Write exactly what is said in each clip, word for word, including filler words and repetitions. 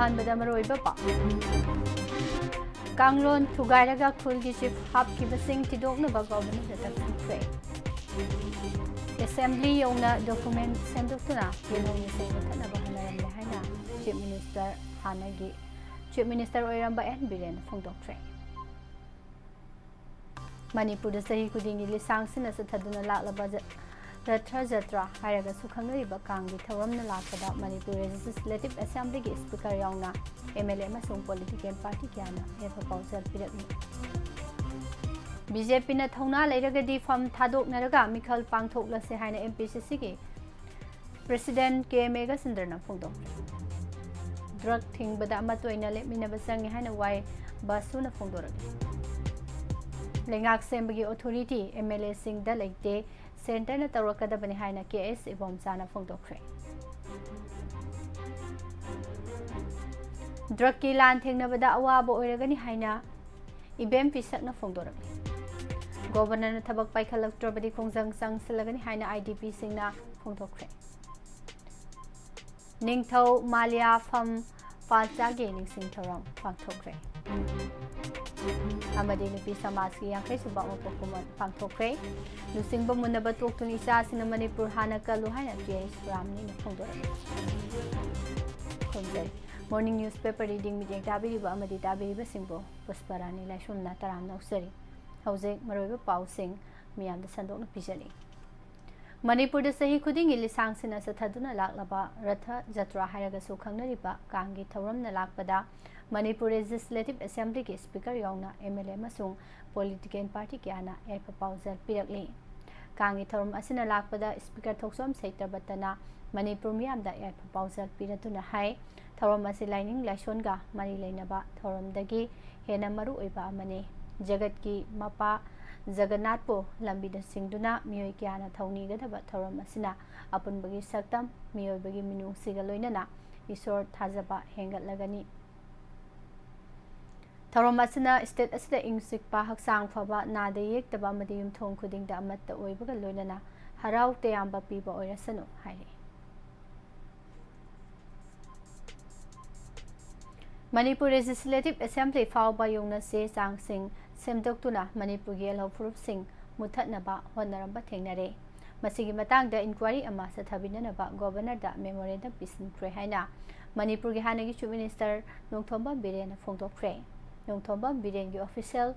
ꯑꯍꯥꯟꯕꯗ ꯃꯔꯨꯑꯣꯏꯕ ꯄꯥꯎ꯫ ꯀꯥꯡꯂꯣꯟ ꯊꯨꯒꯥꯏꯔꯒ ꯈꯨꯜꯒꯤ ꯆꯤꯐ ꯍꯥꯞꯈꯤꯕꯁꯤꯡ ꯊꯤꯗꯣꯛꯅꯕ ꯒꯣꯚꯔꯅꯔꯗ ꯇꯛꯁꯤꯟꯈ꯭ꯔꯦ꯫ ꯑꯦꯁꯦꯝꯕ꯭ꯂꯤ ꯌꯧꯅ ꯗꯣꯀꯨꯃꯦꯟ ꯁꯦꯝꯗꯣꯛꯇꯨꯅ ꯌꯦꯜꯍꯧ ꯃꯁꯤꯡ ꯃꯨꯊꯠꯅꯕ ꯍꯣꯠꯅꯔꯝꯂꯦ ꯍꯥꯏꯅ ꯆꯤꯐ ꯃꯤꯅꯤꯁꯇꯔ, ꯍꯥꯟꯅꯒꯤ ꯆꯤꯐ ꯃꯤꯅꯤꯁꯇꯔ ꯑꯣꯏꯔꯝꯕ ꯑꯦꯟ ꯕꯤꯔꯦꯟꯅ ꯐꯣꯡꯗꯣꯛꯈ꯭ꯔꯦ꯫ ꯃꯅꯤꯄꯨꯔꯗ ꯆꯍꯤ ꯈꯨꯗꯤꯡꯒꯤ ꯂꯤꯁꯥꯡꯁꯤꯟꯅ ꯆꯠꯊꯗꯨꯅ ꯂꯥꯛꯂꯕ ꯖ-, ꯔꯊ ꯖꯇ꯭ꯔꯥ ꯍꯥꯏꯔꯒꯁꯨ ꯈꯪꯅꯔꯤꯕ ꯀꯥꯡꯒꯤ ꯊꯧꯔꯝꯅ ꯂꯥꯛꯄꯗ ꯃꯅꯤꯄꯨꯔ ꯂꯦꯖꯤꯁꯂꯦꯇꯤꯚ ꯑꯦꯁꯦꯝꯕ꯭ꯂꯤꯒꯤ ꯁ꯭ꯄꯤꯀꯔ ꯌꯥꯎꯅ ꯑꯦꯝ ꯑꯦꯜ ꯑꯦ ꯑꯃꯁꯨꯡ ꯄꯣꯂꯤꯇꯤꯀꯦꯜ ꯄꯥꯔꯇꯤ ꯀꯌꯥꯅ ꯌꯥꯏꯐ ꯄꯥꯎꯖꯦꯜ ꯄꯤꯔꯛꯂꯤ꯫ ꯕꯤ ꯖꯦ ꯄꯤꯅ ꯊꯧꯅꯥ ꯂꯩꯔꯒꯗꯤ ꯐꯝ ꯊꯥꯗꯣꯛꯅꯔꯒ ꯃꯤꯈꯜ ꯄꯥꯡꯊꯣꯛꯂꯁꯦ ꯍꯥꯏꯅ ꯑꯦꯝ ꯄꯤ ꯁꯤ ꯁꯤꯒꯤ ꯄ꯭ꯔꯦꯁꯤꯗꯦꯟꯠ ꯀꯦ ꯃꯦꯘꯆꯟꯗ꯭ꯔꯅ ꯐꯣꯡꯗꯣꯛꯈ꯭ꯔꯦ꯫ ꯗ꯭ꯔꯒ ꯊꯤꯡꯕꯗ ꯑꯃꯠꯇ ꯑꯣꯏꯅ ꯂꯦꯞꯃꯤꯟꯅꯕ ꯆꯪꯉꯤ ꯍꯥꯏꯅ ꯋꯥꯏ ꯕꯥꯁꯨꯅ ꯐꯣꯡꯗꯣꯔꯛꯂꯤ꯫ ꯂꯩꯉꯥꯛ ꯁꯦꯝꯕꯒꯤ ꯑꯣꯊꯣꯔꯤꯇꯤ ꯑꯦꯝ ꯑꯦꯜ ꯑꯦꯁꯤꯡꯗ ꯂꯩꯇꯦ, ꯁꯦꯟꯇꯔꯅ ꯇꯧꯔꯛꯀꯗꯕꯅꯤ ꯍꯥꯏꯅ ꯀꯦ ꯑꯦꯁ ꯏꯕꯣꯝꯆꯥꯅ ꯐꯣꯡꯗꯣꯛꯈ꯭ꯔꯦ꯫ ꯗ꯭ꯔꯒꯀꯤ ꯂꯥꯟ ꯊꯦꯡꯅꯕꯗ ꯑꯋꯥꯕ ꯑꯣꯏꯔꯒꯅꯤ ꯍꯥꯏꯅ ꯏꯕꯦꯝ ꯄꯤꯁꯛꯅ ꯐꯣꯡꯗꯣꯔꯛꯂꯤ꯫ ꯒꯣꯚꯔꯅꯔꯅ ꯊꯕꯛ ꯄꯥꯏꯈꯠꯂꯛꯇ꯭ꯔꯕꯗꯤ ꯈꯣꯡꯖꯪ ꯆꯪꯁꯤꯜꯂꯒꯅꯤ ꯍꯥꯏꯅ ꯑꯥꯏ ꯗꯤ ꯄꯤꯁꯤꯡꯅ ꯐꯣꯡꯗꯣꯛꯈ꯭ꯔꯦ꯫ ꯅꯤꯡꯊꯧ ꯃꯥꯂꯤꯌꯥ ꯐꯝ ꯄꯥꯜꯆꯥꯒꯤ ꯅꯤꯡꯁꯤꯡ ꯊꯧꯔꯝ ꯄꯥꯡꯊꯣꯛꯈ꯭ꯔꯦ꯫ ꯑꯃꯗꯤ ꯅꯨꯄꯤ ꯁꯃꯥꯖꯀꯤ ꯌꯥꯡꯈꯩ ꯁꯨꯕ ꯑꯣꯛꯄ ꯀꯨꯝꯑꯣꯟ ꯄꯥꯡꯊꯣꯛꯈ꯭ꯔꯦ꯫ ꯂꯨꯆꯤꯡꯕ ꯃꯨꯟꯅꯕ ꯇꯣꯛꯇꯨꯅ ꯏꯆꯥꯁꯤꯡꯅ ꯃꯅꯤꯄꯨꯔ ꯍꯥꯟꯅ ꯀꯜꯂꯨ ꯍꯥꯏꯅ ꯇꯤ ꯑꯩꯆ ꯔꯥꯝꯅꯤꯅ ꯐꯣꯡꯗꯣꯔꯛꯂꯤ꯫ ꯈꯨꯔꯨꯝꯖꯔꯤ꯫ Morning newspaper reading ꯃꯤꯠꯌꯦꯡ ꯇꯥꯕꯤꯔꯤꯕ ꯑꯃꯗꯤ ꯇꯥꯕꯤꯔꯤꯕꯁꯤꯡꯕꯨ ꯄꯨꯁꯄꯔꯥꯅꯤ ꯂꯥꯏꯁ꯭ꯔꯝꯅ ꯇꯔꯥꯝꯅ ꯑꯣꯛꯆꯔꯤ꯫ ꯍꯧꯖꯤꯛ ꯃꯔꯨꯑꯣꯏꯕ ꯄꯥꯎꯁꯤꯡ ꯃꯤꯌꯥꯝꯗ ꯁꯟꯗꯣꯛꯅ ꯄꯤꯖꯔꯤ꯫ ꯃꯅꯤꯄꯨꯔꯗ ꯆꯍꯤ ꯈꯨꯗꯤꯡꯒꯤ ꯂꯤꯁꯥꯡꯁꯤꯟꯅ ꯆꯠꯊꯗꯨꯅ ꯂꯥꯛꯂꯕ ꯔꯊ ꯖꯇ꯭ꯔꯥ ꯍꯥꯏꯔꯒꯁꯨ ꯈꯪꯅꯔꯤꯕ ꯀꯥꯡꯒꯤ ꯊꯧꯔꯝꯅ ꯂꯥꯛꯄꯗ ꯃꯅꯤꯄꯨꯔ ꯂꯦꯖꯤꯁꯂꯦꯇꯤꯚ ꯑꯦꯁꯦꯝꯕ꯭ꯂꯤꯒꯤ ꯁ꯭ꯄꯤꯀꯔ ꯌꯥꯎꯅ ꯑꯦꯝ ꯑꯦꯜ ꯑꯦ ꯑꯃꯁꯨꯡ ꯄꯣꯂꯤꯇꯤꯀꯦꯜ ꯄꯥꯔꯇꯤ ꯀꯌꯥꯅ ꯌꯥꯏꯐ ꯄꯥꯎꯖꯦꯜ ꯄꯤꯔꯛꯂꯤ꯫ ꯀꯥꯡꯒꯤ ꯊꯧꯔꯝ ꯑꯁꯤꯅ ꯂꯥꯛꯄꯗ ꯁ꯭ꯄꯤꯀꯔ ꯊꯣꯛꯆꯣꯝ ꯁꯩꯇ꯭ꯔꯕꯇꯅ ꯃꯅꯤꯄꯨꯔ ꯃꯤꯌꯥꯝꯗ ꯌꯥꯏꯐ ꯄꯥꯎꯖꯦꯜ ꯄꯤꯔꯗꯨꯅ ꯍꯥꯏ, ꯊꯧꯔꯝ ꯑꯁꯤ ꯂꯥꯏꯅꯤꯡ ꯂꯥꯏꯁꯣꯟꯒ ꯃꯔꯤ ꯂꯩꯅꯕ ꯊꯧꯔꯝꯗꯒꯤ ꯍꯦꯟꯅ ꯃꯔꯨ ꯑꯣꯏꯕ ꯑꯃꯅꯤ꯫ ꯖꯒꯠꯀꯤ ꯃꯄꯥ ꯖꯒꯟꯅꯥꯊꯄꯨ ꯂꯝꯕꯤꯗ ꯆꯤꯡꯗꯨꯅ ꯃꯤꯑꯣꯏ ꯀꯌꯥꯅ ꯊꯧꯅꯤꯒꯗꯕ ꯊꯧꯔꯝ ꯑꯁꯤꯅ ꯑꯄꯨꯟꯕꯒꯤ ꯁꯛꯇꯝ, ꯃꯤꯑꯣꯏꯕꯒꯤ ꯃꯤꯅꯨꯡꯁꯤꯒ ꯂꯣꯏꯅꯅ ꯏꯁꯣꯔ ꯊꯥꯖꯕ ꯍꯦꯟꯒꯠꯂꯒꯅꯤ꯫ ꯊꯧꯔꯝ ꯑꯁꯤꯅ ꯁ꯭ꯇꯦꯠ ꯑꯁꯤꯗ ꯏꯪ ꯆꯤꯛꯄ, ꯍꯛꯆꯥꯡ ꯐꯕ, ꯅꯥꯗ ꯌꯦꯛꯇꯕ ꯑꯃꯗꯤ ꯌꯨꯝꯊꯣꯡ ꯈꯨꯗꯤꯡꯗ ꯑꯃꯠꯇ ꯑꯣꯏꯕꯒ ꯂꯣꯏꯅꯅ ꯍꯔꯥꯎ ꯇꯌꯥꯝꯕ ꯄꯤꯕ ꯑꯣꯏꯔꯁꯅꯨ ꯍꯥꯏꯔꯤ꯫ ꯃꯅꯤꯄꯨꯔ Legislative Assembly ꯐꯥꯎꯕ ꯌꯧꯅ ꯆꯦ ꯆꯥꯡꯁꯤꯡ ꯁꯦꯝꯗꯣꯛꯇꯨꯅ ꯃꯅꯤꯄꯨꯔꯒꯤ ꯑꯦꯜꯑꯣ ꯐꯨꯔꯨꯞꯁꯤꯡ ꯃꯨꯠꯊꯠꯅꯕ ꯍꯣꯠꯅꯔꯝꯕ ꯊꯦꯡꯅꯔꯦ꯫ ꯃꯁꯤꯒꯤ ꯃꯇꯥꯡꯗ inquiry ꯑꯃ ꯆꯠꯊꯕꯤꯅꯅꯕ Governor ꯗ memorandum ꯄꯤꯁꯤꯟꯈ꯭ꯔꯦ ꯍꯥꯏꯅ ꯃꯅꯤꯄꯨꯔꯒꯤ ꯍꯥꯟꯅꯒꯤ Chief Minister Nongthombam ꯕꯤꯔꯦꯟꯅ ꯐꯣꯡꯗꯣꯛꯈ꯭ꯔꯦ꯫ Nongthombam ꯕꯤꯔꯦꯟꯒꯤ official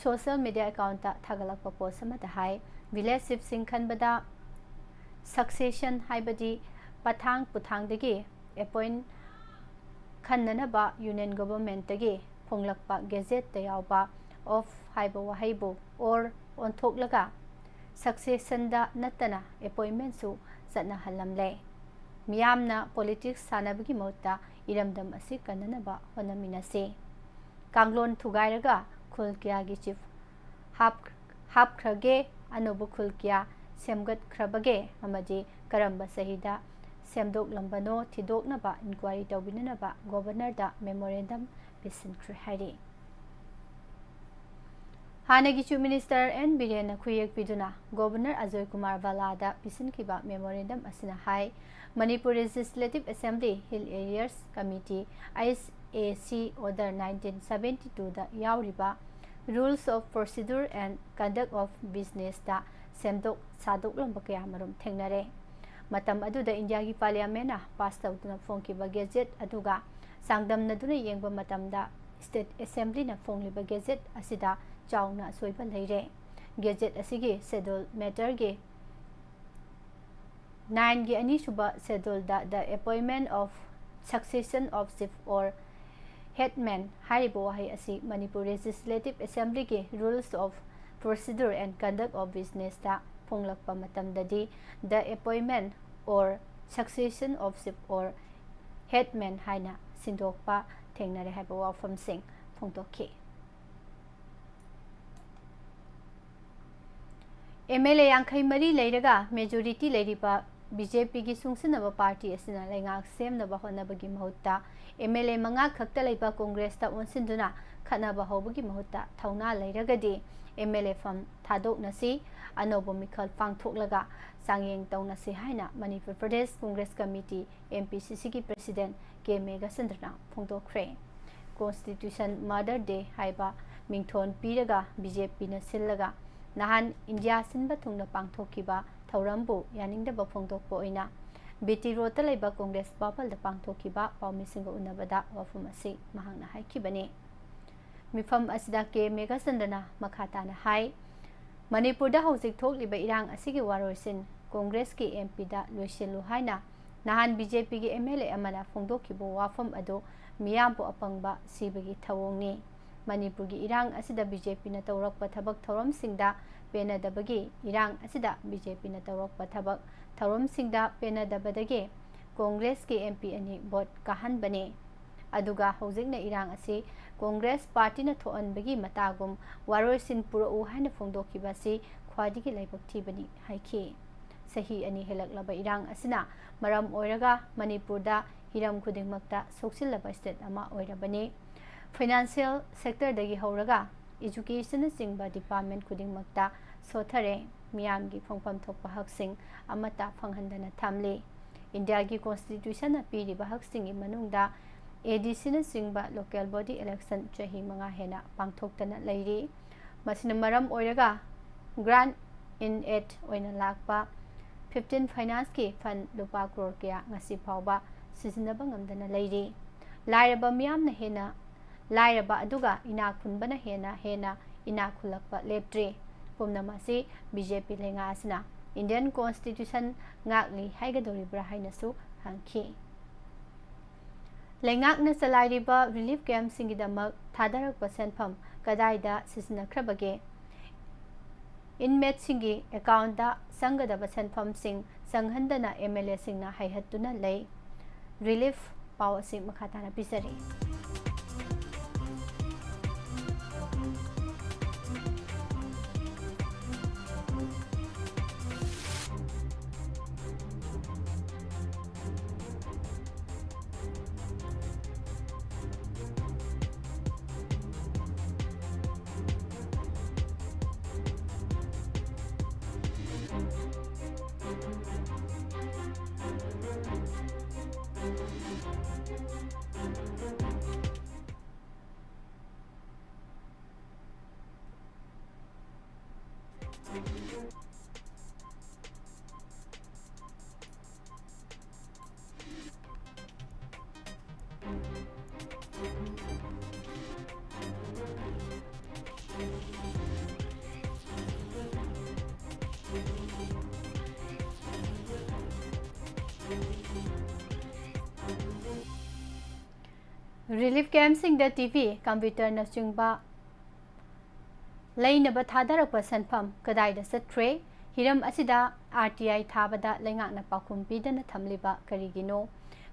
social media account ꯊꯥꯒꯠꯂꯛꯄ post ꯑꯃꯗ ꯍꯥꯏ, village chief ꯁꯤꯡ ꯈꯟꯕꯗ succession ꯍꯥꯏꯕꯗꯤ ꯄꯊꯥꯡ ꯄꯨꯊꯥꯡꯗꯒꯤ appoint ꯈꯟꯅꯅꯕ Union Government ꯇꯒꯤ ꯐꯣꯡꯂꯛꯄ Gazette ꯇ ꯌꯥꯎꯕ of ꯍꯥꯏꯕ ꯋꯥꯍꯩꯕꯨ or ꯑꯣꯟꯊꯣꯛꯂꯒ succession ꯗ ꯅꯠꯇꯅ appointment ꯁꯨ ꯆꯠꯅꯍꯜꯂꯝꯂꯦ꯫ ꯃꯤꯌꯥꯝꯅ politics ꯁꯥꯟꯅꯕꯒꯤ ꯃꯍꯨꯠꯇ ꯏꯔꯝꯗꯝ ꯑꯁꯤ ꯀꯟꯅꯅꯕ ꯍꯣꯠꯅꯃꯤꯟꯅꯁꯤ꯫ ꯀꯥꯡꯂꯣꯟ ꯊꯨꯒꯥꯏꯔꯒ ꯈꯨꯜ ꯀꯌꯥꯒꯤ chief ꯍꯥꯞ-, ꯍꯥꯞꯈ꯭ꯔꯒꯦ, ꯑꯅꯧꯕ ꯈꯨꯜ ꯀꯌꯥ ꯁꯦꯝꯒꯠꯈ꯭ꯔꯕꯒꯦ ꯑꯃꯗꯤ ꯀꯔꯝꯕ ꯆꯍꯤꯗ ꯁꯦꯝꯗꯣꯛꯂꯝꯕꯅꯣ ꯊꯤꯗꯣꯛꯅꯕ inquiry ꯇꯧꯕꯤꯅꯅꯕ Governor ꯗ memorandum ꯄꯤꯁꯤꯟꯈ꯭ꯔꯦ ꯍꯥꯏꯔꯤ꯫ ꯍꯥꯟꯅꯒꯤ Chief Minister ꯑꯦꯟ ꯕꯤꯔꯦꯟꯅ ꯈꯨꯌꯦꯛ ꯄꯤꯗꯨꯅ Governor ꯑꯖꯣꯏ ꯀꯨꯃꯥꯔ ꯚꯜꯂꯥꯗ ꯄꯤꯁꯤꯟꯈꯤꯕ memorandum ꯑꯁꯤꯅ ꯍꯥꯏ, Manipur Legislative Assembly Hill Areas Committee, H A C Order nineteen seventy two ꯗ ꯌꯥꯎꯔꯤꯕ Rules of Procedure and Conduct of Business ꯇ ꯁꯦꯝꯗꯣꯛ ꯁꯥꯗꯣꯛꯂꯝꯕ ꯀꯌꯥ ꯃꯔꯨꯝ ꯊꯦꯡꯅꯔꯦ꯫ ꯃꯇꯝ ꯑꯗꯨꯗ ꯏꯟꯗꯤꯌꯥꯒꯤ Parliament ꯅ pass ꯇꯧꯗꯨꯅ ꯐꯣꯡꯈꯤꯕ Gazette ꯑꯗꯨꯒ ꯆꯥꯡꯗꯝꯅꯗꯨꯅ ꯌꯦꯡꯕ ꯃꯇꯝꯗ State Assembly ꯅ ꯐꯣꯡꯂꯤꯕ Gazette ꯑꯁꯤꯗ ꯆꯥꯎꯅ ꯑꯁꯣꯏꯕ ꯂꯩꯔꯦ꯫ Gazette ꯑꯁꯤꯒꯤ schedule matter ꯒꯤ nine ꯒꯤ ꯑꯅꯤꯁꯨꯕ schedule the the appointment of succession of chief or headman ꯍꯥꯏꯔꯤꯕ ꯋꯥꯍꯩ ꯑꯁꯤ ꯃꯅꯤꯄꯨꯔ Legislative Assembly ꯒꯤ Rules of Procedure and Conduct of Business ꯇ ꯐꯣꯡꯂꯛꯄ ꯃꯇꯝꯗꯗꯤ the appointment or succession of chief or headman ꯍꯥꯏꯅ ꯁꯤꯟꯗꯣꯛꯄ ꯊꯦꯡꯅꯔꯦ ꯍꯥꯏꯕ ꯋꯥꯐꯝꯁꯤꯡ ꯐꯣꯡꯗꯣꯛꯈꯤ꯫ M L A ꯌꯥꯡꯈꯩ ꯃꯔꯤ ꯂꯩꯔꯒ majority ꯂꯩꯔꯤꯕ B J P ꯒꯤ ꯆꯨꯡꯁꯤꯟꯅꯕ party ꯑꯁꯤꯅ ꯂꯩꯉꯥꯛ ꯁꯦꯝꯅꯕ ꯍꯣꯠꯅꯕꯒꯤ ꯃꯍꯨꯠꯇ M L A ꯃꯉꯥ ꯈꯛꯇ ꯂꯩꯕ Congress ꯇ ꯑꯣꯟꯁꯤꯟꯗꯨꯅ ꯈꯠꯅꯕ ꯍꯧꯕꯒꯤ ꯃꯍꯨꯠꯇ ꯊꯧꯅꯥ ꯂꯩꯔꯒꯗꯤ ꯑꯦꯝ ꯑꯦꯜ ꯑꯦ ꯐꯝ ꯊꯥꯗꯣꯛꯅꯁꯤ, ꯑꯅꯧꯕ ꯃꯤꯈꯜ ꯄꯥꯡꯊꯣꯛꯂꯒ ꯆꯥꯡꯌꯦꯡ ꯇꯧꯅꯁꯤ ꯍꯥꯏꯅ Manipur Pradesh Congress committee, M P ꯁꯤ ꯁꯤꯒꯤ ꯄ꯭ꯔꯦꯁꯤꯗꯦꯟꯠ ꯀꯦ ꯃꯦꯘꯆꯟꯗ꯭ꯔꯅ ꯐꯣꯡꯗꯣꯛꯈ꯭ꯔꯦ꯫ ꯀꯣꯟꯁꯇꯤꯇ꯭ꯌꯨꯁꯟ ꯃꯥꯔꯗꯔ ꯗꯦ ꯍꯥꯏꯕ ꯃꯤꯡꯊꯣꯟ ꯄꯤꯔꯒ ꯕꯤ ꯖꯦ ꯄꯤꯅ ꯁꯤꯜꯂꯒ ꯅꯍꯥꯟ ꯏꯟꯗꯤꯌꯥ ꯁꯤꯟꯕ ꯊꯨꯡꯅ ꯄꯥꯡꯊꯣꯛꯈꯤꯕ ꯊꯧꯔꯝꯕꯨ ꯌꯥꯅꯤꯡꯗꯕ ꯐꯣꯡꯗꯣꯛꯄ ꯑꯣꯏꯅ ꯕꯤ ꯇꯤ ꯔꯣꯗꯇ ꯂꯩꯕ ꯀꯣꯡꯒ꯭ꯔꯦꯁ ꯚꯕꯟꯗ ꯄꯥꯡꯊꯣꯛꯈꯤꯕ ꯄꯥꯎꯃꯤꯁꯤꯡꯒ ꯎꯅꯕꯗ ꯋꯥꯐꯝ ꯑꯁꯤ ꯃꯍꯥꯛꯅ ꯍꯥꯏꯈꯤꯕꯅꯤ꯫ ꯃꯤꯐꯝ ꯑꯁꯤꯗ ꯀꯦ ꯃꯦꯘꯆꯟꯗ꯭ꯔꯅ ꯃꯈꯥ ꯇꯥꯅ ꯍꯥꯏ, ꯃꯅꯤꯄꯨꯔꯗ ꯍꯧꯖꯤꯛ ꯊꯣꯛꯂꯤꯕ ꯏꯔꯥꯡ ꯑꯁꯤꯒꯤ ꯋꯥꯔꯣꯏꯁꯤꯟ ꯀꯣꯡꯒ꯭ꯔꯦꯁꯀꯤ ꯑꯦꯝ ꯄꯤꯗ ꯂꯣꯏꯁꯤꯜꯂꯨ ꯍꯥꯏꯅ ꯅꯍꯥꯟ ꯕꯤ ꯖꯦ ꯄꯤꯒꯤ ꯑꯦꯝ ꯑꯦꯜ ꯑꯦ ꯑꯃꯅ ꯐꯣꯡꯗꯣꯛꯈꯤꯕ ꯋꯥꯐꯝ ꯑꯗꯨ ꯃꯤꯌꯥꯝꯕꯨ ꯑꯄꯪꯕ ꯁꯤꯕꯒꯤ ꯊꯧꯑꯣꯡꯅꯤ꯫ ꯃꯅꯤꯄꯨꯔꯒꯤ ꯏꯔꯥꯡ ꯑꯁꯤꯗ ꯕꯤ ꯖꯦ ꯄꯤꯅ ꯇꯧꯔꯛꯄ ꯊꯕꯛ ꯊꯧꯔꯝꯁꯤꯡꯗ ꯄꯦꯟꯅꯗꯕꯒꯤ, ꯏꯔꯥꯡ ꯑꯁꯤꯗ ꯕꯤ ꯖꯦ ꯄꯤꯅ ꯇꯧꯔꯛꯄ ꯊꯕꯛ ꯊꯧꯔꯝꯁꯤꯡꯗ ꯄꯦꯟꯅꯗꯕꯗꯒꯤ ꯀꯣꯡꯒ꯭ꯔꯦꯁꯀꯤ ꯑꯦꯝ ꯄꯤ ꯑꯅꯤ ꯚꯣꯠ ꯀꯥꯍꯟꯕꯅꯤ꯫ ꯑꯗꯨꯒ ꯍꯧꯖꯤꯛꯅ ꯏꯔꯥꯡ ꯑꯁꯤ ꯀꯣꯡꯒ꯭ꯔꯦꯁ ꯄꯥꯔꯇꯤꯅ ꯊꯣꯛꯍꯟꯕꯒꯤ ꯃꯇꯥꯒꯨꯝ ꯋꯥꯔꯣꯏꯁꯤꯟ ꯄꯨꯔꯛꯎ ꯍꯥꯏꯅ ꯐꯣꯡꯗꯣꯛꯈꯤꯕ ꯑꯁꯤ ꯈ꯭ꯋꯥꯏꯗꯒꯤ ꯂꯥꯏꯕꯛ ꯊꯤꯕꯅꯤ ꯍꯥꯏꯈꯤ꯫ ꯆꯍꯤ ꯑꯅꯤ ꯍꯦꯜꯂꯛꯂꯕ ꯏꯔꯥꯡ ꯑꯁꯤꯅ ꯃꯔꯝ ꯑꯣꯏꯔꯒ ꯃꯅꯤꯄꯨꯔꯗ ꯍꯤꯔꯝ ꯈꯨꯗꯤꯡꯃꯛꯇ ꯁꯣꯛꯆꯤꯜꯂꯕ ꯁ꯭ꯇꯦꯠ ꯑꯃ ꯑꯣꯏꯔꯕꯅꯤ꯫ ꯐꯥꯏꯅꯥꯟꯁꯤꯌꯦꯜ ꯁꯦꯛꯇꯔꯗꯒꯤ ꯍꯧꯔꯒ ꯏꯖꯨꯀꯦꯁꯟꯅꯆꯤꯡꯕ ꯗꯤꯄꯥꯔꯠꯃꯦꯟ ꯈꯨꯗꯤꯡꯃꯛꯇ ꯁꯣꯠꯊꯔꯦ꯫ ꯃꯤꯌꯥꯝꯒꯤ ꯐꯪꯐꯝ ꯊꯣꯛꯄ ꯍꯛꯁꯤꯡ ꯑꯃꯠꯇ ꯐꯪꯍꯟꯗꯅ ꯊꯝꯂꯤ꯫ ꯏꯟꯗꯤꯌꯥꯒꯤ ꯀꯣꯟꯁꯇꯤꯇ꯭ꯌꯨꯁꯟꯅ ꯄꯤꯔꯤꯕ ꯍꯛꯁꯤꯡꯒꯤ ꯃꯅꯨꯡꯗ ꯑꯦ ꯗꯤ ꯁꯤꯅꯆꯤꯡꯕ ꯂꯣꯀꯦꯜ ꯕꯣꯗꯤ ꯏꯂꯦꯛꯁꯟ ꯆꯍꯤ ꯃꯉꯥ ꯍꯦꯟꯅ ꯄꯥꯡꯊꯣꯛꯇꯅ ꯂꯩꯔꯤ꯫ ꯃꯁꯤꯅ ꯃꯔꯝ ꯑꯣꯏꯔꯒ ꯒ꯭ꯔꯥꯟ ꯏꯟ ꯑꯦꯗ ꯑꯣꯏꯅ ꯂꯥꯛꯄ ꯐꯤꯐꯇꯤꯟ ꯐꯥꯏꯅꯥꯟꯁꯀꯤ ꯐꯟ ꯂꯨꯄꯥ ꯀ꯭ꯔꯣꯔ ꯀꯌꯥ ꯉꯁꯤ ꯐꯥꯎꯕ ꯁꯤꯖꯤꯟꯅꯕ ꯉꯝꯗꯅ ꯂꯩꯔꯤ꯫ ꯂꯥꯏꯔꯕ ꯃꯤꯌꯥꯝꯅ ꯍꯦꯟꯅ ꯂꯥꯏꯔꯕ ꯑꯗꯨꯒ ꯏꯅꯥꯛ ꯈꯨꯟꯕꯅ ꯍꯦꯟꯅ ꯍꯦꯟꯅ ꯏꯅꯥꯛ ꯈꯨꯜꯂꯛꯄ ꯂꯦꯞꯇ꯭ꯔꯤ꯫ ꯄꯨꯝꯅꯃꯛ ꯑꯁꯤ ꯕꯤ ꯖꯦ ꯄꯤ ꯂꯩꯉꯥꯛ ꯑꯁꯤꯅ ꯏꯟꯗꯤꯌꯟ ꯀꯣꯟꯁꯇꯤꯇ꯭ꯌꯨꯁꯟ ꯉꯥꯛꯂꯤ ꯍꯥꯏꯒꯗꯧꯔꯤꯕ꯭ꯔꯥ ꯍꯥꯏꯅꯁꯨ ꯍꯪꯈꯤ꯫ ꯂꯩꯉꯥꯛꯅ ꯆꯂꯥꯏꯔꯤꯕ ꯔꯤꯂꯤꯐ ꯀꯦꯝꯞꯁꯤꯡꯒꯤꯗꯃꯛ ꯊꯥꯗꯔꯛꯄ ꯁꯦꯟꯐꯝ ꯀꯗꯥꯏꯗ ꯁꯤꯖꯤꯟꯅꯈ꯭ꯔꯕꯒꯦ? ꯏꯟꯃꯦꯠꯁꯤꯡꯒꯤ ꯑꯦꯀꯥꯎꯟꯗ ꯆꯪꯒꯗꯕ ꯁꯦꯟꯐꯝꯁꯤꯡ ꯆꯪꯍꯟꯗꯅ ꯑꯦꯝ ꯑꯦꯜ ꯑꯦꯁꯤꯡꯅ ꯍꯥꯏꯍꯠꯇꯨꯅ ꯂꯩ꯫ ꯔꯤꯂꯤꯐ ꯄꯥꯎ ꯑꯁꯤ ꯃꯈꯥ ꯇꯥꯅ ꯄꯤꯖꯔꯤ꯫ ꯔꯤꯂꯤꯐ ꯀꯦꯝꯞꯁꯤꯡꯗ ꯇꯤ ꯚꯤ, ꯀꯝꯄ꯭ꯌꯨꯇꯔꯅꯆꯤꯡꯕ ꯂꯩꯅꯕ ꯊꯥꯗꯔꯛꯄ ꯁꯦꯟꯐꯝ ꯀꯗꯥꯏꯗ ꯆꯠꯈ꯭ꯔꯦ? ꯍꯤꯔꯝ ꯑꯁꯤꯗ ꯑꯥꯔ ꯇꯤ ꯑꯥꯏ ꯊꯥꯕꯗ ꯂꯩꯉꯥꯛꯅ ꯄꯥꯎꯈꯨꯝ ꯄꯤꯗꯅ ꯊꯝꯂꯤꯕ ꯀꯔꯤꯒꯤꯅꯣ?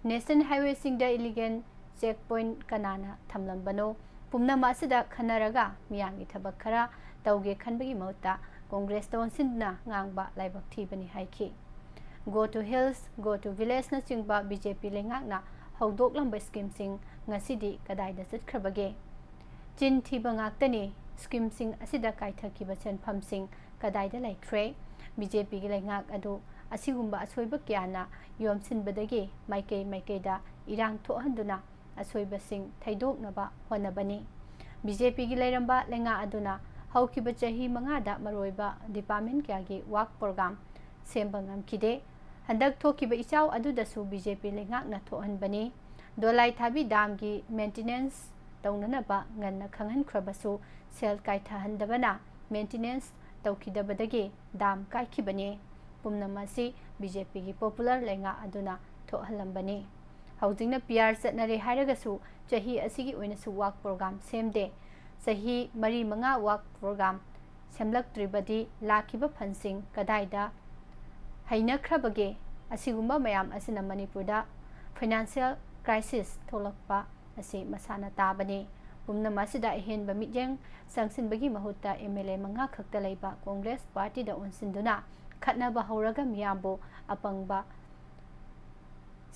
ꯅꯦꯁꯅꯦꯜ ꯍꯥꯏꯋꯦꯁꯤꯡꯗ ꯏꯂꯤꯒꯦꯜ ꯆꯦꯛ ꯄꯣꯏꯟꯠ ꯀꯅꯥꯅ ꯊꯝꯂꯝꯕꯅꯣ? ꯄꯨꯝꯅꯃꯛ ꯑꯁꯤꯗ ꯈꯟꯅꯔꯒ ꯃꯤꯌꯥꯝꯒꯤ ꯊꯕꯛ ꯈꯔ ꯇꯧꯒꯦ ꯈꯟꯕꯒꯤ ꯃꯍꯨꯠꯇ ꯀꯣꯡꯒ꯭ꯔꯦꯁꯇ ꯑꯣꯟꯁꯤꯟꯗꯨꯅ ꯉꯥꯡꯕ ꯂꯥꯏꯕꯛ ꯊꯤꯕꯅꯤ ꯍꯥꯏꯈꯤ꯫ Go to Hills, Go to Villageꯅꯆꯤꯡꯕ ꯕꯤ ꯖꯦ ꯄꯤ ꯂꯩꯉꯥꯛꯅ ꯍꯧꯗꯣꯛꯂꯝꯕ ꯁ꯭ꯀꯤꯝꯁꯤꯡ ꯉꯁꯤꯗꯤ ꯀꯗꯥꯏꯗ ꯆꯠꯈ꯭ꯔꯕꯒꯦ? ꯆꯤꯟ ꯊꯤꯕ ꯉꯥꯛꯇꯅꯤ꯫ ꯁ꯭ꯀꯤꯝꯁꯤꯡ ꯑꯁꯤꯗ ꯀꯥꯏꯊꯈꯤꯕ ꯁꯦꯟꯐꯝꯁꯤꯡ ꯀꯗꯥꯏꯗ ꯂꯩꯈ꯭ꯔꯦ? ꯕꯤ ꯖꯦ ꯄꯤꯒꯤ ꯂꯩꯉꯥꯛ ꯑꯗꯨ ꯑꯁꯤꯒꯨꯝꯕ ꯑꯁꯣꯏꯕ ꯀꯌꯥꯅ ꯌꯣꯝꯁꯤꯟꯕꯗꯒꯤ ꯃꯥꯏꯀꯩ ꯃꯥꯏꯀꯩꯗ ꯏꯔꯥꯡ ꯊꯣꯛꯍꯟꯗꯨꯅ ꯑꯁꯣꯏꯕꯁꯤꯡ ꯊꯩꯗꯣꯛꯅꯕ ꯍꯣꯠꯅꯕꯅꯤ꯫ ꯕꯤ ꯖꯦ ꯄꯤꯒꯤ ꯂꯩꯔꯝꯕ ꯂꯩꯉꯥꯛ ꯑꯗꯨꯅ ꯍꯧꯈꯤꯕ ꯆꯍꯤ ꯃꯉꯥꯗ ꯃꯔꯨꯑꯣꯏꯕ ꯗꯤꯄꯥꯔꯠꯃꯦꯟ ꯀꯌꯥꯒꯤ ꯋꯥꯔꯛ ꯄ꯭ꯔꯣꯒ꯭ꯔꯥꯝ ꯁꯦꯝꯕ ꯉꯝꯈꯤꯗꯦ꯫ ꯍꯟꯗꯛ ꯊꯣꯛꯈꯤꯕ ꯏꯆꯥꯎ ꯑꯗꯨꯗꯁꯨ ꯕꯤ ꯖꯦ ꯄꯤ ꯂꯩꯉꯥꯛꯅ ꯊꯣꯛꯍꯟꯕꯅꯤ꯫ ꯗꯣꯂꯥꯏ ꯊꯥꯕꯤ ꯗꯥꯝꯒꯤ ꯃꯦꯟꯇꯤꯅꯦꯟꯁ ꯇꯧꯅꯅꯕ ꯉꯟꯅ ꯈꯪꯍꯟꯈ꯭ꯔꯕꯁꯨ ꯁꯦꯜ ꯀꯥꯏꯊꯍꯟꯗꯕꯅ ꯃꯦꯟꯇꯤꯅꯦꯟꯁ ꯇꯧꯈꯤꯗꯕꯗꯒꯤ ꯗꯥꯝ ꯀꯥꯏꯈꯤꯕꯅꯤ꯫ ꯄꯨꯝꯅꯃꯛ ꯑꯁꯤ ꯕꯤ ꯖꯦ ꯄꯤꯒꯤ ꯄꯣꯄꯨꯂꯔ ꯂꯩꯉꯥꯛ ꯑꯗꯨꯅ ꯊꯣꯛꯍꯜꯂꯝꯕꯅꯤ꯫ ꯍꯧꯖꯤꯛꯅ ꯄꯤ ꯑꯥꯔ ꯆꯠꯅꯔꯦ ꯍꯥꯏꯔꯒꯁꯨ ꯆꯍꯤ ꯑꯁꯤꯒꯤ ꯑꯣꯏꯅꯁꯨ ꯋꯥꯔꯛ ꯄ꯭ꯔꯣꯒ꯭ꯔꯥꯝ ꯁꯦꯝꯗꯦ꯫ ꯆꯍꯤ ꯃꯔꯤ ꯃꯉꯥ ꯋꯥꯔꯛ ꯄ꯭ꯔꯣꯒ꯭ꯔꯥꯝ ꯁꯦꯝꯂꯛꯇ꯭ꯔꯤꯕꯗꯤ ꯂꯥꯛꯈꯤꯕ ꯐꯟꯁꯤꯡ ꯀꯗꯥꯏꯗ ꯍꯩꯅꯈ꯭ꯔꯕꯒꯦ? ꯑꯁꯤꯒꯨꯝꯕ ꯃꯌꯥꯝ ꯑꯁꯤꯅ ꯃꯅꯤꯄꯨꯔꯗ ꯐꯥꯏꯅꯥꯟꯁꯤꯌꯦꯜ ꯀ꯭ꯔꯥꯏꯁꯤꯁ ꯊꯣꯛꯂꯛꯄ ꯑꯁꯤ ꯃꯁꯥꯅ ꯇꯥꯕꯅꯤ꯫ ꯄꯨꯝꯅꯃꯛ ꯑꯁꯤꯗ ꯑꯍꯦꯟꯕ ꯃꯤꯠꯌꯦꯡ ꯆꯪꯁꯤꯟꯕꯒꯤ ꯃꯍꯨꯠꯇ ꯑꯦꯝ ꯑꯦꯜ ꯑꯦ ꯃꯉꯥ ꯈꯛꯇ ꯂꯩꯕ ꯀꯣꯡꯒ꯭ꯔꯦꯁ ꯄꯥꯔꯇꯤꯗ ꯑꯣꯟꯁꯤꯟꯗꯨꯅ ꯈꯠꯅꯕ ꯍꯧꯔꯒ ꯃꯤꯌꯥꯝꯕꯨ ꯑꯄꯪꯕ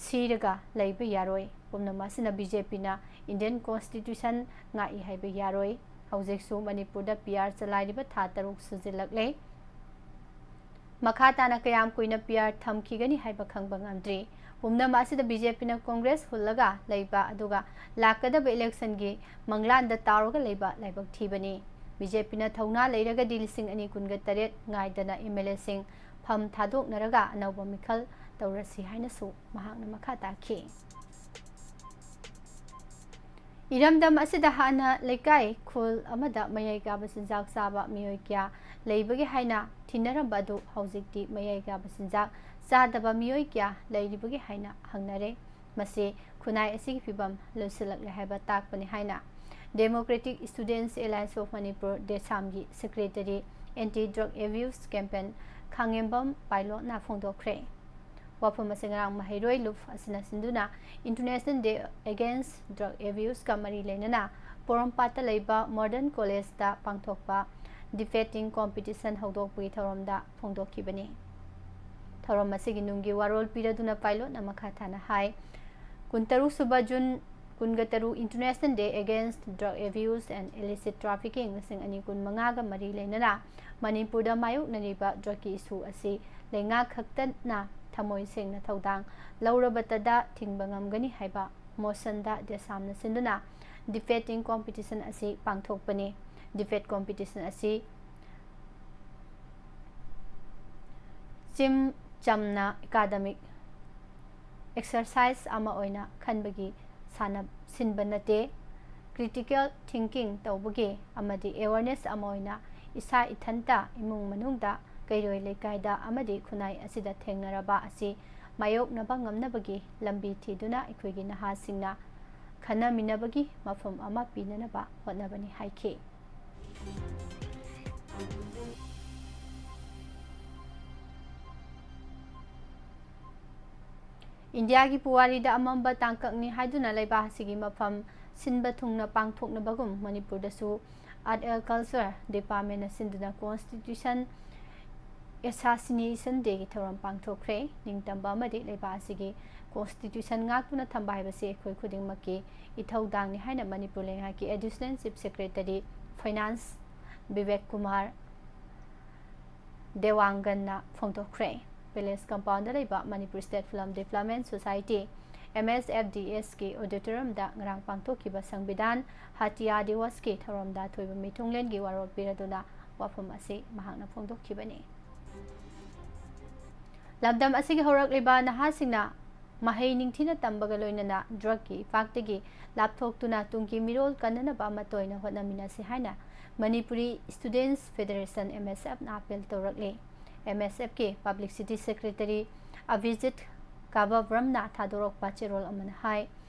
ꯁꯤꯔꯒ ꯂꯩꯕ ꯌꯥꯔꯣꯏ꯫ ꯄꯨꯝꯅꯃꯛ ꯑꯁꯤꯅ ꯕꯤ ꯖꯦ ꯄꯤꯅ ꯏꯟꯗꯤꯌꯟ ꯀꯣꯟꯁꯇꯤꯇ꯭ꯌꯨꯁꯟ ꯉꯥꯛꯏ ꯍꯥꯏꯕ ꯌꯥꯔꯣꯏ꯫ ꯍꯧꯖꯤꯛꯁꯨ ꯃꯅꯤꯄꯨꯔꯗ ꯄꯤ ꯑꯥꯔ ꯆꯂꯥꯏꯔꯤꯕ ꯊꯥ ꯇꯔꯨꯛ ꯁꯨꯖꯤꯜꯂꯛꯂꯦ꯫ ꯃꯈꯥ ꯇꯥꯅ ꯀꯌꯥꯝ ꯀꯨꯏꯅ ꯄꯤ ꯑꯥꯔ ꯊꯝꯈꯤꯒꯅꯤ ꯍꯥꯏꯕ ꯈꯪꯕ ꯉꯝꯗ꯭ꯔꯤ꯫ ꯄꯨꯝꯅꯃꯛ ꯑꯁꯤꯗ ꯕꯤ ꯖꯦ ꯄꯤꯅ ꯀꯣꯡꯒ꯭ꯔꯦꯁ ꯍꯨꯜꯂꯒ ꯂꯩꯕ ꯑꯗꯨꯒ ꯂꯥꯛꯀꯗꯕ ꯏꯂꯦꯛꯁꯟꯒꯤ ꯃꯪꯂꯥꯟꯗ ꯇꯥꯎꯔꯒ ꯂꯩꯕ ꯂꯥꯏꯕꯛ ꯊꯤꯕꯅꯤ꯫ ꯕꯤ ꯖꯦ ꯄꯤꯅ ꯊꯧꯅꯥ ꯂꯩꯔꯒꯗꯤ ꯂꯤꯁꯤꯡ ꯑꯅꯤ ꯀꯨꯟꯒ ꯇꯔꯦꯠ ꯉꯥꯏꯗꯅ ꯑꯦꯝ ꯑꯦꯜ ꯑꯦꯁꯤꯡ ꯐꯝ ꯊꯥꯗꯣꯛꯅꯔꯒ ꯑꯅꯧꯕ ꯃꯤꯈꯜ ꯇꯧꯔꯁꯤ ꯍꯥꯏꯅꯁꯨ ꯃꯍꯥꯛꯅ ꯃꯈꯥ ꯇꯥꯈꯤ꯫ ꯏꯔꯝꯗꯝ ꯑꯁꯤꯗ ꯍꯥꯟꯅ ꯂꯩꯀꯥꯏ ꯈꯨꯜ ꯑꯃꯗ ꯃꯌꯥꯏ ꯀꯥꯕ ꯆꯤꯟꯖꯥꯛ ꯆꯥꯕ ꯃꯤꯑꯣꯏ ꯀꯌꯥ ꯂꯩꯕꯒꯦ ꯍꯥꯏꯅ ꯊꯤꯅꯔꯝꯕ ꯑꯗꯨ ꯍꯧꯖꯤꯛꯇꯤ ꯃꯌꯥꯏ ꯀꯥꯕ ꯆꯤꯟꯖꯥꯛ ꯆꯥꯗꯕ ꯃꯤꯑꯣꯏ ꯀꯌꯥ ꯂꯩꯔꯤꯕꯒꯦ ꯍꯥꯏꯅ ꯍꯪꯅꯔꯦ꯫ ꯃꯁꯤ ꯈꯨꯟꯅꯥꯏ ꯑꯁꯤꯒꯤ ꯐꯤꯕꯝ ꯂꯣꯏꯁꯤꯜꯂꯛꯂꯦ ꯍꯥꯏꯕ ꯇꯥꯛꯄꯅꯤ ꯍꯥꯏꯅ Democratic Students Alliance of Manipur, ꯗꯦꯁꯥꯝꯒꯤ secretary anti drug abuse campaign Khangembam ꯄꯥꯏꯂꯣꯠꯅ ꯐꯣꯡꯗꯣꯛꯈ꯭ꯔꯦ꯫ ꯋꯥꯐꯝ ꯑꯁꯤ ꯉꯔꯥꯡ ꯃꯍꯩꯔꯣꯏ ꯂꯨꯞ ꯑꯁꯤꯅ ꯁꯤꯟꯗꯨꯅ International Day Against Drug Abuseꯀ ꯃꯔꯤ ꯂꯩꯅꯅ ꯄꯣꯔꯣꯝꯄꯥꯠꯇ ꯂꯩꯕ ꯃꯣꯗꯔꯟ ꯀꯣꯂꯦꯖꯇ ꯄꯥꯡꯊꯣꯛꯄ ꯗꯤꯕꯦꯇꯤꯡ ꯀꯣꯝꯄꯤꯇꯤꯁꯟ ꯍꯧꯗꯣꯛꯄꯒꯤ ꯊꯧꯔꯝꯗ ꯐꯣꯡꯗꯣꯛꯈꯤꯕꯅꯤ꯫ ꯊꯧꯔꯝ ꯑꯁꯤꯒꯤ ꯅꯨꯡꯒꯤ ꯋꯥꯔꯣꯜ ꯄꯤꯔꯗꯨꯅ ꯄꯥꯏꯂꯣꯠꯅ ꯃꯈꯥ ꯊꯥꯅ ꯍꯥꯏ, ꯀꯨꯟꯇꯔꯨꯛ ꯁꯨꯕ ꯖꯨꯟ ꯀꯨꯟꯒ ꯇꯔꯨꯛ International Day Against Drug Abuse and Illicit Trafficking ꯂꯤꯁꯤꯡ ꯑꯅꯤ ꯀꯨꯟꯃꯉꯥꯒ ꯃꯔꯤ ꯂꯩꯅꯅ ꯃꯅꯤꯄꯨꯔꯗ ꯃꯥꯌꯣꯛꯅꯔꯤꯕ ꯗ꯭ꯔꯒꯀꯤ ꯏꯁꯨ ꯑꯁꯤ ꯂꯩꯉꯥꯛ ꯈꯛꯇꯅ ꯊꯃꯣꯏ ꯁꯦꯡꯅ ꯊꯧꯗꯥꯡ ꯂꯧꯔꯕꯇꯗ ꯊꯤꯡꯕ ꯉꯝꯒꯅꯤ ꯍꯥꯏꯕ ꯃꯣꯁꯟꯗ ꯗꯦꯁꯥꯝꯅ ꯁꯤꯟꯗꯨꯅ ꯗꯤꯕꯦꯇꯤꯡ ꯀꯣꯝꯄꯤꯇꯤꯁꯟ ꯑꯁꯤ ꯄꯥꯡꯊꯣꯛꯄꯅꯤ꯫ ꯗꯤꯕꯦꯠ ꯀꯣꯝꯄꯤꯇꯤꯁꯟ ꯑꯁꯤ ꯏꯆꯝ ꯆꯝꯅ ꯑꯦꯀꯥꯗꯃꯤꯛ ꯑꯦꯛꯁꯔꯁꯥꯏꯖ ꯑꯃ ꯑꯣꯏꯅ ꯈꯟꯕꯒꯤ ꯁꯥꯟꯅ ꯁꯤꯟꯕ ꯅꯠꯇꯦ꯫ ꯀ꯭ꯔꯤꯇꯤꯀꯦꯜ ꯊꯤꯡꯀꯤꯡ ꯇꯧꯕꯒꯤ ꯑꯃꯗꯤ ꯑꯦꯋꯥꯔꯅꯦꯁ ꯑꯃ ꯑꯣꯏꯅ ꯏꯁꯥ ꯏꯊꯟꯇ, ꯏꯃꯨꯡ ꯃꯅꯨꯡꯗ, ꯀꯩꯔꯣꯏ ꯂꯩꯀꯥꯏꯗ ꯑꯃꯗꯤ ꯈꯨꯟꯅꯥꯏ ꯑꯁꯤꯗ ꯊꯦꯡꯅꯔꯕ ꯑꯁꯤ ꯃꯥꯌꯣꯛꯅꯕ ꯉꯝꯅꯕꯒꯤ ꯂꯝꯕꯤ ꯊꯤꯗꯨꯅ ꯑꯩꯈꯣꯏꯒꯤ ꯅꯍꯥꯁꯤꯡꯅ ꯈꯟꯅꯃꯤꯟꯅꯕꯒꯤ ꯃꯐꯝ ꯑꯃ ꯄꯤꯅꯅꯕ ꯍꯣꯠꯅꯕꯅꯤ ꯍꯥꯏꯈꯤ꯫ ꯏꯟꯗꯤꯌꯥꯒꯤ ꯄꯨꯋꯥꯔꯤꯗ ꯑꯃꯝꯕ ꯇꯥꯡꯀꯛꯅꯤ ꯍꯥꯏꯗꯨꯅ ꯂꯩꯕꯥꯛ ꯑꯁꯤꯒꯤ ꯃꯐꯝ ꯁꯤꯟꯕ ꯊꯨꯡꯅ ꯄꯥꯡꯊꯣꯛꯅꯕꯒꯨꯝ ꯃꯅꯤꯄꯨꯔꯗꯁꯨ Art and Culture Departmentꯅ ꯁꯤꯟꯗꯨꯅ Constitution Assassination Dayꯒꯤ ꯊꯧꯔꯝ ꯄꯥꯡꯊꯣꯛꯈ꯭ꯔꯦ꯫ ꯅꯤꯡꯇꯝꯕ ꯑꯃꯗꯤ ꯂꯩꯕꯥꯛ ꯑꯁꯤꯒꯤ Constitution ꯉꯥꯛꯇꯨꯅ ꯊꯝꯕ ꯍꯥꯏꯕꯁꯤ ꯑꯩꯈꯣꯏ ꯈꯨꯗꯤꯡꯃꯛꯀꯤ ꯏꯊꯧꯗꯥꯡꯅꯤ ꯍꯥꯏꯅ ꯃꯅꯤꯄꯨꯔ ꯂꯩꯉꯥꯛꯀꯤ Additional Chief Secretary Finance Bibek Kumar ꯗꯦꯋꯥꯡꯒꯟꯅ ꯐꯣꯡꯗꯣꯛꯈ꯭ꯔꯦ꯫ ꯄꯦꯂꯦꯁ ꯀꯝꯄꯥꯎꯟꯗ ꯂꯩꯕ Manipur State Film Development Society, MSFDSꯀꯤ auditoriumꯗ ꯉꯔꯥꯡ ꯄꯥꯡꯊꯣꯛꯈꯤꯕ ꯁꯪꯕꯤꯙꯥꯟ ꯍꯇꯤꯌꯥ ꯗꯤꯋꯁꯀꯤ ꯊꯧꯔꯝꯗ ꯑꯊꯣꯏꯕ ꯃꯤꯊꯨꯡꯂꯦꯟꯒꯤ ꯋꯥꯔꯣꯜ ꯄꯤꯔꯗꯨꯅ ꯋꯥꯐꯝ ꯑꯁꯤ ꯃꯍꯥꯛꯅ ꯐꯣꯡꯗꯣꯛꯈꯤꯕꯅꯤ꯫ ꯂꯝꯗꯝ ꯑꯁꯤꯒꯤ ꯍꯧꯔꯛꯂꯤꯕ ꯅꯍꯥꯁꯤꯡꯅ ꯃꯍꯩ ꯅꯤꯡꯊꯤꯅ ꯇꯝꯕꯒ ꯂꯣꯏꯅꯅ ꯗ꯭ꯔꯒꯀꯤ ꯏꯄꯥꯛꯇꯒꯤ ꯂꯥꯞꯊꯣꯛꯇꯨꯅ ꯇꯨꯡꯒꯤ ꯃꯤꯔꯣꯜ ꯀꯟꯅꯅꯕ ꯑꯃꯠꯇ ꯑꯣꯏꯅ ꯍꯣꯠꯅꯃꯤꯟꯅꯁꯤ ꯍꯥꯏꯅ ꯃꯅꯤꯄꯨꯔꯤ Students Federation, MSFꯅ ꯑꯥꯄꯤꯜ ꯇꯧꯔꯛꯂꯤ꯫ MSFꯀꯤ Publicity Secretary ꯑꯚꯤꯖꯤꯠ ꯀꯥꯕꯕ꯭ꯔꯝꯅ ꯊꯥꯗꯣꯔꯛꯄ ꯆꯦꯔꯣꯜ ꯑꯃꯅ ꯍꯥꯏ꯫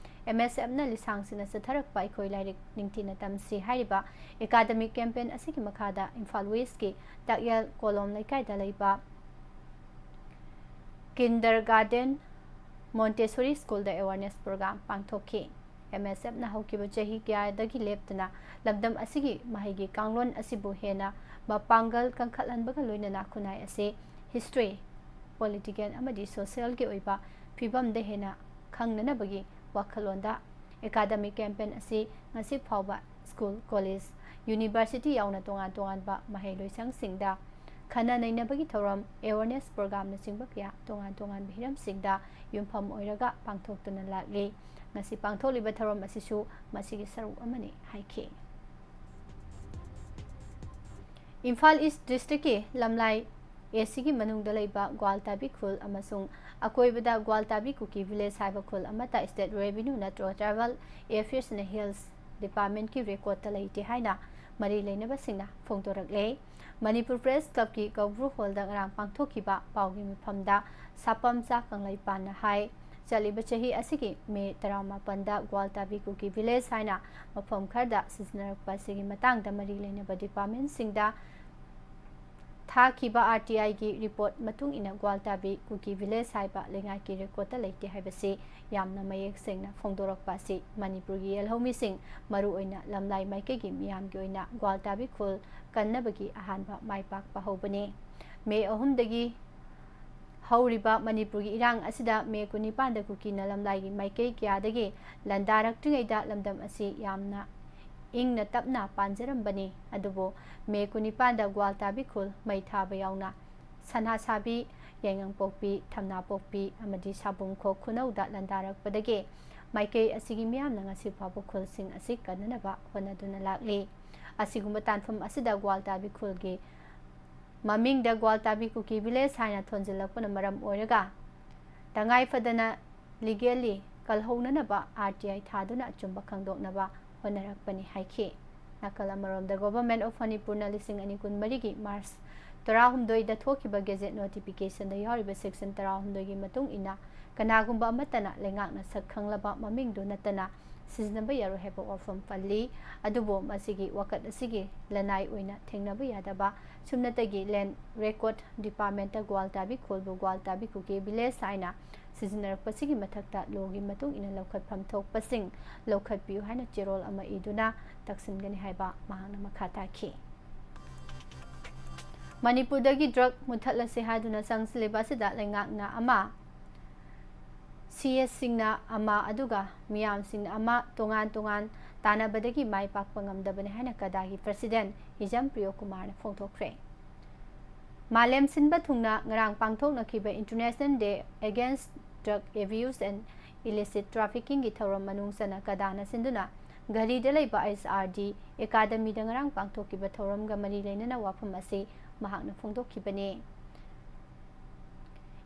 ꯑꯦꯝ ꯑꯦꯁ ꯑꯦꯐꯅ ꯂꯤꯁꯥꯡꯁꯤꯠꯅ ꯆꯠꯊꯔꯛꯄ ꯑꯩꯈꯣꯏ ꯂꯥꯏꯔꯤꯛ ꯅꯤꯡꯊꯤꯅ ꯇꯝꯁꯤ ꯍꯥꯏꯔꯤꯕ academic campaign ꯑꯁꯤꯒꯤ ꯃꯈꯥꯗ ꯏꯝꯐꯥꯜ ꯋꯦꯁꯀꯤ ꯇꯥꯛꯌꯦꯜ ꯀꯣꯂꯣꯝ ꯂꯩꯀꯥꯏꯗ ꯂꯩꯕ Kindergarten Montessori Schoolꯗ awareness program ꯄꯥꯡꯊꯣꯛꯈꯤ꯫ ꯑꯦꯝ ꯑꯦꯁ ꯑꯦꯐꯅ ꯍꯧꯈꯤꯕ ꯆꯍꯤ ꯀꯌꯥꯗꯒꯤ ꯂꯦꯞꯇꯅ ꯂꯝꯗꯝ ꯑꯁꯤꯒꯤ ꯃꯍꯩꯒꯤ ꯀꯥꯡꯂꯣꯟ ꯑꯁꯤꯕꯨ ꯍꯦꯟꯅ ꯃꯄꯥꯡꯒꯜ ꯀꯟꯈꯠꯍꯟꯕꯒ ꯂꯣꯏꯅꯅ ꯈꯨꯟꯅꯥꯏ ꯑꯁꯤ history, political ꯑꯃꯗꯤ socialꯒꯤ ꯑꯣꯏꯕ ꯐꯤꯕꯝꯗ ꯍꯦꯟꯅ ꯈꯪꯅꯅꯕꯒꯤ ꯋꯥꯈꯜꯂꯣꯟꯗ academic campaign ꯑꯁꯤ ꯉꯁꯤ ꯐꯥꯎꯕ school, college, university ꯌꯥꯎꯅ ꯇꯣꯉꯥꯟ ꯇꯣꯉꯥꯟꯕ ꯃꯍꯩꯂꯣꯏꯁꯪꯁꯤꯡꯗ ꯈꯟꯅ ꯅꯩꯅꯕꯒꯤ ꯊꯧꯔꯝ, awareness programꯅꯆꯤꯡꯕ ꯀꯌꯥ ꯇꯣꯉꯥꯟ ꯇꯣꯉꯥꯟꯕ ꯍꯤꯔꯝꯁꯤꯡꯗ ꯌꯨꯝꯐꯝ ꯑꯣꯏꯔꯒ ꯄꯥꯡꯊꯣꯛꯇꯨꯅ ꯂꯥꯛꯂꯤ꯫ ꯉꯁꯤ ꯄꯥꯡꯊꯣꯛꯂꯤꯕ ꯊꯧꯔꯝ ꯑꯁꯤꯁꯨ ꯃꯁꯤꯒꯤ ꯁꯔꯨꯛ ꯑꯃꯅꯤ ꯍꯥꯏꯈꯤ꯫ ꯏꯝꯐꯥꯜ ꯏꯁ ꯗꯤꯁꯇ꯭ꯔꯤꯛꯀꯤ ꯂꯝꯂꯥꯏ ꯑꯦꯁꯤꯒꯤ ꯃꯅꯨꯡꯗ ꯂꯩꯕ ꯒ꯭ꯋꯥꯜꯇꯥꯕꯤ ꯈꯨꯜ ꯑꯃꯁꯨꯡ ꯑꯀꯣꯏꯕꯗ ꯒ꯭ꯋꯥꯜꯇꯥꯕꯤ ꯀꯨꯀꯤ ꯚꯤꯂꯦꯖ ꯍꯥꯏꯕ ꯈꯨꯜ ꯑꯃꯠꯇ state revenue ꯅꯠꯇ꯭ꯔꯒ tribal affairs and health departmentꯀꯤ recordꯇ ꯂꯩꯇꯦ ꯍꯥꯏꯅ ꯃꯔꯤ ꯂꯩꯅꯕꯁꯤꯡꯅ ꯐꯣꯡꯗꯣꯔꯛꯂꯦ꯫ ꯃꯅꯤꯄꯨꯔ ꯄ꯭ꯔꯦꯁ ꯀ꯭ꯂꯕꯀꯤ ꯀꯧꯕ꯭ꯔꯨ ꯍꯣꯜꯗ ꯉꯔꯥꯡ ꯄꯥꯡꯊꯣꯛꯈꯤꯕ ꯄꯥꯎꯒꯤ ꯃꯤꯐꯝꯗ ꯁꯥꯄꯝꯆꯥ ꯀꯪꯂꯩꯄꯥꯟꯅ ꯍꯥꯏ, ꯆꯠꯂꯤꯕ ꯆꯍꯤ ꯑꯁꯤꯒꯤ ꯃꯦ ꯇꯔꯥꯃꯥꯄꯟꯗ ꯒ꯭ꯋꯥꯜꯇꯥꯕꯤ ꯀꯨꯀꯤ ꯚꯤꯂꯦꯖ ꯍꯥꯏꯅ ꯃꯐꯝ ꯈꯔꯗ ꯁꯤꯖꯤꯟꯅꯔꯛꯄ ꯑꯁꯤꯒꯤ ꯃꯇꯥꯡꯗ ꯃꯔꯤ ꯂꯩꯅꯕ departmentꯁꯤꯡꯗ ꯊꯥꯈꯤꯕ RTIꯒꯤ report ꯃꯇꯨꯡ ꯏꯟꯅ ꯒ꯭ꯋꯥꯜꯇꯥꯕꯤ ꯀꯨꯀꯤ ꯚꯤꯂꯦꯖ ꯍꯥꯏꯕ ꯂꯩꯉꯥꯛꯀꯤ recordꯇ ꯂꯩꯇꯦ ꯍꯥꯏꯕꯁꯤ ꯌꯥꯝꯅ ꯃꯌꯦꯛ ꯁꯦꯡꯅ ꯐꯣꯡꯗꯣꯔꯛꯄ ꯑꯁꯤ ꯃꯅꯤꯄꯨꯔꯒꯤ ꯌꯦꯜꯍꯧꯃꯤꯁꯤꯡ, ꯃꯔꯨꯑꯣꯏꯅ ꯂꯝꯂꯥꯏ ꯃꯥꯏꯀꯩꯒꯤ ꯃꯤꯌꯥꯝꯒꯤ ꯑꯣꯏꯅ ꯒ꯭ꯋꯥꯜꯇꯥꯕꯤ ꯈꯨꯜ ꯀꯟꯅꯕꯒꯤ ꯑꯍꯥꯟꯕ ꯃꯥꯏ ꯄꯥꯛꯄ ꯍꯧꯕꯅꯤ꯫ ꯃꯦ ꯑꯍꯨꯝꯗꯒꯤ ꯍꯧꯔꯤꯕ ꯃꯅꯤꯄꯨꯔꯒꯤ ꯏꯔꯥꯡ ꯑꯁꯤꯗ ꯃꯦ ꯀꯨꯟꯅꯤꯄꯥꯟꯗ ꯀꯨꯀꯤꯅ ꯂꯝꯂꯥꯏꯒꯤ ꯃꯥꯏꯀꯩ ꯀꯌꯥꯗꯒꯤ ꯂꯥꯟꯗꯥꯔꯛꯇ꯭ꯔꯤꯉꯩꯗ ꯂꯝꯗꯝ ꯑꯁꯤ ꯌꯥꯝꯅ ꯏꯪꯅ ꯇꯞꯅ ꯄꯥꯟꯖꯔꯝꯕꯅꯤ꯫ ꯑꯗꯨꯕꯨ ꯃꯦ ꯀꯨꯟꯅꯤꯄꯥꯟꯗ ꯒ꯭ꯋꯥꯜꯇꯥꯕꯤ ꯈꯨꯜ ꯃꯩ ꯊꯥꯕ ꯌꯥꯎꯅ ꯁꯅꯥꯁꯥꯕꯤ, ꯌꯥꯏꯉꯪꯄꯣꯛꯄꯤ, ꯊꯝꯅꯥꯄꯣꯛꯄꯤ ꯑꯃꯗꯤ ꯁꯥꯕꯨꯡꯈꯣꯛ ꯈꯨꯅꯧꯗ ꯂꯥꯟꯗꯥꯔꯛꯄꯗꯒꯤ ꯃꯥꯏꯀꯩ ꯑꯁꯤꯒꯤ ꯃꯤꯌꯥꯝꯅ ꯉꯁꯤ ꯐꯥꯎꯕ ꯈꯨꯜꯁꯤꯡ ꯑꯁꯤ ꯀꯟꯅꯅꯕ ꯍꯣꯠꯅꯗꯨꯅ ꯂꯥꯛꯂꯤ꯫ ꯑꯁꯤꯒꯨꯝꯕ ꯇꯥꯟꯐꯝ ꯑꯁꯤꯗ ꯒ꯭ꯋꯥꯜꯇꯥꯕꯤ ꯈꯨꯜꯒꯤ ꯃꯃꯤꯡꯗ ꯒ꯭ꯋꯥꯜꯇꯥꯕꯤ ꯀꯨꯀꯤ ꯚꯤꯂꯦꯖ ꯍꯥꯏꯅ ꯊꯣꯟꯖꯤꯜꯂꯛꯄꯅ ꯃꯔꯝ ꯑꯣꯏꯔꯒ ꯇꯉꯥꯏ ꯐꯗꯅ legally ꯀꯜꯍꯧꯅꯅꯕ RTI ꯊꯥꯗꯨꯅ ꯑꯆꯨꯝꯕ ꯈꯪꯗꯣꯛꯅꯕ ꯍꯣꯠꯅꯔꯛꯄꯅꯤ ꯍꯥꯏꯈꯤ꯫ ꯅꯥꯀꯜ ꯑꯃꯔꯣꯝꯗ Government of ꯃꯅꯤꯄꯨꯔꯅ ꯂꯤꯁꯤꯡ ꯑꯅꯤ ꯀꯨꯟꯃꯔꯤꯒꯤ ꯃꯥꯔꯆ ꯇꯔꯥꯍꯨꯝꯗꯣꯏꯗ ꯊꯣꯛꯈꯤꯕ ꯒꯦꯖꯦꯠ ꯅꯣꯇꯤꯐꯤꯀꯦꯁꯟꯗ ꯌꯥꯎꯔꯤꯕ ꯁꯦꯛꯁꯟ ꯇꯔꯥꯍꯨꯝꯗꯣꯏꯒꯤ ꯃꯇꯨꯡ ꯏꯟꯅ ꯀꯅꯥꯒꯨꯝꯕ ꯑꯃꯠꯇꯅ ꯂꯩꯉꯥꯛꯅ ꯁꯛ ꯈꯪꯂꯕ ꯃꯃꯤꯡꯗꯨ ꯅꯠꯇꯅ ꯁꯤꯖꯤꯟꯅꯕ ꯌꯥꯔꯣꯏ ꯍꯥꯏꯕ ꯋꯥꯐꯝ ꯄꯜꯂꯤ꯫ ꯑꯗꯨꯕꯨ ꯃꯁꯤꯒꯤ ꯋꯥꯀꯠ ꯑꯁꯤꯒꯤ ꯂꯅꯥꯏ ꯑꯣꯏꯅ ꯊꯦꯡꯅꯕ ꯌꯥꯗꯕ ꯁꯨꯞꯅꯇꯒꯤ ꯂꯦꯟ ꯔꯦꯀꯣꯔꯗ ꯗꯤꯄꯥꯔꯠꯃꯦꯟꯇ ꯒ꯭ꯋꯥꯜꯇꯥꯕꯤ ꯈꯨꯜꯕꯨ ꯒ꯭ꯋꯥꯜꯇꯥꯕꯤ ꯀꯨꯀꯤ ꯚꯤꯂꯦꯖ ꯍꯥꯏꯅ ꯁꯤꯖꯤꯟꯅꯔꯛꯄꯁꯤꯒꯤ ꯃꯊꯛꯇ ꯂꯣꯒꯤ ꯃꯇꯨꯡ ꯏꯟꯅ ꯂꯧꯈꯠꯐꯝ ꯊꯣꯛꯄꯁꯤꯡ ꯂꯧꯈꯠꯄꯤꯌꯨ ꯍꯥꯏꯅ ꯆꯦꯔꯣꯜ ꯑꯃ ꯏꯗꯨꯅ ꯇꯛꯁꯤꯟꯒꯅꯤ ꯍꯥꯏꯕ ꯃꯍꯥꯛꯅ ꯃꯈꯥ ꯇꯥꯈꯤ꯫ ꯃꯅꯤꯄꯨꯔꯗꯒꯤ ꯗ꯭ꯔꯒ ꯃꯨꯠꯊꯠꯂꯁꯤ ꯍꯥꯏꯗꯨꯅ ꯆꯪꯁꯤꯜꯂꯤꯕ ꯑꯁꯤꯗ ꯂꯩꯉꯥꯛꯅ ꯑꯃ, ꯁꯤ ꯑꯦꯁꯁꯤꯡꯅ ꯑꯃ, ꯑꯗꯨꯒ ꯃꯤꯌꯥꯝꯁꯤꯡꯅ ꯑꯃ, ꯇꯣꯉꯥꯟ ꯇꯣꯉꯥꯟ ꯇꯥꯟꯅꯕꯗꯒꯤ ꯃꯥꯏ ꯄꯥꯛꯄ ꯉꯝꯗꯕꯅꯤ ꯍꯥꯏꯅ ꯀꯗꯥꯒꯤ ꯄ꯭ꯔꯁꯤꯗꯦꯟ ꯍꯤꯖꯝ ꯄ꯭ꯔꯤꯌꯣ ꯀꯨꯃꯥꯔꯅ ꯐꯣꯡꯗꯣꯛꯈ꯭ꯔꯦ꯫ ꯃꯥꯂꯦꯝ ꯁꯤꯟꯕ ꯊꯨꯡꯅ ꯉꯔꯥꯡ ꯄꯥꯡꯊꯣꯛꯅꯈꯤꯕ International Day Against Drug Abuse and Illicit Traffickingꯒꯤ ꯊꯧꯔꯝ ꯃꯅꯨꯡ ꯆꯟꯅ ꯀꯗꯥꯅ ꯁꯤꯟꯗꯨꯅ ꯘꯔꯤꯗ ꯂꯩꯕ ꯑꯩꯆ ꯑꯥꯔ ꯗꯤ ꯑꯦꯀꯥꯗꯃꯤꯗ ꯉꯔꯥꯡ ꯄꯥꯡꯊꯣꯛꯈꯤꯕ ꯊꯧꯔꯝꯒ ꯃꯔꯤ ꯂꯩꯅꯅ ꯋꯥꯐꯝ ꯑꯁꯤ ꯃꯍꯥꯛꯅ ꯐꯣꯡꯗꯣꯛꯈꯤꯕꯅꯤ꯫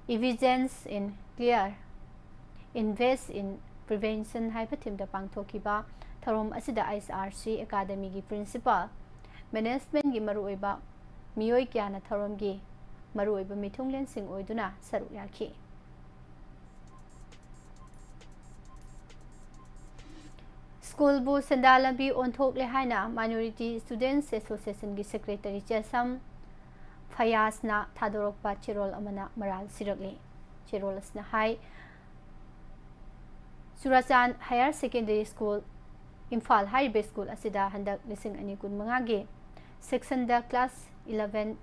Evigence in Clear, Invest in Prevention ꯍꯥꯏꯕ ꯊꯤꯝꯗ ꯄꯥꯡꯊꯣꯛꯈꯤꯕ ꯊꯧꯔꯝ ꯑꯁꯤꯗ ꯑꯩꯆ ꯑꯥꯔ ꯁꯤ ꯑꯦꯀꯥꯗꯃꯤꯒꯤ ꯄ꯭ꯔꯤꯟꯁꯤꯄꯥꯜ, ꯃꯦꯅꯦꯖꯃꯦꯟꯒꯤ ꯃꯔꯨꯑꯣꯏꯕ ꯃꯤꯑꯣꯏ ꯀꯌꯥꯅ ꯊꯧꯔꯝꯒꯤ ꯃꯔꯨꯑꯣꯏꯕ ꯃꯤꯊꯨꯡꯂꯦꯟꯁꯤꯡ ꯑꯣꯏꯗꯨꯅ ꯁꯔꯨꯛ ꯌꯥꯈꯤ꯫ ꯁ꯭ꯀꯨꯜꯕꯨ ꯁꯦꯟꯗꯥꯟ ꯂꯝꯕꯤ ꯑꯣꯟꯊꯣꯛꯂꯦ ꯍꯥꯏꯅ Minority Students Associationꯒꯤ ꯁꯦꯀ꯭ꯔꯦꯇꯔꯤ ꯆꯦꯁꯝ ꯐꯌꯥꯖꯅ ꯊꯥꯗꯣꯔꯛꯄ ꯆꯦꯔꯣꯜ ꯑꯃꯅ ꯃꯔꯥꯜ ꯁꯤꯔꯛꯂꯤ꯫ ꯆꯦꯔꯣꯜ ꯑꯁꯤꯅ ꯍꯥꯏ, ꯆꯨꯔꯥꯆꯥꯟ ꯍꯥꯌꯔ ꯁꯦꯀꯦꯟꯗꯔꯤ ꯁ꯭ꯀꯨꯜ, ꯏꯝꯐꯥꯜ ꯍꯥꯏꯔꯤꯕ ꯁ꯭ꯀꯨꯜ ꯑꯁꯤꯗ ꯍꯟꯗꯛ ꯂꯤꯁꯤꯡ ꯑꯅꯤ ꯀꯨꯟꯃꯉꯥꯒꯤ ꯁꯦꯛꯁꯟꯗ ꯀ꯭ꯂꯥꯁ ꯏꯂꯚꯦꯟ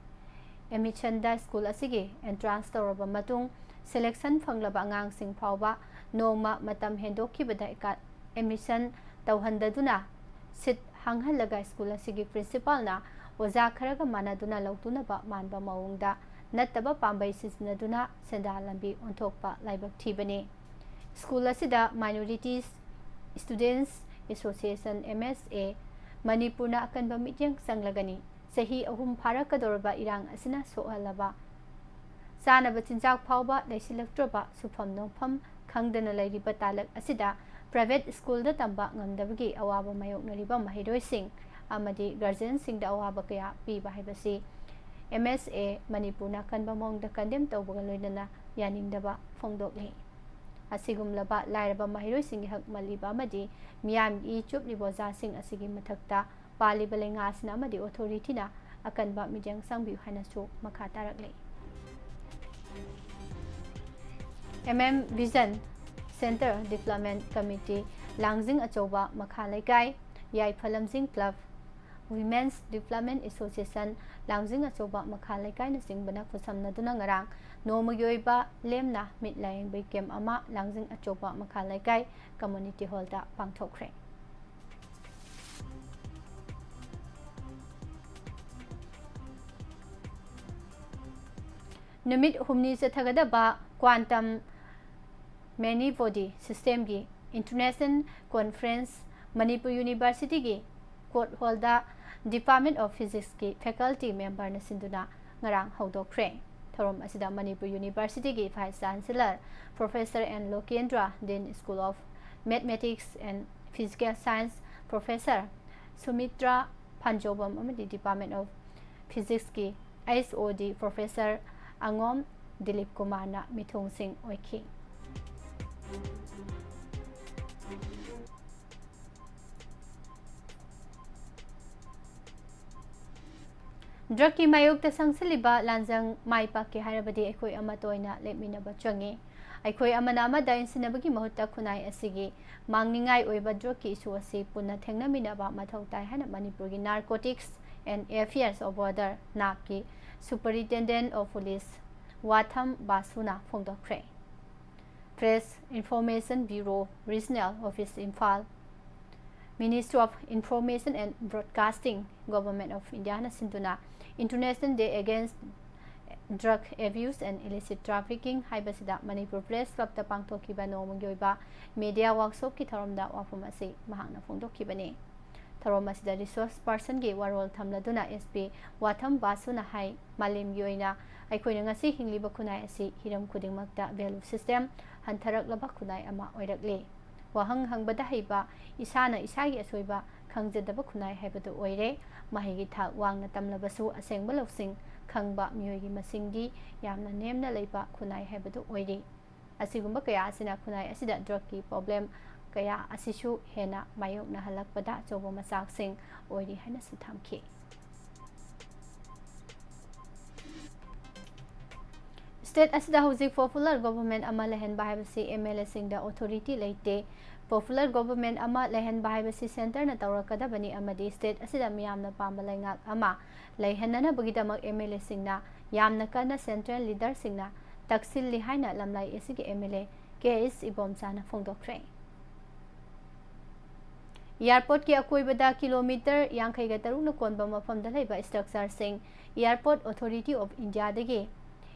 ꯑꯦꯗꯃꯤꯁꯟꯗ ꯁ꯭ꯀꯨꯜ ꯑꯁꯤꯒꯤ ꯑꯦꯟꯇ꯭ꯔꯥꯟꯁ ꯇꯧꯔꯕ ꯃꯇꯨꯡ ꯁꯦꯂꯦꯛꯁꯟ ꯐꯪꯂꯕ ꯑꯉꯥꯡꯁꯤꯡ ꯐꯥꯎꯕ ꯅꯣꯡꯃ ꯃꯇꯝ ꯍꯦꯟꯗꯣꯛꯈꯤꯕꯗ ꯑꯦꯀꯥ-, ꯑꯦꯗꯃꯤꯁꯟ ꯇꯧꯍꯟꯗꯗꯨꯅ ꯁꯤꯠ ꯍꯥꯡꯍꯜꯂꯒ ꯁ꯭ꯀꯨꯜ ꯑꯁꯤꯒꯤ ꯄ꯭ꯔꯤꯟꯁꯤꯄꯥꯜꯅ ꯑꯣꯖꯥ ꯈꯔꯒ ꯃꯥꯟꯅꯗꯨꯅ ꯂꯧꯇꯨꯅꯕ ꯃꯥꯟꯕ ꯃꯑꯣꯡꯗ ꯅꯠꯇꯕ ꯄꯥꯝꯕꯩ ꯁꯤꯖꯤꯟꯅꯗꯨꯅ ꯁꯦꯟꯗꯥꯟ ꯂꯝꯕꯤ ꯑꯣꯟꯊꯣꯛꯄ ꯂꯥꯏꯕꯛ ꯊꯤꯕꯅꯤ꯫ ꯁ꯭ꯀꯨꯜ ꯑꯁꯤꯗ Minorities Students Association, M S A, ꯃꯅꯤꯄꯨꯔꯅ ꯑꯀꯟꯕ ꯃꯤꯠꯌꯦꯡ ꯆꯪꯂꯒꯅꯤ꯫ ꯆꯍꯤ ꯑꯍꯨꯝ ꯐꯥꯔꯛꯀꯗꯧꯔꯕ ꯏꯔꯥꯡ ꯑꯁꯤꯅ ꯁꯣꯛꯍꯜꯂꯕ, ꯆꯥꯅꯕ ꯆꯤꯟꯖꯥꯛ ꯐꯥꯎꯕ ꯂꯩꯁꯤꯜꯂꯛꯇ꯭ꯔꯕ, ꯁꯨꯐꯝ ꯅꯣꯝꯐꯝ ꯈꯪꯗꯅ ꯂꯩꯔꯤꯕ ꯇꯥꯂꯛ ꯑꯁꯤꯗ ꯄ꯭ꯔꯥꯏꯚꯦꯠ ꯁ꯭ꯀꯨꯜꯗ ꯇꯝꯕ ꯉꯝꯗꯕꯒꯤ ꯑꯋꯥꯕ ꯃꯥꯌꯣꯛꯅꯔꯤꯕ ꯃꯍꯩꯔꯣꯏꯁꯤꯡ ꯑꯃꯗꯤ ꯒꯥꯔꯖꯤꯌꯟꯁꯤꯡꯗ ꯑꯋꯥꯕ ꯀꯌꯥ ꯄꯤꯕ ꯍꯥꯏꯕꯁꯤ ꯑꯦꯝ ꯑꯦꯁ ꯑꯦ ꯃꯅꯤꯄꯨꯔꯅ ꯑꯀꯟꯕ ꯃꯑꯣꯡꯗ ꯀꯟꯗꯦꯝ ꯇꯧꯕꯒ ꯂꯣꯏꯅꯅ ꯌꯥꯅꯤꯡꯗꯕ ꯐꯣꯡꯗꯣꯛꯂꯤ꯫ ꯑꯁꯤꯒꯨꯝꯂꯕ ꯂꯥꯏꯔꯕ ꯃꯍꯩꯔꯣꯏꯁꯤꯡꯒꯤ ꯍꯛ ꯃꯜꯂꯤꯕ ꯑꯃꯗꯤ ꯃꯤꯌꯥꯝꯒꯤ ꯏ ꯆꯨꯞꯂꯤꯕ ꯑꯣꯖꯥꯁꯤꯡ ꯑꯁꯤꯒꯤ ꯃꯊꯛꯇ ꯄꯥꯜꯂꯤꯕ ꯂꯩꯉꯥꯛ ꯑꯁꯤꯅ ꯑꯃꯗꯤ ꯑꯣꯊꯣꯔꯤꯇꯤꯅ ꯑꯀꯟꯕ ꯃꯤꯠꯌꯦꯡ ꯆꯪꯕꯤꯌꯨ ꯍꯥꯏꯅꯁꯨ ꯃꯈꯥ ꯇꯥꯔꯛꯂꯤ꯫ M M vision centre development committee, ꯂꯥꯡꯖꯤꯡ ꯑꯆꯧꯕ ꯃꯈꯥ ꯂꯩꯀꯥꯏ, Yaipha Lamjing club, women's development association, ꯂꯥꯡꯖꯤꯡ ꯑꯆꯧꯕ ꯃꯈꯥ ꯂꯩꯀꯥꯏꯅꯆꯤꯡꯕꯅ ꯈꯨꯠꯁꯝꯅꯗꯨꯅ ꯉꯔꯥꯡ ꯅꯣꯡꯃꯒꯤ ꯑꯣꯏꯕ ꯂꯦꯝꯅ ꯃꯤꯠ ꯂꯥꯌꯦꯡꯕꯒꯤ ꯀꯦꯝꯞ ꯑꯃ ꯂꯥꯡꯖꯤꯡ ꯑꯆꯧꯕ ꯃꯈꯥ ꯂꯩꯀꯥꯏ ꯀꯝꯃꯨꯅꯤꯇꯤ ꯍꯣꯜꯗ ꯄꯥꯡꯊꯣꯛꯈ꯭ꯔꯦ꯫ ꯅꯨꯃꯤꯠ ꯍꯨꯝꯅꯤ ꯆꯠꯊꯒꯗꯕ ꯀ꯭ꯋꯥꯟꯇꯝ ꯃꯦꯅꯤ ꯕꯣꯗꯤ ꯁꯤꯁꯇꯦꯝꯒꯤ ꯏꯟꯇꯔꯅꯦꯁꯅꯦꯜ ꯀꯣꯟꯐꯔꯦꯟꯁ ꯃꯅꯤꯄꯨꯔ ꯌꯨꯅꯤꯚꯔꯁꯤꯇꯤꯒꯤ ꯀꯣꯔꯠ ꯍꯣꯜꯗ ꯗꯤꯄꯥꯔꯠꯃꯦꯟ ꯑꯣꯐ ꯐꯤꯖꯤꯛꯁꯀꯤ ꯐꯦꯀꯜꯇꯤ ꯃꯦꯝꯕꯔꯅ ꯁꯤꯟꯗꯨꯅ ꯉꯔꯥꯡ ꯍꯧꯗꯣꯛꯈ꯭ꯔꯦ꯫ ꯊꯧꯔꯝ ꯑꯁꯤꯗ ꯃꯅꯤꯄꯨꯔ ꯌꯨꯅꯤꯚꯔꯁꯤꯇꯤꯒꯤ vice chancellor professor N Lokendra, dean school of mathematics and physical science professor Sumitra Phanjoubam ꯑꯃꯗꯤ ꯗꯤꯄꯥꯔꯠꯃꯦꯟ ꯑꯣꯐ ꯐꯤꯖꯤꯛꯁꯀꯤ ꯑꯩꯆ ꯑꯣ ꯗꯤ ꯄ꯭ꯔꯣꯐꯦꯁꯔ ꯑꯉꯣꯝ ꯗꯤꯂꯤꯞ ꯀꯨꯃꯥꯔꯅ ꯃꯤꯊꯨꯡꯁꯤꯡ ꯑꯣꯏꯈꯤ꯫ ꯗ꯭ꯔꯒꯀꯤ ꯃꯥꯌꯣꯛꯇ ꯆꯪꯁꯤꯜꯂꯤꯕ ꯂꯥꯟꯖꯪ ꯃꯥꯏ ꯄꯥꯛꯀꯦ ꯍꯥꯏꯔꯕꯗꯤ ꯑꯩꯈꯣꯏ ꯑꯃꯠꯇ ꯑꯣꯏꯅ ꯂꯦꯞꯃꯤꯟꯅꯕ ꯆꯪꯉꯤ꯫ ꯑꯩꯈꯣꯏ ꯑꯃꯅ ꯑꯃꯗ ꯏꯟꯁꯤꯟꯅꯕꯒꯤ ꯃꯍꯨꯠꯇ ꯈꯨꯟꯅꯥꯏ ꯑꯁꯤꯒꯤ ꯃꯥꯡꯅꯤꯡꯉꯥꯏ ꯑꯣꯏꯕ ꯗ꯭ꯔꯒꯀꯤ ꯏꯁꯨ ꯑꯁꯤ ꯄꯨꯟꯅ ꯊꯦꯡꯅꯃꯤꯟꯅꯕ ꯃꯊꯧ ꯇꯥꯏ ꯍꯥꯏꯅ ꯃꯅꯤꯄꯨꯔꯒꯤ Narcotics and Affairs of Border, ꯅꯥꯞꯀꯤ Superintendent of Police ꯋꯥꯊꯝ ꯕꯥꯁꯨꯅ ꯐꯣꯡꯗꯣꯛꯈ꯭ꯔꯦ꯫ Press Information Bureau, Regional Office, Imphal, Ministry of Information and Broadcasting, Government of Indiaꯅ ꯁꯤꯟꯗꯨꯅ International Day Against Drug Abuse and Illicit Trafficking ꯍꯥꯏꯕꯁꯤꯗ ꯃꯅꯤꯄꯨꯔ ꯄ꯭ꯔꯦꯁ ꯀ꯭ꯂꯕꯇ ꯄꯥꯡꯊꯣꯛꯈꯤꯕ ꯅꯣꯡꯃꯒꯤ ꯑꯣꯏꯕ ꯃꯦꯗꯤꯌꯥ ꯋꯥꯔꯛꯁꯣꯞꯀꯤ ꯊꯧꯔꯝꯗ ꯋꯥꯐꯝ ꯑꯁꯤ ꯃꯍꯥꯛꯅ ꯐꯣꯡꯗꯣꯛꯈꯤꯕꯅꯤ꯫ ꯊꯧꯔꯝ ꯑꯁꯤꯗ ꯔꯤꯁꯣꯔꯁ ꯄꯥꯔꯁꯟꯒꯤ ꯋꯥꯔꯣꯜ ꯊꯝꯂꯗꯨꯅ ꯑꯦꯁ ꯄꯤ ꯋꯥꯊꯝ ꯕꯥꯁꯨꯅ ꯍꯥꯏ, ꯃꯥꯂꯦꯝꯒꯤ ꯑꯣꯏꯅ ꯑꯩꯈꯣꯏꯅ ꯉꯁꯤ ꯍꯤꯡꯂꯤꯕ ꯈꯨꯟꯅꯥꯏ ꯑꯁꯤ ꯍꯤꯔꯝ ꯈꯨꯗꯤꯡꯃꯛꯇ ꯚꯦꯂꯨ ꯁꯤꯁꯇꯦꯝ ꯍꯟꯊꯔꯛꯂꯕ ꯈꯨꯟꯅꯥꯏ ꯑꯃ ꯑꯣꯏꯔꯛꯂꯤ꯫ ꯋꯥꯍꯪ ꯍꯪꯕꯗ ꯍꯩꯕ, ꯏꯁꯥꯅ ꯏꯁꯥꯒꯤ ꯑꯁꯣꯏꯕ ꯈꯪꯖꯗꯕ ꯈꯨꯟꯅꯥꯏ ꯍꯥꯏꯕꯗꯨ ꯑꯣꯏꯔꯦ꯫ ꯃꯍꯩꯒꯤ ꯊꯥꯛ ꯋꯥꯡꯅ ꯇꯝꯂꯕꯁꯨ ꯑꯁꯦꯡꯕ ꯂꯧꯁꯤꯡ ꯈꯪꯕ ꯃꯤꯑꯣꯏꯒꯤ ꯃꯁꯤꯡꯗꯤ ꯌꯥꯝꯅ ꯅꯦꯝꯅ ꯂꯩꯕ ꯈꯨꯟꯅꯥꯏ ꯍꯥꯏꯕꯗꯨ ꯑꯣꯏꯔꯤ꯫ ꯑꯁꯤꯒꯨꯝꯕ ꯀꯌꯥ ꯑꯁꯤꯅ ꯈꯨꯟꯅꯥꯏ ꯑꯁꯤꯗ ꯗ꯭ꯔꯒꯀꯤ ꯄ꯭ꯔꯣꯕ꯭ꯂꯦꯝ ꯀꯌꯥ ꯑꯁꯤꯁꯨ ꯍꯦꯟꯅ ꯃꯥꯌꯣꯛꯅꯍꯜꯂꯛꯄꯗ ꯑꯆꯧꯕ ꯃꯆꯥꯛꯁꯤꯡ ꯑꯣꯏꯔꯤ ꯍꯥꯏꯅꯁꯨ ꯊꯝꯈꯤ꯫ ꯁ꯭ꯇꯦꯠ ꯑꯁꯤꯗ ꯍꯧꯖꯤꯛ ꯄꯣꯄꯨꯂꯔ ꯒꯣꯚꯔꯟꯃꯦꯟꯠ ꯑꯃ ꯂꯩꯍꯟꯕ ꯍꯥꯏꯕꯁꯤ ꯑꯦꯝ ꯑꯦꯜ ꯑꯦꯁꯤꯡꯗ ꯑꯣꯊꯣꯔꯤꯇꯤ ꯂꯩꯇꯦ꯫ ꯄꯣꯄꯨꯂꯔ ꯒꯣꯚꯔꯟꯃꯦꯟꯠ ꯑꯃ ꯂꯩꯍꯟꯕ ꯍꯥꯏꯕꯁꯤ ꯁꯦꯟꯇꯔꯅ ꯇꯧꯔꯛꯀꯗꯕꯅꯤ ꯑꯃꯗꯤ ꯁ꯭ꯇꯦꯠ ꯑꯁꯤꯗ ꯃꯤꯌꯥꯝꯅ ꯄꯥꯝꯕ ꯂꯩꯉꯥꯛ ꯑꯃ ꯂꯩꯍꯟꯅꯅꯕꯒꯤꯗꯃꯛ ꯑꯦꯝ ꯑꯦꯜ ꯑꯦꯁꯤꯡꯅ ꯌꯥꯝꯅ ꯀꯟꯅ ꯁꯦꯟꯇ꯭ꯔꯦꯜ ꯂꯤꯗꯔꯁꯤꯡꯅ ꯇꯛꯁꯤꯜꯂꯤ ꯍꯥꯏꯅ ꯂꯝꯂꯥꯏ ꯑꯁꯤꯒꯤ M L A K S ꯏꯕꯣꯝꯆꯥꯅ ꯐꯣꯡꯗꯣꯛꯈ꯭ꯔꯦ꯫ ꯑꯦꯌꯥꯔꯄꯣꯔꯠꯀꯤ ꯑꯀꯣꯏꯕꯗ ꯀꯤꯂꯣꯃꯤꯇꯔ ꯌꯥꯡꯈꯩꯒ ꯇꯔꯨꯛꯅ ꯀꯣꯟꯕ ꯃꯐꯝꯗ ꯂꯩꯕ ꯁ꯭ꯇ꯭ꯔꯛꯆꯔꯁꯤꯡ Airport Authority of India ꯗꯒꯤ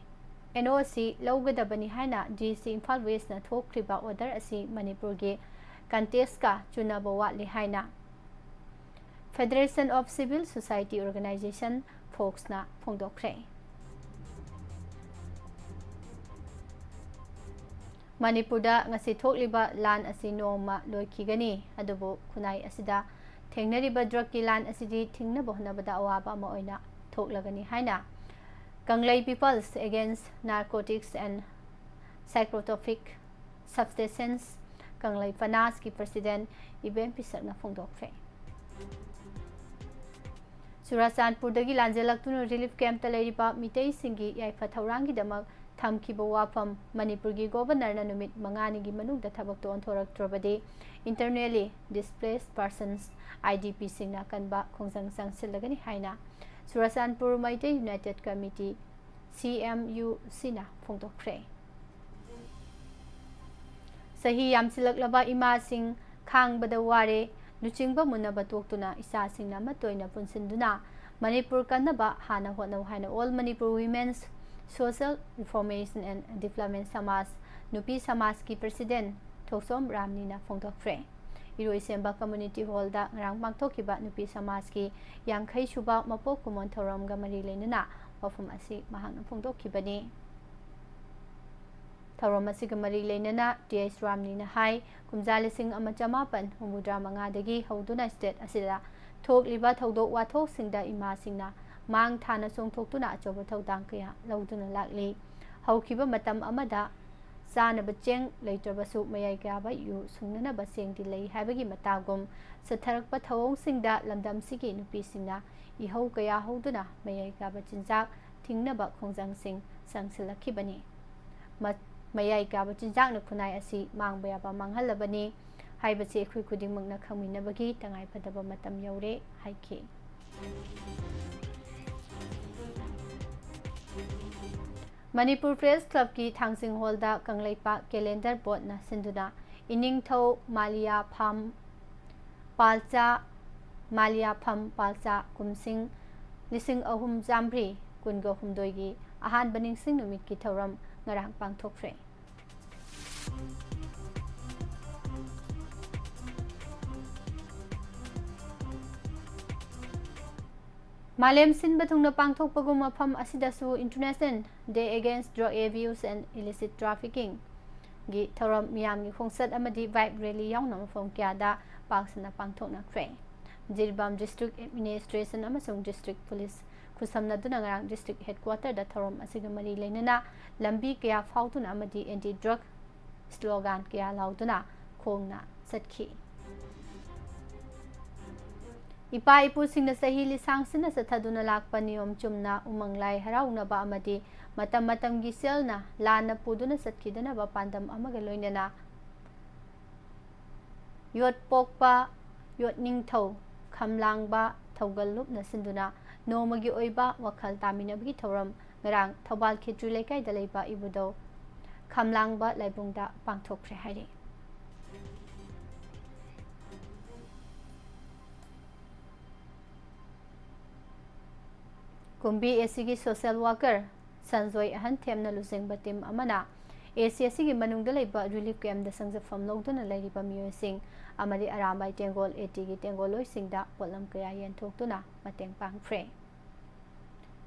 ꯑꯦꯟ ꯑꯣ ꯁꯤ ꯂꯧꯒꯗꯕꯅꯤ ꯍꯥꯏꯅ ꯗꯤ ꯁꯤ ꯏꯝꯐꯥꯜ ꯋꯦꯁ꯭ꯠꯅ ꯊꯣꯛꯈ꯭ꯔꯤꯕ ꯑꯣꯔꯗꯔ ꯑꯁꯤ ꯃꯅꯤꯄꯨꯔꯒꯤ ꯀꯟꯇꯦꯛꯁꯀ ꯆꯨꯅꯕ ꯋꯥꯠꯂꯤ ꯍꯥꯏꯅ Federation of Civil Society Organisation, ꯐꯣꯛꯁꯅ ꯐꯣꯡꯗꯣꯛꯈ꯭ꯔꯦ꯫ ꯃꯅꯤꯄꯨꯔꯗ ꯉꯁꯤ ꯊꯣꯛꯂꯤꯕ ꯂꯥꯟ ꯑꯁꯤ ꯅꯣꯡꯃ ꯂꯣꯏꯈꯤꯒꯅꯤ, ꯑꯗꯨꯕꯨ ꯈꯨꯟꯅꯥꯏ ꯑꯁꯤꯗ ꯊꯦꯡꯅꯔꯤꯕ ꯗ꯭ꯔꯒꯀꯤ ꯂꯥꯟ ꯑꯁꯤꯗꯤ ꯊꯤꯡꯅꯕ ꯍꯣꯠꯅꯕꯗ ꯑꯋꯥꯕ ꯑꯃ ꯑꯣꯏꯅ ꯊꯣꯛꯂꯒꯅꯤ ꯍꯥꯏꯅ Kanglei People's Against Narcotics and Psychotropic Substances, Kanglei ꯐꯅꯥꯁꯀꯤ ꯄ꯭ꯔꯁꯤꯗꯦꯟꯠ ꯏꯕꯦꯝ ꯄꯤꯁꯛꯅ ꯐꯣꯡꯗꯣꯛꯈ꯭ꯔꯦ꯫ ꯆꯨꯔꯥꯆꯥꯟꯄꯨꯔꯗꯒꯤ ꯂꯥꯟꯖꯦꯜꯂꯛꯇꯨꯅ ꯔꯤꯂꯤꯐ ꯀꯦꯝꯞꯇ ꯂꯩꯔꯤꯕ ꯃꯤꯇꯩꯁꯤꯡꯒꯤ ꯌꯥꯏꯐ ꯊꯧꯔꯥꯡꯒꯤꯗꯃꯛ ꯊꯝꯈꯤꯕ ꯋꯥꯐꯝ ꯃꯅꯤꯄꯨꯔꯒꯤ ꯒꯣꯚꯔꯅꯔꯅ ꯅꯨꯃꯤꯠ ꯃꯉꯥꯅꯤꯒꯤ ꯃꯅꯨꯡꯗ ꯊꯕꯛꯇ ꯑꯣꯟꯊꯣꯔꯛꯇ꯭ꯔꯕꯗꯤ Internally Displaced Persons, I D P ꯁꯤꯡꯅ ꯑꯀꯟꯕ ꯈꯣꯡꯖꯪ ꯆꯪꯁꯤꯜꯂꯒꯅꯤ ꯍꯥꯏꯅ ꯆꯨꯔꯥꯆꯥꯟꯄꯨꯔ ꯃꯩꯇꯩ ꯌꯨꯅꯥꯏꯇꯦꯗ ꯀꯃꯤꯇꯤ, ꯁꯤ ꯑꯦꯝ ꯌꯨ ꯁꯤꯅ ꯐꯣꯡꯗꯣꯛꯈ꯭ꯔꯦ꯫ ꯆꯍꯤ ꯌꯥꯝꯁꯤꯜꯂꯛꯂꯕ ꯏꯃꯥꯁꯤꯡ ꯈꯥꯡꯕꯗ ꯋꯥꯔꯦ, ꯂꯨꯆꯤꯡꯕ ꯃꯨꯟꯅꯕ ꯇꯣꯛꯇꯨꯅ ꯏꯆꯥꯁꯤꯡꯅ ꯑꯃꯠꯇ ꯑꯣꯏꯅ ꯄꯨꯟꯁꯤꯟꯗꯨꯅ ꯃꯅꯤꯄꯨꯔ ꯀꯟꯅꯕ ꯍꯥꯟꯅ ꯍꯣꯠꯅꯧ ꯍꯥꯏꯅ All Manipur Women's Social Reformation and Development ꯁꯃꯥꯖ, ꯅꯨꯄꯤ ꯁꯃꯥꯖꯀꯤ ꯄ꯭ꯔꯁꯤꯗꯦꯟꯠ ꯊꯣꯛꯆꯣꯝ ꯔꯥꯝꯅꯤꯅ ꯐꯣꯡꯗꯣꯛꯈ꯭ꯔꯦ꯫ ꯏꯔꯣꯏꯁꯦꯝꯕ ꯀꯝꯃ꯭ꯌꯨꯅꯤꯇꯤ ꯍꯣꯜꯗ ꯉꯔꯥꯡ ꯄꯥꯡꯊꯣꯛꯈꯤꯕ ꯅꯨꯄꯤ ꯁꯃꯥꯖꯀꯤ ꯌꯥꯡꯈꯩ ꯁꯨꯕ ꯃꯄꯣꯛ ꯀꯨꯝꯑꯣꯟ ꯊꯧꯔꯝꯒ ꯃꯔꯤ ꯂꯩꯅꯅ ꯋꯥꯐꯝ ꯑꯁꯤ ꯃꯍꯥꯛꯅ ꯐꯣꯡꯗꯣꯛꯈꯤꯕꯅꯤ꯫ ꯊꯧꯔꯝ ꯑꯁꯤꯒ ꯃꯔꯤ ꯂꯩꯅꯅ ꯇꯤ ꯑꯩꯆ ꯔꯥꯝꯅꯤꯅ ꯍꯥꯏ, ꯀꯨꯝꯖꯥ ꯂꯤꯁꯤꯡ ꯑꯃ ꯆꯃꯥꯄꯟ ꯍꯨꯝꯐꯨꯇꯔꯥ ꯃꯉꯥꯗꯒꯤ ꯍꯧꯗꯨꯅ ꯁ꯭ꯇꯦꯠ ꯑꯁꯤꯗ ꯊꯣꯛꯂꯤꯕ ꯊꯧꯗꯣꯛ ꯋꯥꯊꯣꯛꯁꯤꯡꯗ ꯏꯃꯥꯁꯤꯡꯅ ꯃꯥꯡ ꯊꯥꯅ ꯆꯣꯡꯊꯣꯛꯇꯨꯅ ꯑꯆꯧꯕ ꯊꯧꯗꯥꯡ ꯀꯌꯥ ꯂꯧꯗꯨꯅ ꯂꯥꯛꯂꯤ꯫ ꯍꯧꯈꯤꯕ ꯃꯇꯝ ꯑꯃꯗ ꯆꯥꯅꯕ ꯆꯦꯡ ꯂꯩꯇ꯭ꯔꯕꯁꯨ ꯃꯌꯥꯏ ꯀꯥꯕ ꯌꯨ ꯁꯨꯡꯅꯅꯕ ꯆꯦꯡꯗꯤ ꯂꯩ ꯍꯥꯏꯕꯒꯤ ꯃꯇꯥꯒꯨꯝ ꯆꯠꯊꯔꯛꯄ ꯊꯧꯑꯣꯡꯁꯤꯡꯗ ꯂꯝꯗꯝꯁꯤꯒꯤ ꯅꯨꯄꯤꯁꯤꯡꯅ ꯏꯍꯧ ꯀꯌꯥ ꯍꯧꯗꯨꯅ ꯃꯌꯥꯏ ꯀꯥꯕ ꯆꯤꯟꯖꯥꯛ ꯊꯤꯡꯅꯕ ꯈꯣꯡꯖꯪꯁꯤꯡ ꯆꯪꯁꯤꯜꯂꯛꯈꯤꯕꯅꯤ꯫ ꯃ-, ꯃꯌꯥꯏ ꯀꯥꯕ ꯆꯤꯟꯖꯥꯛꯅ ꯈꯨꯟꯅꯥꯏ ꯑꯁꯤ ꯃꯥꯡꯕ ꯌꯥꯕ ꯃꯥꯡꯍꯜꯂꯕꯅꯤ ꯍꯥꯏꯕꯁꯤ ꯑꯩꯈꯣꯏ ꯈꯨꯗꯤꯡꯃꯛꯅ ꯈꯪꯃꯤꯟꯅꯕꯒꯤ ꯇꯉꯥꯏꯐꯗꯕ ꯃꯇꯝ ꯌꯧꯔꯦ ꯍꯥꯏꯈꯤ꯫ ꯃꯅꯤꯄꯨꯔ ꯄ꯭ꯔꯦꯁ ꯀ꯭ꯂꯕꯀꯤ ꯊꯥꯡꯖꯤꯡ ꯍꯣꯜꯗ ꯀꯪꯂꯩꯄꯥꯛ ꯀꯦꯂꯦꯟꯗꯔ ꯕꯣꯔꯗꯅ ꯁꯤꯟꯗꯨꯅ ꯏꯅꯤꯡꯊꯧ ꯃꯥꯂꯤꯌꯥ ꯐꯥꯝ ꯄꯥꯜꯆꯥ, ꯃꯥꯂꯤꯌꯥꯐꯝ ꯄꯥꯜꯆꯥ ꯀꯨꯝꯁꯤꯡ ꯂꯤꯁꯤꯡ ꯑꯍꯨꯝ ꯆꯥꯃꯔꯤ ꯀꯨꯟꯒ ꯍꯨꯝꯗꯣꯏꯒꯤ ꯑꯍꯥꯟꯕ ꯅꯤꯡꯁꯤꯡ ꯅꯨꯃꯤꯠꯀꯤ ꯊꯧꯔꯝ ꯉꯔꯥꯡ ꯄꯥꯡꯊꯣꯛꯈ꯭ꯔꯦ꯫ ꯃꯥꯂꯦꯝ ꯁꯤꯟꯕ ꯊꯨꯡꯅ ꯄꯥꯡꯊꯣꯛꯄꯒꯨꯝ ꯃꯐꯝ ꯑꯁꯤꯗꯁꯨ International Day Against Drug Abuse and Illicit Trafficking ꯒꯤ ꯊꯧꯔꯝ, ꯃꯤꯌꯥꯝꯒꯤ ꯈꯣꯡꯆꯠ ꯑꯃꯗꯤ bike rally ꯌꯥꯎꯅ ꯃꯐꯝ ꯀꯌꯥꯗ ꯄꯥꯛ ꯁꯟꯅ ꯄꯥꯡꯊꯣꯛꯅꯈ꯭ꯔꯦ꯫ ꯖꯤꯔꯤꯕꯥꯝ District Administration ꯑꯃꯁꯨꯡ District Police ꯈꯨꯠꯁꯝꯅꯗꯨꯅ ꯉꯔꯥꯡ District Headquarter ꯗ ꯊꯧꯔꯝ ꯑꯁꯤꯒ ꯃꯔꯤ ꯂꯩꯅꯅ ꯂꯝꯕꯤ ꯀꯌꯥ ꯐꯥꯎꯗꯨꯅ ꯑꯃꯗꯤ anti drug slogan ꯀꯌꯥ ꯂꯥꯎꯗꯨꯅ ꯈꯣꯡꯅ ꯆꯠꯈꯤ꯫ ꯏꯄꯥ ꯏꯄꯨꯁꯤꯡꯅ ꯆꯍꯤ ꯂꯤꯁꯥꯡ ꯁꯤꯟꯅ ꯆꯠꯊꯗꯨꯅ ꯂꯥꯛꯄ ꯅꯤꯌꯣꯝ ꯆꯨꯝꯅ ꯎꯃꯪ ꯂꯥꯏ ꯍꯔꯥꯎꯅꯕ ꯑꯃꯗꯤ ꯃꯇꯝ ꯃꯇꯝꯒꯤ ꯁꯦꯜꯅ ꯂꯥꯟꯅ ꯄꯨꯗꯨꯅ ꯆꯠꯈꯤꯗꯅꯕ ꯄꯥꯟꯗꯝ ꯑꯃꯒ ꯂꯣꯏꯅꯅ ꯌꯣꯠꯄꯣꯛꯄ, ꯌꯣꯠꯅꯤꯡꯊꯧ, ꯈꯝꯂꯥꯡꯕ ꯊꯧꯒꯜ ꯂꯨꯞꯅ ꯁꯤꯟꯗꯨꯅ ꯅꯣꯡꯃꯒꯤ ꯑꯣꯏꯕ ꯋꯥꯈꯜ ꯇꯥꯃꯤꯟꯅꯕꯒꯤ ꯊꯧꯔꯝ ꯉꯔꯥꯡ ꯊꯧꯕꯥꯜ ꯈꯦꯇ꯭ꯔꯤ ꯂꯩꯀꯥꯏꯗ ꯂꯩꯕ ꯏꯕꯨꯙꯧ ꯈꯝꯂꯥꯡꯕ ꯂꯥꯏꯕꯨꯡꯗ ꯄꯥꯡꯊꯣꯛꯈ꯭ꯔꯦ ꯍꯥꯏꯔꯤ꯫ ꯀꯨꯝꯕꯤ ꯑꯦ ꯁꯤꯒꯤ social worker ꯁꯟꯖꯣꯏ ꯑꯍꯟꯊꯦꯝꯅ ꯂꯨꯆꯤꯡꯕ team ꯑꯃꯅ ꯑꯦ ꯁꯤ ꯑꯁꯤꯒꯤ ꯃꯅꯨꯡꯗ ꯂꯩꯕ relief camp ꯇ ꯆꯪꯖꯐꯝ ꯂꯧꯗꯨꯅ ꯂꯩꯔꯤꯕ ꯃꯤꯑꯣꯏꯁꯤꯡ ꯑꯃꯗꯤ ꯑꯔꯥꯝꯕꯥꯏ ꯇꯦꯡꯒꯣꯜ, ꯑꯦ ꯇꯤꯒꯤ ꯇꯦꯡꯒꯣꯜꯂꯣꯏꯁꯤꯡꯗ ꯄꯣꯠꯂꯝ ꯀꯌꯥ ꯌꯦꯟꯊꯣꯛꯇꯨꯅ ꯃꯇꯦꯡ ꯄꯥꯡꯈ꯭ꯔꯦ꯫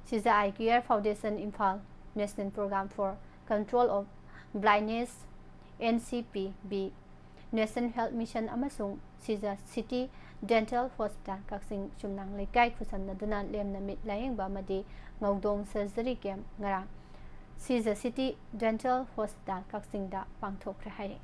Sija Eye Care Foundation Imphal, National Program for Control of Blindness, N C P B, National Health Mission ꯑꯃꯁꯨꯡ Sija City Dental Hospital ꯀꯛꯆꯤꯡ ꯆꯨꯝꯅꯥꯡ ꯂꯩꯀꯥꯏ ꯈꯨꯠꯁꯝꯅꯗꯨꯅ ꯂꯦꯝꯅ ꯃꯤꯠ ꯂꯥꯌꯦꯡꯕ ꯑꯃꯗꯤ ꯉꯧꯗꯣꯡ surgery camp ꯉꯔꯥꯡ ꯁꯤꯖ ꯁꯤꯇꯤ Dental Hospital ꯀꯛꯆꯤꯡꯗ ꯄꯥꯡꯊꯣꯛꯈ꯭ꯔꯦ ꯍꯥꯏꯔꯤ꯫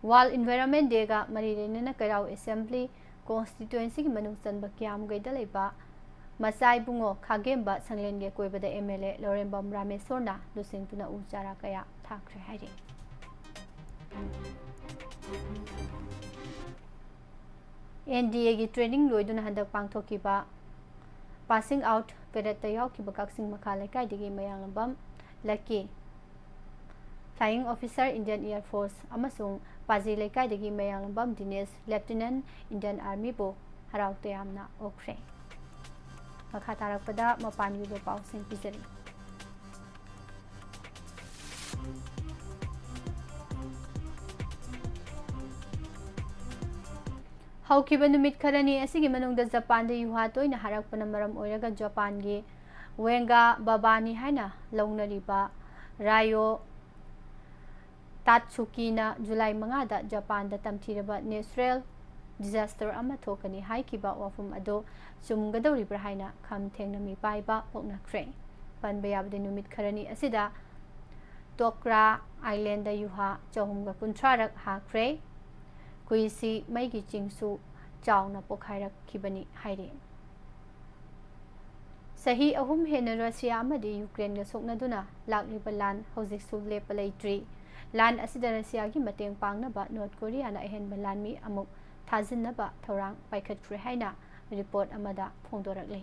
World Environment Dayꯒ ꯃꯔꯤ ꯂꯩꯅꯅ ꯀꯩꯔꯥꯎ Assembly Constituencyꯒꯤ ꯃꯅꯨꯡ ꯆꯟꯕ ꯀꯤꯌꯥꯝꯒꯩꯗ ꯂꯩꯕ ꯃꯆꯥ ꯏꯕꯨꯡꯉꯣ ꯈꯥꯒꯦꯝꯕ ꯁꯪꯂꯦꯟꯒꯤ ꯑꯀꯣꯏꯕꯗ MLA ꯂꯧꯔꯦꯝꯕꯝ ꯔꯥꯃꯦꯁꯣꯔꯅ ꯂꯨꯆꯤꯡꯗꯨꯅ ꯎ ꯆꯥꯔꯥ ꯀꯌꯥ ꯊꯥꯈ꯭ꯔꯦ ꯍꯥꯏꯔꯤ꯫ NDAꯒꯤ training ꯂꯣꯏꯗꯨꯅ ꯍꯟꯗꯛ ꯄꯥꯡꯊꯣꯛꯈꯤꯕ passing out paradeꯇ ꯌꯥꯎꯈꯤꯕ ꯀꯛꯆꯤꯡ ꯃꯈꯥ ꯂꯩꯀꯥꯏꯗꯒꯤ ꯃꯌꯥꯡꯂꯝꯕꯝ ꯂꯛꯀꯤ, Flying Officer Indian Air Force, ꯑꯃꯁꯨꯡ ꯄꯥꯖꯤ ꯂꯩꯀꯥꯏꯗꯒꯤ ꯃꯌꯥꯡꯂꯝꯕꯝ ꯗꯤꯅꯦꯁ, Lieutenant Indian Armyꯕꯨ ꯍꯔꯥꯎ ꯇꯌꯥꯝꯅ ꯑꯣꯛꯈ꯭ꯔꯦ꯫ ꯃꯈꯥ ꯇꯥꯔꯛꯄꯗ ꯃꯄꯥꯟꯒꯤ ꯑꯣꯏꯕ ꯄꯥꯎꯁꯤꯡ ꯄꯤꯖꯔꯤ꯫ ꯍꯧꯈꯤꯕ ꯅꯨꯃꯤꯠ ꯈꯔꯅꯤ ꯑꯁꯤꯒꯤ ꯃꯅꯨꯡꯗ ꯖꯄꯥꯟꯗ ꯌꯨꯍꯥ ꯇꯣꯏꯅ ꯍꯥꯔꯛꯄꯅ ꯃꯔꯝ ꯑꯣꯏꯔꯒ ꯖꯄꯥꯟꯒꯤ ꯋꯦꯡꯒꯥ ꯕꯕꯥꯅꯤ ꯍꯥꯏꯅ ꯂꯧꯅꯔꯤꯕ ꯔꯥꯌꯣ ꯇꯥꯠꯁꯨꯀꯤꯅ ꯖꯨꯂꯥꯏ ꯃꯉꯥꯗ ꯖꯄꯥꯟꯗ ꯇꯝꯊꯤꯔꯕ natural disaster ꯑꯃ ꯊꯣꯛꯀꯅꯤ ꯍꯥꯏꯈꯤꯕ ꯋꯥꯐꯝ ꯑꯗꯨ ꯆꯨꯝꯒꯗꯧꯔꯤꯕ꯭ꯔꯥ ꯍꯥꯏꯅ ꯈꯝ ꯊꯦꯡꯅ ꯃꯤꯄꯥꯏꯕ ꯄꯣꯛꯅꯈ꯭ꯔꯦ꯫ ꯄꯟꯕ ꯌꯥꯕꯗꯤ ꯅꯨꯃꯤꯠ ꯈꯔꯅꯤ ꯑꯁꯤꯗ ꯇꯣꯀ꯭ꯔꯥ Islandꯗ ꯌꯨꯍꯥ ꯆꯍꯨꯝꯒ ꯀꯨꯟꯊ꯭ꯔꯥꯔꯛ ꯍꯥꯈ꯭ꯔꯦ꯫ ꯀꯨꯏꯁꯤ ꯃꯩꯒꯤ ꯆꯤꯡꯁꯨ ꯆꯥꯎꯅ ꯄꯣꯈꯥꯏꯔꯛꯈꯤꯕꯅꯤ ꯍꯥꯏꯔꯤ꯫ ꯆꯍꯤ ꯑꯍꯨꯝ ꯍꯦꯟꯅ ꯔꯁꯤꯌꯥ ꯑꯃꯗꯤ ꯌꯨꯀ꯭ꯔꯦꯟꯒ ꯁꯣꯛꯅꯗꯨꯅ ꯂꯥꯛꯂꯤꯕ ꯂꯥꯟ ꯍꯧꯖꯤꯛꯁꯨ ꯂꯦꯞꯄ ꯂꯩꯇ꯭ꯔꯤ꯫ ꯂꯥꯟ ꯑꯁꯤꯗ ꯔꯁꯤꯌꯥꯒꯤ ꯃꯇꯦꯡ ꯄꯥꯡꯅꯕ ꯅꯣꯔꯠ ꯀꯣꯔꯤꯌꯥꯅ ꯑꯍꯦꯟꯕ ꯂꯥꯟꯃꯤ ꯑꯃꯨꯛ ꯊꯥꯖꯤꯟꯅꯕ ꯊꯧꯔꯥꯡ ꯄꯥꯏꯈꯠꯈ꯭ꯔꯦ ꯍꯥꯏꯅ report ꯑꯃꯗ ꯐꯣꯡꯗꯣꯔꯛꯂꯤ꯫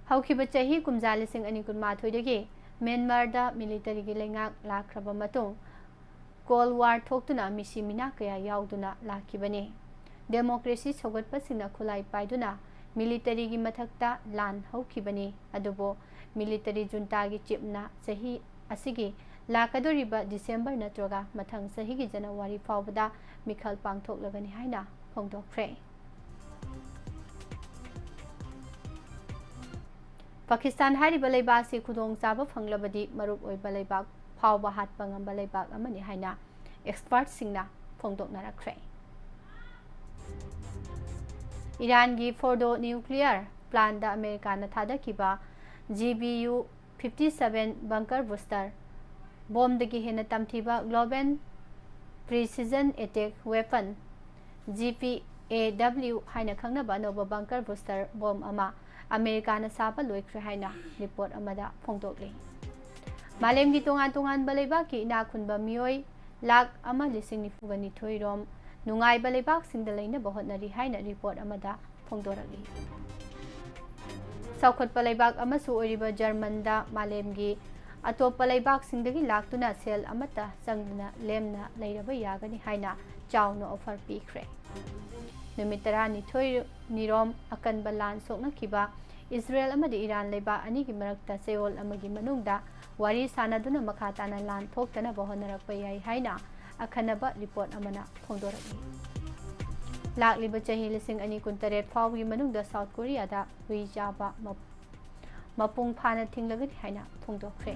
ꯍꯧꯈꯤꯕ ꯆꯍꯤ ꯀꯨꯝꯖꯥ ꯂꯤꯁꯤꯡ ꯑꯅꯤ ꯀꯨꯟꯃꯥꯊꯣꯏꯗꯒꯤ ꯃ꯭ꯌꯥꯟꯃꯥꯔꯗ militaryꯒꯤ ꯂꯩꯉꯥꯛ ꯂꯥꯛꯈ꯭ꯔꯕ ꯃꯇꯨꯡ Cold War ꯊꯣꯛꯇꯨꯅ ꯃꯤꯁꯤ ꯃꯤꯅꯥ ꯀꯌꯥ ꯌꯥꯎꯗꯨꯅ ꯂꯥꯛꯈꯤꯕꯅꯤ꯫ Democracy ꯁꯧꯒꯠꯄꯁꯤꯡꯅ ꯈꯨꯠꯂꯥꯏ ꯄꯥꯏꯗꯨꯅ militaryꯒꯤ ꯃꯊꯛꯇ ꯂꯥꯟ ꯍꯧꯈꯤꯕꯅꯤ, ꯑꯗꯨꯕꯨ military juntaꯒꯤ chiefꯅ ꯆꯍꯤ ꯑꯁꯤꯒꯤ ꯂꯥꯛꯀꯗꯧꯔꯤꯕ December ꯅꯠꯇ꯭ꯔꯒ ꯃꯊꯪ ꯆꯍꯤꯒꯤ January ꯐꯥꯎꯕꯗ ꯃꯤꯈꯜ ꯄꯥꯡꯊꯣꯛꯂꯒꯅꯤ ꯍꯥꯏꯅ ꯐꯣꯡꯗꯣꯛꯈ꯭ꯔꯦ꯫ ꯄꯥꯀꯤꯁꯇꯥꯟ ꯍꯥꯏꯔꯤꯕ ꯂꯩꯕꯥꯛ ꯑꯁꯤ ꯈꯨꯗꯣꯡꯆꯥꯕ ꯐꯪꯂꯕꯗꯤ ꯃꯔꯨꯞ ꯑꯣꯏꯕ ꯂꯩꯕꯥꯛ ꯐꯥꯎꯕ ꯍꯥꯠꯄ ꯉꯝꯕ ꯂꯩꯕꯥꯛ ꯑꯃꯅꯤ ꯍꯥꯏꯅ ꯑꯦꯛꯁꯄꯔꯠꯁꯤꯡꯅ ꯐꯣꯡꯗꯣꯛꯅꯔꯛꯈ꯭ꯔꯦ꯫ ꯏꯔꯥꯟꯒꯤ ꯐꯣꯔꯗꯣ ꯅ꯭ꯌꯨꯀ꯭ꯂꯤꯌꯔ ꯄ꯭ꯂꯥꯟꯗ ꯑꯃꯦꯔꯤꯀꯥꯅ ꯊꯥꯗꯈꯤꯕ G B U fifty seven bunker buster ꯕꯣꯝꯗꯒꯤ ꯍꯦꯟꯅ ꯇꯝꯊꯤꯕ global precision attack weapon, G P A W ꯍꯥꯏꯅ ꯈꯪꯅꯕ ꯑꯅꯧꯕ ꯕꯪꯀꯔ ꯕꯨꯁꯇꯔ ꯕꯣꯝ ꯑꯃ ꯑꯃꯦꯔꯤꯀꯥꯅ ꯁꯥꯕ ꯂꯣꯏꯈ꯭ꯔꯦ ꯍꯥꯏꯅ ꯔꯤꯄꯣꯔꯠ ꯑꯃꯗ ꯐꯣꯡꯗꯣꯛꯂꯤ꯫ ꯃꯥꯂꯦꯝꯒꯤ ꯇꯣꯉꯥꯟ ꯇꯣꯉꯥꯟꯕ ꯂꯩꯕꯥꯛꯀꯤ ꯏꯅꯥꯛ ꯈꯨꯟꯕ ꯃꯤꯑꯣꯏ ꯂꯥꯈ ꯑꯃ ꯂꯤꯁꯤꯡ ꯅꯤꯐꯨꯒ ꯅꯤꯊꯣꯏ ꯔꯣꯝ ꯅꯨꯡꯉꯥꯏꯕ ꯂꯩꯕꯥꯛꯁꯤꯡꯗ ꯂꯩꯅꯕ ꯍꯣꯠꯅꯔꯤ ꯍꯥꯏꯅ ꯔꯤꯄꯣꯔꯠ ꯑꯃꯗ ꯐꯣꯡꯗꯣꯔꯛꯂꯤ꯫ ꯆꯥꯎꯈꯠꯄ ꯂꯩꯕꯥꯛ ꯑꯃꯁꯨ ꯑꯣꯏꯔꯤꯕ ꯖꯔꯃꯟꯗ ꯃꯥꯂꯦꯝꯒꯤ ꯑꯇꯣꯞꯄ ꯂꯩꯕꯥꯛꯁꯤꯡꯗꯒꯤ ꯂꯥꯛꯇꯨꯅ ꯁꯦꯜ ꯑꯃꯠꯇ ꯆꯪꯗꯅ ꯂꯦꯝꯅ ꯂꯩꯔꯕ ꯌꯥꯒꯅꯤ ꯍꯥꯏꯅ ꯆꯥꯎꯅ ꯑꯣꯐꯔ ꯄꯤꯈ꯭ꯔꯦ꯫ ꯅꯨꯃꯤꯠ ꯇꯔꯥꯅꯤꯊꯣꯏ ꯅꯤꯔꯣꯝ ꯑꯀꯟꯕ ꯂꯥꯟ ꯁꯣꯛꯅꯈꯤꯕ ꯏꯖꯔꯦꯜ ꯑꯃꯗꯤ ꯏꯔꯥꯟ ꯂꯩꯕꯥꯛ ꯑꯅꯤꯒꯤ ꯃꯔꯛꯇ ꯆꯌꯣꯜ ꯑꯃꯒꯤ ꯃꯅꯨꯡꯗ ꯋꯥꯔꯤ ꯁꯥꯅꯗꯨꯅ ꯃꯈꯥ ꯇꯥꯅ ꯂꯥꯟ ꯊꯣꯛꯇꯅꯕ ꯍꯣꯠꯅꯔꯛꯄ ꯌꯥꯏ ꯍꯥꯏꯅ ꯑꯈꯟꯅꯕ ꯔꯤꯄꯣꯔꯠ ꯑꯃꯅ ꯐꯣꯡꯗꯣꯔꯛꯂꯤ꯫ ꯂꯥꯛꯂꯤꯕ ꯆꯍꯤ ꯂꯤꯁꯤꯡ ꯑꯅꯤ ꯀꯨꯟꯇꯔꯦꯠ ꯐꯥꯎꯕꯒꯤ ꯃꯅꯨꯡꯗ ꯁꯥꯎꯠ ꯀꯣꯔꯤꯌꯥꯗ ꯍꯨꯏ ꯆꯥꯕ ꯃꯞ-, ꯃꯄꯨꯡ ꯐꯥꯅ ꯊꯤꯡꯂꯒꯅꯤ ꯍꯥꯏꯅ ꯐꯣꯡꯗꯣꯛꯈ꯭ꯔꯦ꯫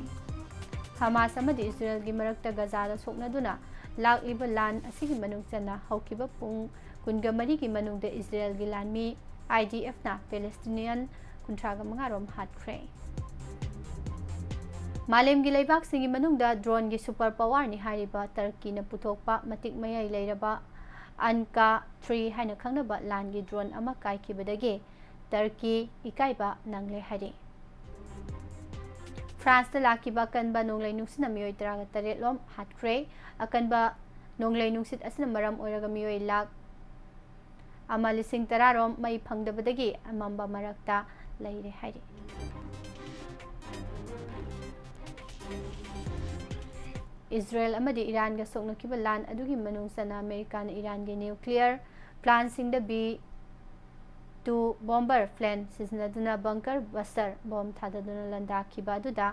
ꯍꯃꯥꯁ ꯑꯃꯗꯤ ꯏꯖꯔꯦꯜꯒꯤ ꯃꯔꯛꯇ ꯒꯖꯥꯗ ꯁꯣꯛꯅꯗꯨꯅ ꯂꯥꯛꯂꯤꯕ ꯂꯥꯟ ꯑꯁꯤꯒꯤ ꯃꯅꯨꯡ ꯆꯟꯅ ꯍꯧꯈꯤꯕ ꯄꯨꯡ ꯀꯨꯟꯒ ꯃꯔꯤꯒꯤ ꯃꯅꯨꯡꯗ ꯏꯖꯔꯦꯜꯒꯤ ꯂꯥꯟꯃꯤ ꯑꯥꯏ ꯗꯤ ꯑꯦꯐꯅ ꯄꯦꯂꯦꯁꯇꯤꯅꯤꯌꯟ ꯀꯨꯟꯊ꯭ꯔꯥꯒ ꯃꯉꯥ ꯔꯣꯝ ꯍꯥꯠꯈ꯭ꯔꯦ꯫ ꯃꯥꯂꯦꯝꯒꯤ ꯂꯩꯕꯥꯛꯁꯤꯡꯒꯤ ꯃꯅꯨꯡꯗ ꯗ꯭ꯔꯣꯟꯒꯤ ꯁꯨꯄꯔ ꯄꯋꯥꯔꯅꯤ ꯍꯥꯏꯔꯤꯕ ꯇꯔꯀꯤꯅ ꯄꯨꯊꯣꯛꯄ ꯃꯇꯤꯛ ꯃꯌꯥꯏ ꯂꯩꯔꯕ ꯑꯟꯀꯥ ꯊ꯭ꯔꯤ ꯍꯥꯏꯅ ꯈꯪꯅꯕ ꯂꯥꯟꯒꯤ ꯗ꯭ꯔꯣꯟ ꯑꯃ ꯀꯥꯏꯈꯤꯕꯗꯒꯤ ꯇꯔꯀꯤ ꯏꯀꯥꯏꯕ ꯅꯪꯂꯦ ꯍꯥꯏꯔꯤ꯫ ꯐ꯭ꯔꯥꯟꯁꯇ ꯂꯥꯛꯈꯤꯕ ꯑꯀꯟꯕ ꯅꯣꯡꯂꯩ ꯅꯨꯡꯁꯤꯠꯅ ꯃꯤꯑꯣꯏ ꯇꯔꯥꯒ ꯇꯔꯦꯠ ꯂꯣꯝ ꯍꯥꯠꯈ꯭ꯔꯦ꯫ ꯑꯀꯟꯕ ꯅꯣꯡꯂꯩ ꯅꯨꯡꯁꯤꯠ ꯑꯁꯤꯅ ꯃꯔꯝ ꯑꯣꯏꯔꯒ ꯃꯤꯑꯣꯏ ꯂꯥꯈ ꯑꯃ ꯂꯤꯁꯤꯡ ꯇꯔꯥ ꯔꯣꯝ ꯃꯩ ꯐꯪꯗꯕꯗꯒꯤ ꯑꯃꯝꯕ ꯃꯔꯛꯇ ꯂꯩꯔꯦ ꯍꯥꯏꯔꯤ꯫ ꯏꯖꯔꯦꯜ ꯑꯃꯗꯤ ꯏꯔꯥꯟꯒ ꯁꯣꯛꯅꯈꯤꯕ ꯂꯥꯟ ꯑꯗꯨꯒꯤ ꯃꯅꯨꯡ ꯆꯟꯅ ꯑꯃꯦꯔꯤꯀꯥꯅ ꯏꯔꯥꯟꯒꯤ ꯅ꯭ꯌꯨꯀ꯭ꯂꯤꯌꯔ ꯄ꯭ꯂꯥꯟꯁꯤꯡꯗ ꯕꯤ ꯇꯨ ꯕꯣꯝꯕꯔ ꯄ꯭ꯂꯦꯟ ꯁꯤꯖꯤꯟꯅꯗꯨꯅ ꯕꯪꯀꯔ ꯕꯁꯇꯔ ꯕꯣꯝ ꯊꯥꯗꯗꯨꯅ ꯂꯥꯟꯗꯥꯈꯤꯕ ꯑꯗꯨꯗ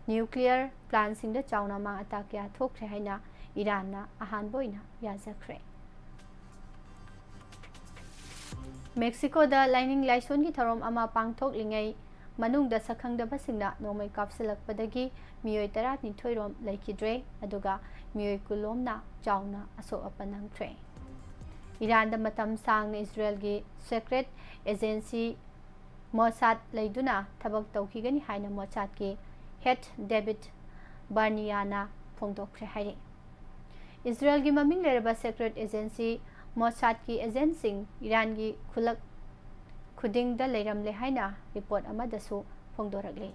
ꯅ꯭ꯌꯨꯀ꯭ꯂꯤꯌꯔ ꯄ꯭ꯂꯥꯟꯁꯤꯡꯗ ꯆꯥꯎꯅ ꯑꯃꯥꯡ ꯑꯇꯥ ꯀꯌꯥ ꯊꯣꯛꯈ꯭ꯔꯦ ꯍꯥꯏꯅ ꯏꯔꯥꯟꯅ ꯑꯍꯥꯟꯕ ꯑꯣꯏꯅ ꯌꯥꯖꯈ꯭ꯔꯦ꯫ ꯃꯦꯛꯁꯤꯀꯣꯗ ꯂꯥꯏꯅꯤꯡ ꯂꯥꯏꯁꯣꯟꯒꯤ ꯊꯧꯔꯝ ꯑꯃ ꯄꯥꯡꯊꯣꯛꯂꯤꯉꯩ ꯃꯅꯨꯡꯗ ꯁꯛꯈꯪꯗꯕꯁꯤꯡꯅ ꯅꯣꯡꯃꯩ ꯀꯥꯞꯁꯤꯜꯂꯛꯄꯗꯒꯤ ꯃꯤꯑꯣꯏ ꯇꯔꯥꯅꯤꯊꯣꯏ ꯔꯣꯝ ꯂꯩꯈꯤꯗ꯭ꯔꯦ, ꯑꯗꯨꯒ ꯃꯤꯑꯣꯏ ꯀꯨꯟ ꯂꯣꯝꯅ ꯆꯥꯎꯅ ꯑꯁꯣꯛ ꯑꯄꯟ ꯅꯪꯈ꯭ꯔꯦ꯫ ꯏꯔꯥꯟꯗ ꯃꯇꯝ ꯁꯥꯡꯅ ꯏꯖꯔꯦꯜꯒꯤ ꯁꯦꯀ꯭ꯔꯦꯠ ꯑꯦꯖꯦꯟꯁꯤ ꯃꯣꯁꯥꯗ ꯂꯩꯗꯨꯅ ꯊꯕꯛ ꯇꯧꯈꯤꯒꯅꯤ ꯍꯥꯏꯅ ꯃꯣꯁꯥꯗꯀꯤ ꯍꯦꯗ ꯗꯦꯕꯤꯗ ꯕꯥꯔꯅꯤꯌꯥꯅ ꯐꯣꯡꯗꯣꯛꯈ꯭ꯔꯦ ꯍꯥꯏꯔꯤ꯫ ꯏꯖꯔꯦꯜꯒꯤ ꯃꯃꯤꯡ ꯂꯩꯔꯕ ꯁꯦꯀ꯭ꯔꯦꯠ ꯑꯦꯖꯦꯟꯁꯤ ꯃꯣꯁꯥꯗꯀꯤ ꯑꯦꯖꯦꯟꯁꯤꯡ ꯏꯔꯥꯟꯒꯤ ꯈꯨꯂꯛ ꯈꯨꯗꯤꯡꯗ ꯂꯩꯔꯝꯂꯦ ꯍꯥꯏꯅ ꯔꯤꯄꯣꯔꯠ ꯑꯃꯗꯁꯨ ꯐꯣꯡꯗꯣꯔꯛꯂꯤ꯫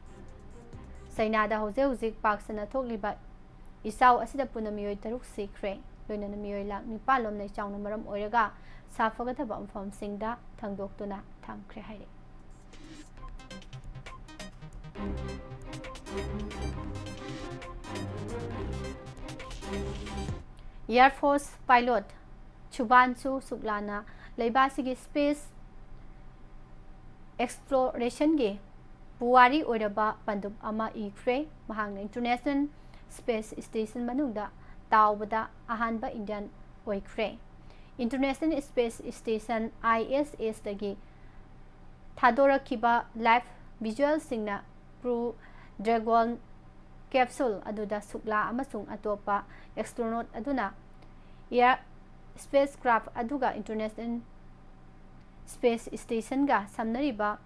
ꯆꯩꯅꯥꯗ ꯍꯧꯖꯤꯛ ꯍꯧꯖꯤꯛ ꯄꯥꯛ ꯁꯟꯅ ꯊꯣꯛꯂꯤꯕ ꯏꯆꯥꯎ ꯑꯁꯤꯗ ꯄꯨꯟꯅ ꯃꯤꯑꯣꯏ ꯇꯔꯨꯛ ꯁꯤꯈ꯭ꯔꯦ, ꯂꯣꯏꯅꯅ ꯃꯤꯑꯣꯏ ꯂꯥꯈ ꯅꯤꯄꯥꯟ ꯂꯣꯝꯅ ꯏꯆꯥꯎꯅ ꯃꯔꯝ ꯑꯣꯏꯔꯒ ꯁꯥꯐꯒꯗꯕ ꯃꯐꯝꯁꯤꯡꯗ ꯊꯥꯡꯗꯣꯛꯇꯨꯅ ꯊꯝꯈ꯭ꯔꯦ ꯍꯥꯏꯔꯤ꯫ Air Force pilot ꯁꯨꯚꯥꯟꯁꯨ ꯁꯨꯛꯂꯥꯅ ꯂꯩꯕꯥꯛꯁꯤꯒꯤ space explorationꯒꯤ ꯄꯨꯋꯥꯔꯤ ꯑꯣꯏꯔꯕ ꯄꯟꯗꯨꯞ ꯑꯃ ꯏꯈ꯭ꯔꯦ꯫ ꯃꯍꯥꯛꯅ International Space Station ꯃꯅꯨꯡꯗ ꯇꯥꯎꯕꯗ ꯑꯍꯥꯟꯕ Indian ꯑꯣꯏꯈ꯭ꯔꯦ꯫ International Space Station, ISS ꯇꯒꯤ ꯊꯥꯗꯣꯔꯛꯈꯤꯕ live visualꯁꯤꯡꯅ Crew Dragon capsule ꯑꯗꯨꯗ ꯁꯨꯛꯂꯥ ꯑꯃꯁꯨꯡ ꯑꯇꯣꯞꯄ astronaut ꯑꯗꯨꯅ air spacecraft ꯑꯗꯨꯒ International Space Stationꯒ ꯁꯝꯅꯔꯤꯕ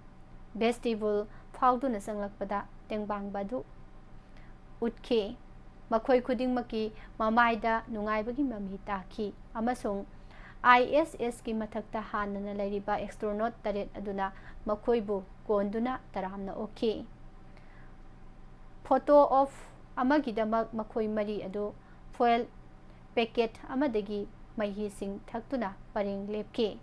vestibule ꯐꯥꯎꯗꯨꯅ ꯆꯪꯂꯛꯄꯗ ꯇꯦꯡꯕꯥꯡꯕ ꯑꯗꯨ ꯎꯠꯈꯤ꯫ ꯃꯈꯣꯏ ꯈꯨꯗꯤꯡꯃꯛꯀꯤ ꯃꯃꯥꯏꯗ ꯅꯨꯡꯉꯥꯏꯕꯒꯤ ꯃꯃꯤ ꯇꯥꯈꯤ ꯑꯃꯁꯨꯡ ISSꯀꯤ ꯃꯊꯛꯇ ꯍꯥꯟꯅꯅ ꯂꯩꯔꯤꯕ astronaut ꯇꯔꯦꯠ ꯑꯗꯨꯅ ꯃꯈꯣꯏꯕꯨ ꯀꯣꯟꯗꯨꯅ ꯇꯔꯥꯝꯅ ꯑꯣꯛꯈꯤ꯫ Photo op ꯑꯃꯒꯤꯗꯃꯛ ꯃꯈꯣꯏ ꯃꯔꯤ ꯑꯗꯨ foil packet ꯑꯃꯗꯒꯤ ꯃꯍꯤꯁꯤꯡ ꯊꯛꯇꯨꯅ ꯄꯔꯦꯡ ꯂꯦꯞꯈꯤ꯫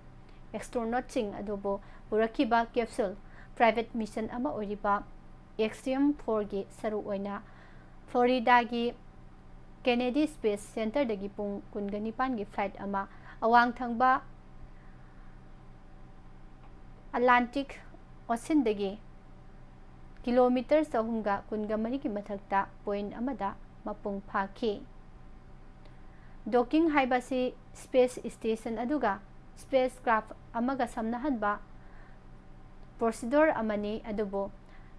Astronautꯁꯤꯡ ꯑꯗꯨꯕꯨ ꯄꯨꯔꯛꯈꯤꯕ capsule private mission ꯑꯃ ꯑꯣꯏꯔꯤꯕ Axiom fourꯒꯤ ꯁꯔꯨꯛ ꯑꯣꯏꯅ Floridaꯒꯤ Kennedy Space Centerꯗꯒꯤ ꯄꯨꯡ ꯀꯨꯟꯒ ꯅꯤꯄꯥꯟꯒꯤ flight ꯑꯃ ꯑꯋꯥꯡ ꯊꯪꯕ Atlantic Oceanꯗꯒꯤ kilometre ꯆꯍꯨꯝꯒ ꯀꯨꯟꯒ ꯃꯔꯤꯒꯤ ꯃꯊꯛꯇ point ꯑꯃꯗ ꯃꯄꯨꯡ ꯐꯥꯈꯤ꯫ Docking ꯍꯥꯏꯕꯁꯤ space station ꯑꯗꯨꯒ spacecraft ꯑꯃꯒ ꯁꯝꯅꯍꯟꯕ procedure ꯑꯃꯅꯤ, ꯑꯗꯨꯕꯨ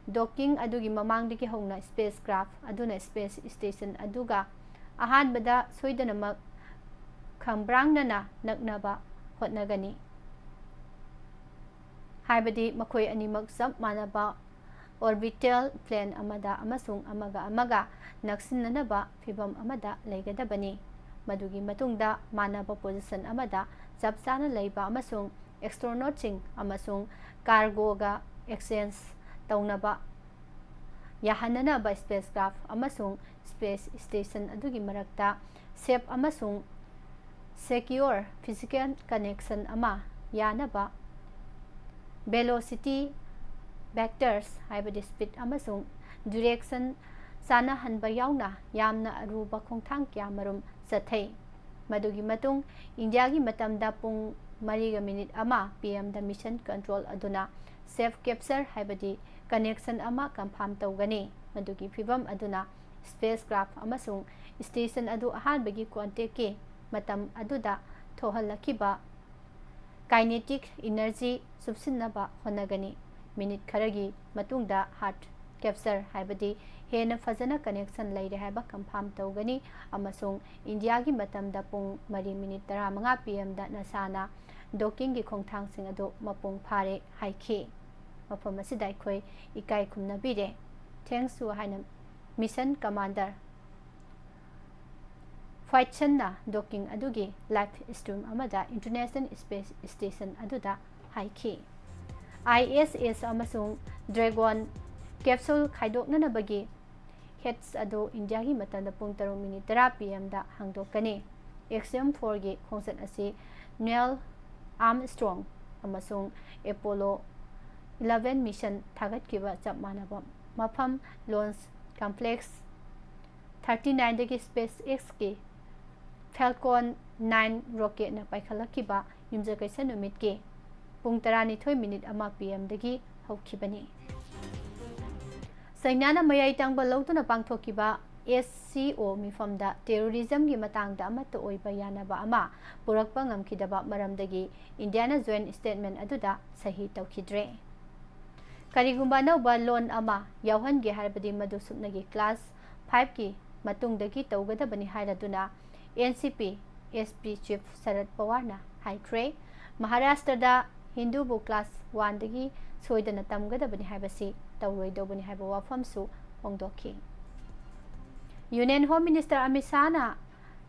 Docking ꯑꯗꯨꯒꯤ ꯃꯃꯥꯡꯗꯒꯤ ꯍꯧꯅ spacecraft ꯑꯗꯨꯅ space station ꯑꯗꯨꯒ ꯑꯍꯥꯟꯕꯗ ꯁꯣꯏꯗꯅꯃꯛ ꯈꯝꯕ꯭ꯔꯥꯡꯅꯅ ꯅꯛꯅꯕ ꯍꯣꯠꯅꯒꯅꯤ, ꯍꯥꯏꯕꯗꯤ ꯃꯈꯣꯏ ꯑꯅꯤꯃꯛ ꯆꯞ ꯃꯥꯟꯅꯕ orbital plane ꯑꯃꯗ ꯑꯃꯁꯨꯡ ꯑꯃꯒ ꯑꯃꯒ ꯅꯛꯁꯤꯟꯅꯅꯕ ꯐꯤꯚꯝ ꯑꯃꯗ ꯂꯩꯒꯗꯕꯅꯤ꯫ ꯃꯗꯨꯒꯤ ꯃꯇꯨꯡꯗ ꯃꯥꯟꯅꯕ position ꯑꯃꯗ ꯆꯞ ꯆꯥꯅ ꯂꯩꯕ ꯑꯃꯁꯨꯡ astronautsꯁꯤꯡ ꯑꯃꯁꯨꯡ cargoꯒ exchange ꯇꯧꯅꯕ ꯌꯥꯍꯟꯅꯅꯕ spacecraft ꯑꯃꯁꯨꯡ space station ꯑꯗꯨꯒꯤ ꯃꯔꯛꯇ safe ꯑꯃꯁꯨꯡ secure physical connection ꯑꯃ ꯌꯥꯅꯕ velocity vectors, ꯍꯥꯏꯕꯗꯤ speed ꯑꯃꯁꯨꯡ direction ꯆꯥꯟꯅꯍꯟꯕ ꯌꯥꯎꯅ ꯌꯥꯝꯅ ꯑꯔꯨꯕ ꯈꯣꯡꯊꯥꯡ ꯀꯌꯥꯃꯔꯨꯝ ꯆꯠꯊꯩ꯫ ꯃꯗꯨꯒꯤ ꯃꯇꯨꯡ ꯏꯟꯗꯤꯌꯥꯒꯤ ꯃꯇꯝꯗ ꯄꯨꯡ ꯃꯔꯤꯒ minute ꯑꯃ P M ꯗ mission control ꯑꯗꯨꯅ safe capture, ꯍꯥꯏꯕꯗꯤ connection ꯑꯃ confirm ꯇꯧꯒꯅꯤ꯫ ꯃꯗꯨꯒꯤ ꯐꯤꯚꯝ ꯑꯗꯨꯅ spacecraft ꯑꯃꯁꯨꯡ station ꯑꯗꯨ ꯑꯍꯥꯟꯕꯒꯤ contactꯀꯤ ꯃꯇꯝ ꯑꯗꯨꯗ ꯊꯣꯛꯍꯜꯂꯛꯈꯤꯕ kinetic energy ꯆꯨꯞꯁꯤꯟꯅꯕ ꯍꯣꯠꯅꯒꯅꯤ꯫ Minute ꯈꯔꯒꯤ ꯃꯇꯨꯡꯗ hard capture, ꯍꯥꯏꯕꯗꯤ ꯍꯦꯟꯅ ꯐꯖꯅ connection ꯂꯩꯔꯦ ꯍꯥꯏꯕ confirm ꯇꯧꯒꯅꯤ, ꯑꯃꯁꯨꯡ ꯏꯟꯗꯤꯌꯥꯒꯤ ꯃꯇꯝꯗ ꯄꯨꯡ ꯃꯔꯤ minute ꯇꯔꯥꯃꯉꯥ P M ꯗ NASAꯅ dockingꯒꯤ ꯈꯣꯡꯊꯥꯡꯁꯤꯡ ꯑꯗꯨ ꯃꯄꯨꯡ ꯐꯥꯔꯦ ꯍꯥꯏꯈꯤ꯫ ꯃꯐꯝ ꯑꯁꯤꯗ ꯑꯩꯈꯣꯏ ꯏꯀꯥꯏ ꯈꯨꯝꯅꯕꯤꯔꯦ꯫ Thanks to ꯍꯥꯏꯅ mission commander ꯐꯥꯏꯠꯁꯟꯅ docking ꯑꯗꯨꯒꯤ live stream ꯑꯃꯗ International Space Station ꯑꯗꯨꯗ ꯍꯥꯏꯈꯤ꯫ I S S ꯑꯃꯁꯨꯡ Dragon capsule ꯈꯥꯏꯗꯣꯛꯅꯅꯕꯒꯤ hatch ꯑꯗꯨ ꯏꯟꯗꯤꯌꯥꯒꯤ ꯃꯇꯝꯗ ꯄꯨꯡ ꯇꯔꯨꯛ minute ꯇꯔꯥ P M ꯗ ꯍꯥꯡꯗꯣꯛꯀꯅꯤ꯫ Axiom fourꯒꯤ ꯈꯣꯡꯆꯠ ꯑꯁꯤ Neil Armstrong ꯑꯃꯁꯨꯡ Apollo eleven mission ꯊꯥꯒꯠꯈꯤꯕ ꯆꯞ ꯃꯥꯟꯅꯕ ꯃꯐꯝ, Launch Complex thirty nineꯗꯒꯤ SpaceXꯀꯤ Falcon nine rocketꯅ ꯄꯥꯏꯈꯠꯂꯛꯈꯤꯕ ꯌꯨꯝꯖꯀꯩꯁ ꯅꯨꯃꯤꯠꯀꯤ ꯄꯨꯡ ꯇꯔꯥꯅꯤꯊꯣꯏ minute ꯑꯃ P M ꯗꯒꯤ ꯍꯧꯈꯤꯕꯅꯤ꯫ ꯆꯩꯅꯥꯅ ꯃꯌꯥꯏ ꯇꯥꯡꯕ ꯂꯧꯗꯨꯅ ꯄꯥꯡꯊꯣꯛꯈꯤꯕ S C O ꯃꯤꯐꯝꯗ terrorismꯒꯤ ꯃꯇꯥꯡꯗ ꯑꯃꯠꯇ ꯑꯣꯏꯕ ꯌꯥꯅꯕ ꯑꯃ ꯄꯨꯔꯛꯄ ꯉꯝꯈꯤꯗꯕ ꯃꯔꯝꯗꯒꯤ ꯏꯟꯗꯤꯌꯥꯅ joint statement ꯑꯗꯨꯗ ꯁꯍꯤ ꯇꯧꯈꯤꯗ꯭ꯔꯦ꯫ ꯀꯔꯤꯒꯨꯝꯕ ꯑꯅꯧꯕ ꯂꯣꯟ ꯑꯃ ꯌꯥꯎꯍꯟꯒꯦ ꯍꯥꯏꯔꯕꯗꯤ ꯃꯗꯨ ꯁꯨꯞꯅꯒꯤ class five ꯀꯤ ꯃꯇꯨꯡꯗꯒꯤ ꯇꯧꯒꯗꯕꯅꯤ ꯍꯥꯏꯔꯗꯨꯅ N C P S P Chief ꯁꯔꯠ ꯄꯋꯥꯔꯅ ꯍꯥꯏꯈ꯭ꯔꯦ꯫ ꯃꯍꯥꯔꯥꯁꯇ꯭ꯔꯗ ꯍꯤꯟꯗꯨꯕꯨ class one ꯗꯒꯤ ꯁꯣꯏꯗꯅ ꯇꯝꯒꯗꯕꯅꯤ ꯍꯥꯏꯕꯁꯤ ꯇꯧꯔꯣꯏꯗꯧꯕꯅꯤ ꯍꯥꯏꯕ ꯋꯥꯐꯝꯁꯨ ꯐꯣꯡꯗꯣꯛꯈꯤ꯫ Union Home Minister ꯑꯃꯤꯠ ꯁꯥꯍꯅ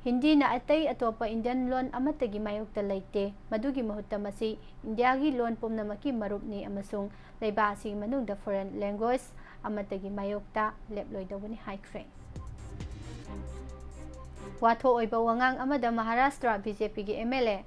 ꯍꯤꯟꯗꯤꯅ ꯑꯇꯩ ꯑꯇꯣꯞꯄ Indian ꯂꯣꯟ ꯑꯃꯠꯇꯒꯤ ꯃꯥꯌꯣꯛꯇ ꯂꯩꯇꯦ, ꯃꯗꯨꯒꯤ ꯃꯍꯨꯠꯇ ꯃꯁꯤ ꯏꯟꯗꯤꯌꯥꯒꯤ ꯂꯣꯟ ꯄꯨꯝꯅꯃꯛꯀꯤ ꯃꯔꯨꯞꯅꯤ ꯑꯃꯁꯨꯡ ꯂꯩꯕꯥꯛ ꯑꯁꯤꯒꯤ ꯃꯅꯨꯡꯗ foreign language ꯑꯃꯠꯇꯒꯤ ꯃꯥꯌꯣꯛꯇ ꯂꯦꯞꯂꯣꯏꯗꯧꯕꯅꯤ ꯍꯥꯏꯈ꯭ꯔꯦ꯫ ꯋꯥꯊꯣꯛ ꯑꯣꯏꯕ ꯋꯥꯉꯥꯡ ꯑꯃꯗ ꯃꯍꯥꯔꯥꯁꯇ꯭ꯔ B J P ꯒꯤ M L A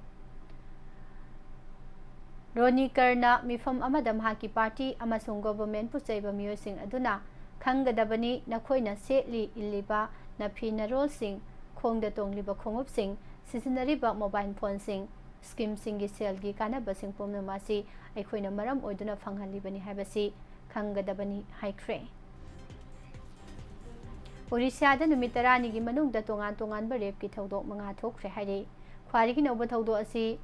ꯔꯣꯅꯤ ꯀꯔꯅ ꯃꯤꯐꯝ ꯑꯃꯗ ꯃꯍꯥꯛꯀꯤ party ꯑꯃꯁꯨꯡ government ꯄꯨ ꯆꯩꯕ ꯃꯤꯑꯣꯏꯁꯤꯡ ꯑꯗꯨꯅ ꯈꯪꯒꯗꯕꯅꯤ, ꯅꯈꯣꯏꯅ ꯁꯦꯠꯂꯤ ꯏꯜꯂꯤꯕ ꯅꯐꯤ ꯅꯔꯣꯜꯁꯤꯡ, ꯈꯣꯡꯗ ꯇꯣꯡꯂꯤꯕ ꯈꯣꯡꯎꯞꯁꯤꯡ, ꯁꯤꯖꯤꯟꯅꯔꯤꯕ mobile phoneꯁꯤꯡ, schemeꯁꯤꯡꯒꯤ ꯁꯦꯜꯒꯤ ꯀꯥꯟꯅꯕꯁꯤꯡ ꯄꯨꯝꯅꯃꯛ ꯑꯁꯤ ꯑꯩꯈꯣꯏꯅ ꯃꯔꯝ ꯑꯣꯏꯗꯨꯅ ꯐꯪꯍꯜꯂꯤꯕꯅꯤ ꯍꯥꯏꯕꯁꯤ ꯈꯪꯒꯗꯕꯅꯤ ꯍꯥꯏꯈ꯭ꯔꯦ꯫ ꯑꯣꯔꯤꯁꯥꯗ ꯅꯨꯃꯤꯠ ꯇꯔꯥꯅꯤꯒꯤ ꯃꯅꯨꯡꯗ ꯇꯣꯉꯥꯟ ꯇꯣꯉꯥꯟꯕ rapeꯀꯤ ꯊꯧꯗꯣꯛ ꯃꯉꯥ ꯊꯣꯛꯈ꯭ꯔꯦ ꯍꯥꯏꯔꯤ꯫ ꯈ꯭ꯋꯥꯏꯗꯒꯤ ꯅꯧꯕ ꯊꯧꯗꯣꯛ ꯑꯁꯤ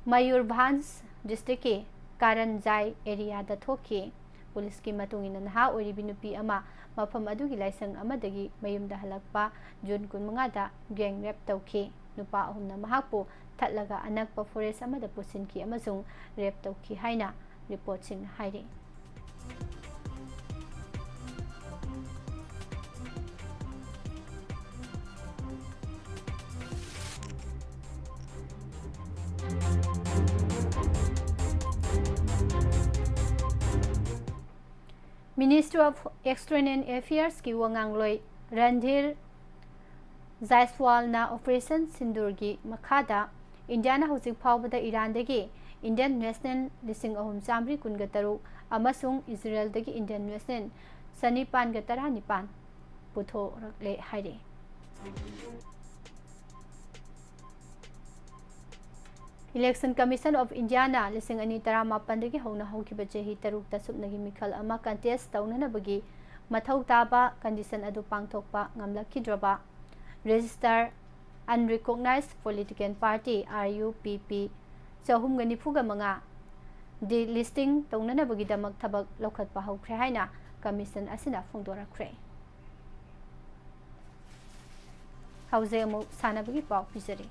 ꯃꯌꯨꯔꯚꯥꯟꯖ districtꯀꯤ ꯀꯥꯔꯟꯖꯥꯏ areaꯗ ꯊꯣꯛꯈꯤ꯫ ꯄꯨꯂꯤꯁꯀꯤ ꯃꯇꯨꯡ ꯏꯟꯅ ꯅꯍꯥ ꯑꯣꯏꯔꯤꯕꯤ ꯅꯨꯄꯤ ꯑꯃ ꯃꯐꯝ ꯑꯗꯨꯒꯤ ꯂꯥꯏꯁꯪ ꯑꯃꯗꯒꯤ ꯃꯌꯨꯝꯗ ꯍꯜꯂꯛꯄ June ꯀꯨꯟꯃꯉꯥꯗ gang rape ꯇꯧꯈꯤ꯫ ꯅꯨꯄꯥ ꯑꯍꯨꯝꯅ ꯃꯍꯥꯛꯄꯨ ꯊꯠꯂꯒ ꯑꯅꯛꯄ forest ꯑꯃꯗ ꯄꯨꯁꯤꯟꯈꯤ ꯑꯃꯁꯨꯡ rape ꯇꯧꯈꯤ ꯍꯥꯏꯅ reportꯁꯤꯡꯅ ꯍꯥꯏꯔꯤ꯫ Ministry of External Affairsꯀꯤ ꯋꯥꯉꯥꯡꯂꯣꯏ Randhir ꯖꯥꯏꯁꯋꯥꯜꯅ Operation ꯁꯤꯟꯗꯨꯔꯒꯤ ꯃꯈꯥꯗ ꯏꯟꯗꯤꯌꯥꯅ ꯍꯧꯖꯤꯛ ꯐꯥꯎꯕꯗ ꯏꯔꯥꯟꯗꯒꯤ Indian national ꯂꯤꯁꯤꯡ ꯑꯍꯨꯝ ꯆꯥꯃꯔꯤ ꯀꯨꯟꯒ ꯇꯔꯨꯛ ꯑꯃꯁꯨꯡ ꯏꯖꯔꯦꯜꯗꯒꯤ Indian national ꯆꯅꯤꯄꯥꯟꯒ ꯇꯔꯥꯅꯤꯄꯥꯟ ꯄꯨꯊꯣꯔꯛꯂꯦ ꯍꯥꯏꯔꯤ꯫ Election Commission of Indiaꯅ ꯂꯤꯁꯤꯡ ꯑꯅꯤ ꯇꯔꯥꯃꯥꯄꯟꯗꯒꯤ ꯍꯧꯅ ꯍꯧꯈꯤꯕ ꯆꯍꯤ ꯇꯔꯨꯛꯇ ꯁꯨꯞꯅꯒꯤ ꯃꯤꯈꯜ ꯑꯃ contest ꯇꯧꯅꯅꯕꯒꯤ ꯃꯊꯧ ꯇꯥꯕ condition ꯑꯗꯨ ꯄꯥꯡꯊꯣꯛꯄ ꯉꯝꯂꯛꯈꯤꯗ꯭ꯔꯕ register unrecognized political party, R U P P, ꯆꯍꯨꯝꯒ ꯅꯤꯐꯨꯒ ꯃꯉꯥ, delisting ꯇꯧꯅꯅꯕꯒꯤꯗꯃꯛ ꯊꯕꯛ ꯂꯧꯈꯠꯄ ꯍꯧꯈ꯭ꯔꯦ ꯍꯥꯏꯅ commission ꯑꯁꯤꯅ ꯐꯣꯡꯗꯣꯔꯛꯈ꯭ꯔꯦ꯫ ꯍꯧꯖꯤꯛ ꯑꯃꯨꯛ ꯁꯥꯟꯅꯕꯒꯤ ꯄꯥꯎ ꯄꯤꯖꯔꯤ꯫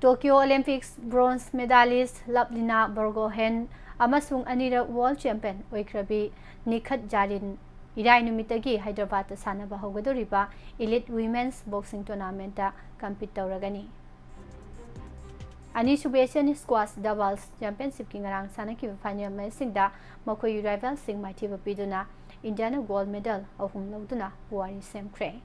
Tokyo Olympics bronze medalist Lovlina Borgohain ꯑꯃꯁꯨꯡ ꯑꯅꯤꯔꯛ world champion ꯑꯣꯏꯈ꯭ꯔꯕꯤ ꯅꯤꯈꯠ ꯖꯥꯔꯤꯟ ꯏꯔꯥꯏ ꯅꯨꯃꯤꯠꯇꯒꯤ ꯍꯥꯏꯗ꯭ꯔꯕꯥꯗꯇ ꯁꯥꯟꯅꯕ ꯍꯧꯒꯗꯧꯔꯤꯕ Elite Women's Boxing Tournamentꯇ compete ꯇꯧꯔꯒꯅꯤ꯫ ꯑꯅꯤꯁꯨꯕ Asian Squash Doubles Championshipꯀꯤ ꯉꯔꯥꯡ ꯁꯥꯟꯅꯈꯤꯕ final matchꯁꯤꯡꯗ ꯃꯈꯣꯏꯒꯤ rivalꯁꯤꯡ ꯃꯥꯏꯊꯤꯕ ꯄꯤꯗꯨꯅ ꯏꯟꯗꯤꯌꯥꯅ gold medal ꯑꯍꯨꯝ ꯂꯧꯗꯨꯅ ꯄꯨꯋꯥꯔꯤ ꯁꯦꯝꯈ꯭ꯔꯦ꯫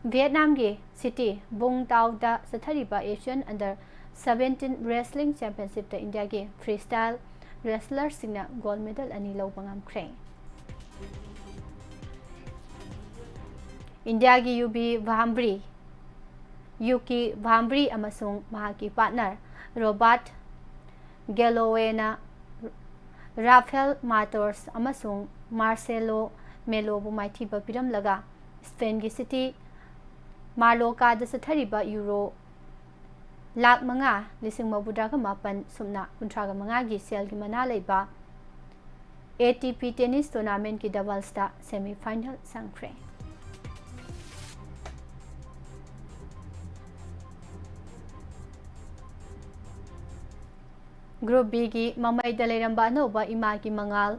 ꯚꯤꯌꯦꯠꯅꯥꯝꯒꯤ city Vũng Tauꯗ ꯆꯠꯊꯔꯤꯕ Asian Under Seventeen Wrestling Championshipꯇ ꯏꯟꯗꯤꯌꯥꯒꯤ freestyle wrestlerꯁꯤꯡꯅ gold medal ꯑꯅꯤ ꯂꯧꯕ ꯉꯝꯈ꯭ꯔꯦ꯫ ꯏꯟꯗꯤꯌꯥꯒꯤ ꯌꯨꯕꯤ ꯚꯥꯝꯕ꯭ꯔꯤ, ꯌꯨꯀꯤ ꯚꯥꯝꯕ꯭ꯔꯤ ꯑꯃꯁꯨꯡ ꯃꯍꯥꯛꯀꯤ partner ꯔꯣꯕꯥꯔꯠ ꯒꯦꯂꯣꯋꯦꯅ ꯔꯥꯐꯦꯜ ꯃꯥꯇꯣꯔꯁ ꯑꯃꯁꯨꯡ ꯃꯥꯔꯁꯦꯂꯣ ꯃꯦꯂꯣꯕꯨ ꯃꯥꯏꯊꯤꯕ ꯄꯤꯔꯝꯂꯒ ꯁ꯭ꯄꯦꯟꯒꯤ city ꯃꯥꯔꯂꯣꯀꯥꯗ ꯆꯠꯊꯔꯤꯕ euro ꯂꯥꯈ ꯃꯉꯥ, ꯂꯤꯁꯤꯡ ꯃꯧꯗ꯭ꯔꯥꯒ ꯃꯥꯄꯟ, ꯁꯨꯞꯅ ꯀꯨꯟꯊ꯭ꯔꯥꯒ ꯃꯉꯥꯒꯤ ꯁꯦꯜꯒꯤ ꯃꯅꯥ ꯂꯩꯕ A T P tennis tournamentꯀꯤ doublesꯇ semi final ꯆꯪꯈ꯭ꯔꯦ꯫ Group Bꯒꯤ ꯃꯃꯩꯗ ꯂꯩꯔꯝꯕ ꯑꯅꯧꯕ ꯏꯃꯥꯒꯤ ꯃꯉꯥꯜ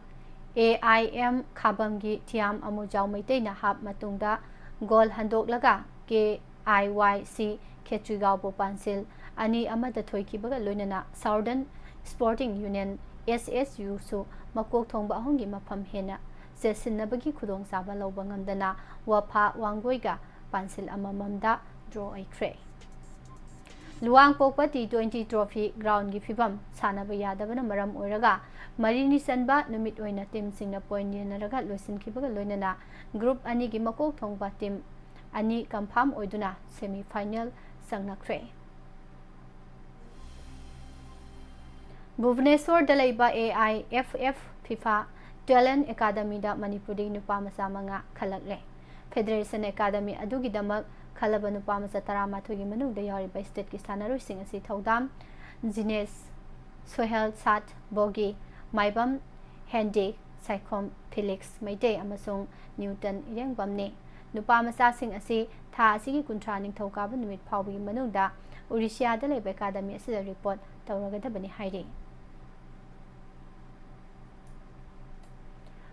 A I M ꯈꯥꯕꯝꯒꯤ Thiyam ꯑꯃꯨꯖꯥꯎ ꯃꯩꯇꯩꯅ half ꯃꯇꯨꯡꯗ goal ꯍꯟꯗꯣꯛꯂꯒ K I Y C ꯈꯦꯇ꯭ꯔꯤꯒꯥꯎꯕꯨ ꯄꯥꯟꯁꯤꯜ ꯑꯅꯤ ꯑꯃꯗ ꯊꯣꯏꯈꯤꯕꯒ ꯂꯣꯏꯅꯅ Southern Sporting Union S S Uꯁꯨ ꯃꯀꯣꯛ ꯊꯣꯡꯕ ꯑꯍꯨꯝꯒꯤ ꯃꯐꯝ ꯍꯦꯟꯅ ꯆꯦꯠꯁꯤꯟꯅꯕꯒꯤ ꯈꯨꯗꯣꯡꯆꯥꯕ ꯂꯧꯕ ꯉꯝꯗꯅ ꯋꯐꯥ ꯋꯥꯡꯒꯣꯏꯒ ꯄꯥꯟꯁꯤꯜ ꯑꯃꯃꯝꯗ draw ꯑꯣꯏꯈ꯭ꯔꯦ꯫ ꯂꯨꯋꯥꯡꯄꯣꯛꯄ T twenty trophy groundꯒꯤ ꯐꯤꯕꯝ ꯁꯥꯟꯅꯕ ꯌꯥꯗꯕꯅ ꯃꯔꯝ ꯑꯣꯏꯔꯒ ꯃꯔꯤꯅꯤ ꯆꯟꯕ ꯅꯨꯃꯤꯠ ꯑꯣꯏꯅ teamꯁꯤꯡꯅ point ꯌꯦꯟꯅꯔꯒ ꯂꯣꯏꯁꯤꯟꯈꯤꯕꯒ ꯂꯣꯏꯅꯅ group ꯑꯅꯤꯒꯤ ꯃꯀꯣꯛ ꯊꯣꯡꯕ team ꯑꯅꯤ ꯀꯟꯐꯥꯔꯝ ꯑꯣꯏꯗꯨꯅ ꯁꯦꯃꯤ ꯐꯥꯏꯅꯦꯜ ꯆꯪꯅꯈ꯭ꯔꯦ꯫ ꯚꯨꯕꯅꯦꯁꯣꯔꯗ ꯂꯩꯕ A I F F FIFA Talent Academyꯗ ꯃꯅꯤꯄꯨꯔꯗꯒꯤ ꯅꯨꯄꯥ ꯃꯆꯥ ꯃꯉꯥ ꯈꯜꯂꯛꯂꯦ꯫ ꯐꯦꯗꯔꯦꯁꯟ ꯑꯦꯀꯥꯗꯃꯤ ꯑꯗꯨꯒꯤꯗꯃꯛ ꯈꯜꯂꯕ ꯅꯨꯄꯥ ꯃꯆꯥ ꯇꯔꯥꯃꯥꯊꯣꯏꯒꯤ ꯃꯅꯨꯡꯗ ꯌꯥꯎꯔꯤꯕ ꯁ꯭ꯇꯦꯠꯀꯤ ꯁꯥꯟꯅꯔꯣꯏꯁꯤꯡ ꯑꯁꯤ ꯊꯧꯗꯥꯝ ꯖꯤꯅꯦꯁ, ꯁꯣꯍꯦꯜ ꯁꯥꯠ ꯕꯣꯒꯤ, ꯃꯥꯏꯕꯝ ꯍꯦꯟꯗꯦ, ꯁꯥꯏꯈꯣꯝ ꯐꯤꯂꯤꯛꯁ ꯃꯩꯇꯩ ꯑꯃꯁꯨꯡ ꯅ꯭ꯌꯨꯇꯟ ꯏꯔꯦꯡꯕꯝꯅꯤ꯫ ꯅꯨꯄꯥ ꯃꯆꯥꯁꯤꯡ ꯑꯁꯤ ꯊꯥ ꯑꯁꯤꯒꯤ ꯀꯨꯟꯊ꯭ꯔꯥ ꯅꯤꯡꯊꯧꯀꯥꯕ ꯅꯨꯃꯤꯠ ꯐꯥꯎꯕꯒꯤ ꯃꯅꯨꯡꯗ ꯎꯔꯤꯁꯤꯌꯥꯗ ꯂꯩꯕ ꯑꯦꯀꯥꯗꯃꯤ ꯑꯁꯤꯗ ꯔꯤꯄꯣꯔꯠ ꯇꯧꯔꯒꯗꯕꯅꯤ ꯍꯥꯏꯔꯤ꯫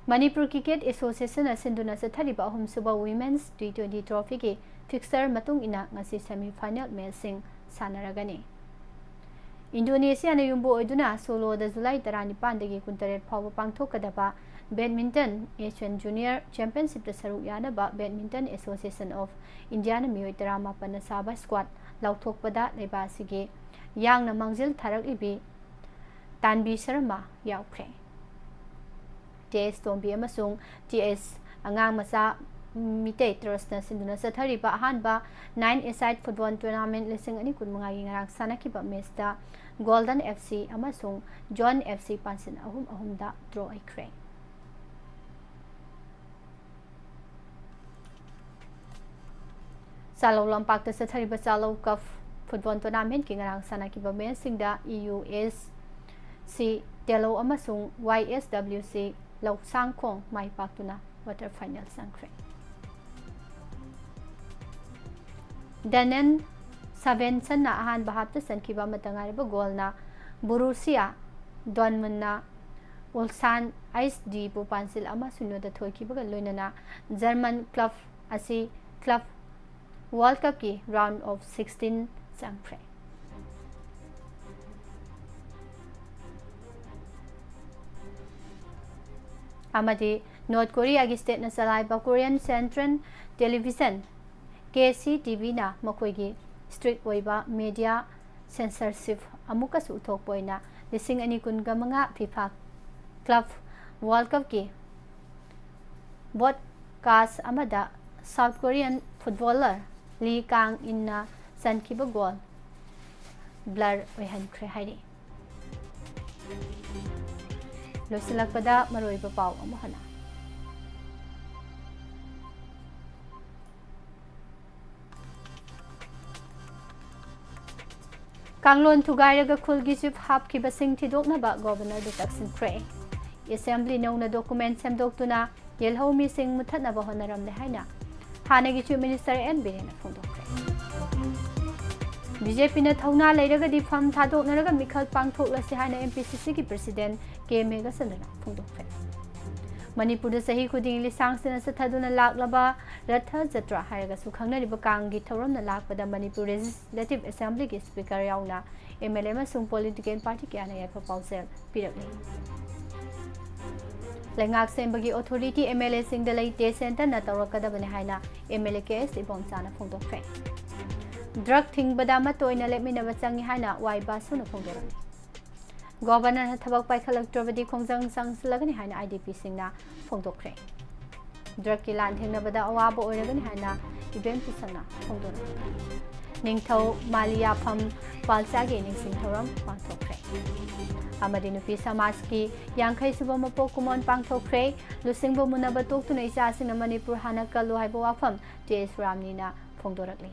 ꯃꯅꯤꯄꯨꯔ ꯀ꯭ꯔꯤꯀꯦꯠ ꯑꯦꯁꯣꯁꯤꯌꯦꯁꯟꯅ ꯁꯤꯟꯗꯨꯅ ꯆꯠꯊꯔꯤꯕ ꯑꯍꯨꯝꯁꯨꯕ Women's T twenty Trophyꯒꯤ fixture ꯃꯇꯨꯡ ꯏꯟꯅ ꯉꯁꯤ semi final matchꯁꯤꯡ ꯁꯥꯟꯅꯔꯒꯅꯤ꯫ ꯏꯟꯗꯣꯅꯦꯁꯤꯌꯥꯅ ꯌꯨꯝꯕꯨ ꯑꯣꯏꯗꯨꯅ ꯁꯣꯂꯣꯗ ꯖꯨꯂꯥꯏ ꯇꯔꯥꯅꯤꯄꯥꯟꯗꯒꯤ ꯀꯨꯟꯇꯔꯦꯠ ꯐꯥꯎꯕ ꯄꯥꯡꯊꯣꯛꯀꯗꯕ Badminton Asian Junior Championshipꯇ ꯁꯔꯨꯛ ꯌꯥꯅꯕ Badminton Association of Indiaꯅ ꯃꯤꯑꯣꯏ ꯇꯔꯥꯃꯥꯄꯟꯅ ꯁꯥꯕ squad ꯂꯥꯎꯊꯣꯛꯄꯗ ꯂꯩꯕꯥꯛ ꯑꯁꯤꯒꯤ ꯌꯥꯡꯅ ꯃꯥꯡꯖꯤꯜ ꯊꯥꯔꯛꯂꯤꯕꯤ ꯇꯥꯟꯕꯤ ꯁꯔꯃ ꯌꯥꯎꯈ꯭ꯔꯦ꯫ ꯇꯤ ꯑꯦꯁ ꯇꯣꯝꯕꯤ ꯑꯃꯁꯨꯡ ꯇꯤ ꯑꯦꯁ ꯑꯉꯥꯡ ꯃꯆꯥ ꯃꯤꯇꯩ ꯇ꯭ꯔꯁꯅ ꯁꯤꯟꯗꯨꯅ ꯆꯠꯊꯔꯤꯕ ꯑꯍꯥꯟꯕ nine-a-side football tournament ꯂꯤꯁꯤꯡ ꯑꯅꯤ ꯀꯨꯟꯃꯉꯥꯒꯤ ꯉꯔꯥꯡ ꯁꯥꯟꯅꯈꯤꯕ matchꯇ Golden F C ꯑꯃꯁꯨꯡ John F C ꯄꯥꯟꯁꯤꯜ ꯑꯍꯨꯝ ꯑꯍꯨꯝꯗ draw ꯑꯣꯏꯈ꯭ꯔꯦ꯫ ꯆꯥꯂꯧ ꯂꯝꯄꯥꯛꯇ ꯆꯠꯊꯔꯤꯕ ꯆꯥꯂꯧ Cup football tournamentꯀꯤ ꯉꯔꯥꯡ ꯁꯥꯟꯅꯈꯤꯕ matchꯁꯤꯡꯗ E U S C ꯇꯦꯂꯧ ꯑꯃꯁꯨꯡ Y S W C ꯂꯧꯁꯥꯡꯈꯣꯡ ꯃꯥꯏ ꯄꯥꯛꯇꯨꯅ quarter final ꯆꯪꯈ꯭ꯔꯦ꯫ ꯗꯦꯅꯦꯟ ꯁꯚꯦꯟꯁꯟꯅ ꯑꯍꯥꯟꯕ halfꯇ ꯆꯟꯈꯤꯕ ꯑꯃꯠꯇ ꯉꯥꯏꯔꯕ goalꯅ Borussia Dortmundꯅ Ulsan S D ꯕꯨ ꯄꯥꯟꯖꯤꯜ ꯑꯃ ꯁꯤꯅꯣꯗ ꯊꯣꯏꯈꯤꯕꯒ ꯂꯣꯏꯅꯅ German club ꯑꯁꯤ Club World Cupꯀꯤ round of sixteen ꯆꯪꯈ꯭ꯔꯦ꯫ ꯑꯃꯗꯤ ꯅꯣꯔꯠ ꯀꯣꯔꯤꯌꯥꯒꯤ stateꯅ ꯆꯂꯥꯏꯕ Korean Central Television, K C T Vꯅ ꯃꯈꯣꯏꯒꯤ strict ꯑꯣꯏꯕ media censorship ꯑꯃꯨꯛꯀꯁꯨ ꯎꯠꯊꯣꯛꯄ ꯑꯣꯏꯅ ꯂꯤꯁꯤꯡ ꯑꯅꯤ ꯀꯨꯟꯒ ꯃꯉꯥ FIFA Club World Cupꯀꯤ broadcast ꯑꯃꯗ South Korean footballer Lee Kang-inꯅ ꯆꯟꯈꯤꯕ ꯒꯣꯜ ꯕ꯭ꯂꯔ ꯑꯣꯏꯍꯟꯈ꯭ꯔꯦ ꯍꯥꯏꯔꯤ꯫ ꯂꯣꯏꯁꯤꯜꯂꯛꯄꯗ ꯃꯔꯨꯑꯣꯏꯕ ꯄꯥꯎ ꯑꯃꯨꯛ ꯍꯟꯅ꯫ ꯀꯥꯡꯂꯣꯟ ꯊꯨꯒꯥꯏꯔꯒ ꯈꯨꯜꯒꯤ ꯆꯤꯐ ꯍꯥꯞꯈꯤꯕꯁꯤꯡ ꯊꯤꯗꯣꯛꯅꯕ ꯒꯣꯚꯔꯅꯔꯗ ꯇꯛꯁꯤꯟꯈ꯭ꯔꯦ꯫ ꯑꯦꯁꯦꯝꯕ꯭ꯂꯤ ꯅꯧꯅ ꯗꯣꯀꯨꯃꯦꯟ ꯁꯦꯝꯗꯣꯛꯇꯨꯅ ꯌꯦꯜꯍꯧꯃꯤꯁꯤꯡ ꯃꯨꯠꯊꯠꯅꯕ ꯍꯣꯠꯅꯔꯝꯂꯦ ꯍꯥꯏꯅ ꯍꯥꯟꯅꯒꯤ ꯆꯤꯐ ꯃꯤꯅꯤꯁꯇꯔ ꯑꯦꯟ ꯕꯤꯔꯦꯟꯅ ꯐꯣꯡꯗꯣꯛꯈ꯭ꯔꯦ꯫ ꯕꯤ ꯖꯦ ꯄꯤꯅ ꯊꯧꯅꯥ ꯂꯩꯔꯒꯗꯤ ꯐꯝ ꯊꯥꯗꯣꯛꯅꯔꯒ ꯃꯤꯈꯜ ꯄꯥꯡꯊꯣꯛꯂꯁꯤ ꯍꯥꯏꯅ ꯑꯦꯝ ꯄꯤ ꯁꯤ ꯁꯤꯒꯤ ꯄ꯭ꯔꯁꯤꯗꯦꯟ ꯀꯦ ꯃꯦꯘꯆꯟꯗ꯭ꯔꯅ ꯐꯣꯡꯗꯣꯛꯈ꯭ꯔꯦ꯫ ꯃꯅꯤꯄꯨꯔꯗ ꯆꯍꯤ ꯈꯨꯗꯤꯡꯒꯤ ꯂꯤꯁꯥꯡꯁꯤꯟꯅ ꯆꯠꯊꯗꯨꯅ ꯂꯥꯛꯂꯕ ꯔꯊ ꯖꯇ꯭ꯔꯥ ꯍꯥꯏꯔꯒꯁꯨ ꯈꯪꯅꯔꯤꯕ ꯀꯥꯡꯒꯤ ꯊꯧꯔꯝꯅ ꯂꯥꯛꯄꯗ ꯃꯅꯤꯄꯨꯔ ꯂꯦꯖꯤꯁꯂꯦꯇꯤꯚ ꯑꯦꯁꯦꯝꯕ꯭ꯂꯤꯒꯤ ꯁ꯭ꯄꯤꯀꯔ ꯌꯥꯎꯅ ꯑꯦꯝ ꯑꯦꯜ ꯑꯦ ꯑꯃꯁꯨꯡ ꯄꯣꯂꯤꯇꯤꯀꯦꯜ ꯄꯥꯔꯇꯤ ꯀꯌꯥꯅ ꯌꯥꯏꯐ ꯄꯥꯎꯖꯦꯜ ꯄꯤꯔꯛꯂꯤ꯫ ꯂꯩꯉꯥꯛ ꯁꯦꯝꯕꯒꯤ ꯑꯣꯊꯣꯔꯤꯇꯤ ꯑꯦꯝ ꯑꯦꯜ ꯑꯦꯁꯤꯡꯗ ꯂꯩꯇꯦ, ꯁꯦꯟꯇꯔꯅ ꯇꯧꯔꯛꯀꯗꯕꯅꯤ ꯍꯥꯏꯅ M L A K S ꯏꯕꯣꯝꯆꯥꯅ ꯐꯣꯡꯗꯣꯛꯈ꯭ꯔꯦ꯫ ꯗ꯭ꯔꯒ ꯊꯤꯡꯕꯗ ꯑꯃꯠꯇ ꯑꯣꯏꯅ ꯂꯦꯞꯃꯤꯟꯅꯕ ꯆꯪꯏ ꯍꯥꯏꯅ ꯋꯥꯏ ꯕꯥꯁꯨꯅ ꯐꯣꯡꯗꯣꯔꯛꯂꯤ꯫ ꯒꯣꯚꯔꯅꯔꯅ ꯊꯕꯛ ꯄꯥꯏꯈꯠꯂꯛꯇ꯭ꯔꯕꯗꯤ ꯈꯣꯡꯖꯪ ꯆꯪꯁꯤꯜꯂꯒꯅꯤ ꯍꯥꯏꯅ ꯑꯥꯏ ꯗꯤ ꯄꯤꯁꯤꯡꯅ ꯐꯣꯡꯗꯣꯛꯈ꯭ꯔꯦ꯫ ꯗ꯭ꯔꯒꯀꯤ ꯂꯥꯟꯊꯦꯡꯅꯕꯗ ꯑꯋꯥꯕ ꯑꯣꯏꯔꯒꯅꯤ ꯍꯥꯏꯅ ꯏꯕꯦꯝ ꯇꯤꯁꯪꯅ ꯐꯣꯡꯗꯣꯔꯛꯈꯤ꯫ ꯅꯤꯡꯊꯧ ꯃꯥꯂꯤꯌꯥꯐꯝ ꯄꯥꯜꯆꯥꯒꯤ ꯅꯤꯡꯁꯤꯡ ꯊꯧꯔꯝ ꯄꯥꯡꯊꯣꯛꯈ꯭ꯔꯦ꯫ ꯑꯃꯗꯤ ꯅꯨꯄꯤ ꯁꯃꯥꯖꯀꯤ ꯌꯥꯡꯈꯩ ꯁꯨꯕ ꯃꯄꯣꯛ ꯀꯨꯝꯑꯣꯟ ꯄꯥꯡꯊꯣꯛꯈ꯭ꯔꯦ꯫ ꯂꯨꯆꯤꯡꯕ ꯃꯨꯟꯅꯕ ꯇꯣꯛꯇꯨꯅ ꯏꯆꯥꯁꯤꯡꯅ ꯃꯅꯤꯄꯨꯔ ꯍꯥꯟꯅ ꯀꯜꯂꯨ ꯍꯥꯏꯕ ꯋꯥꯐꯝ ꯇꯤ ꯑꯦꯁ ꯔꯥꯝꯅꯤꯅ ꯐꯣꯡꯗꯣꯔꯛꯂꯤ꯫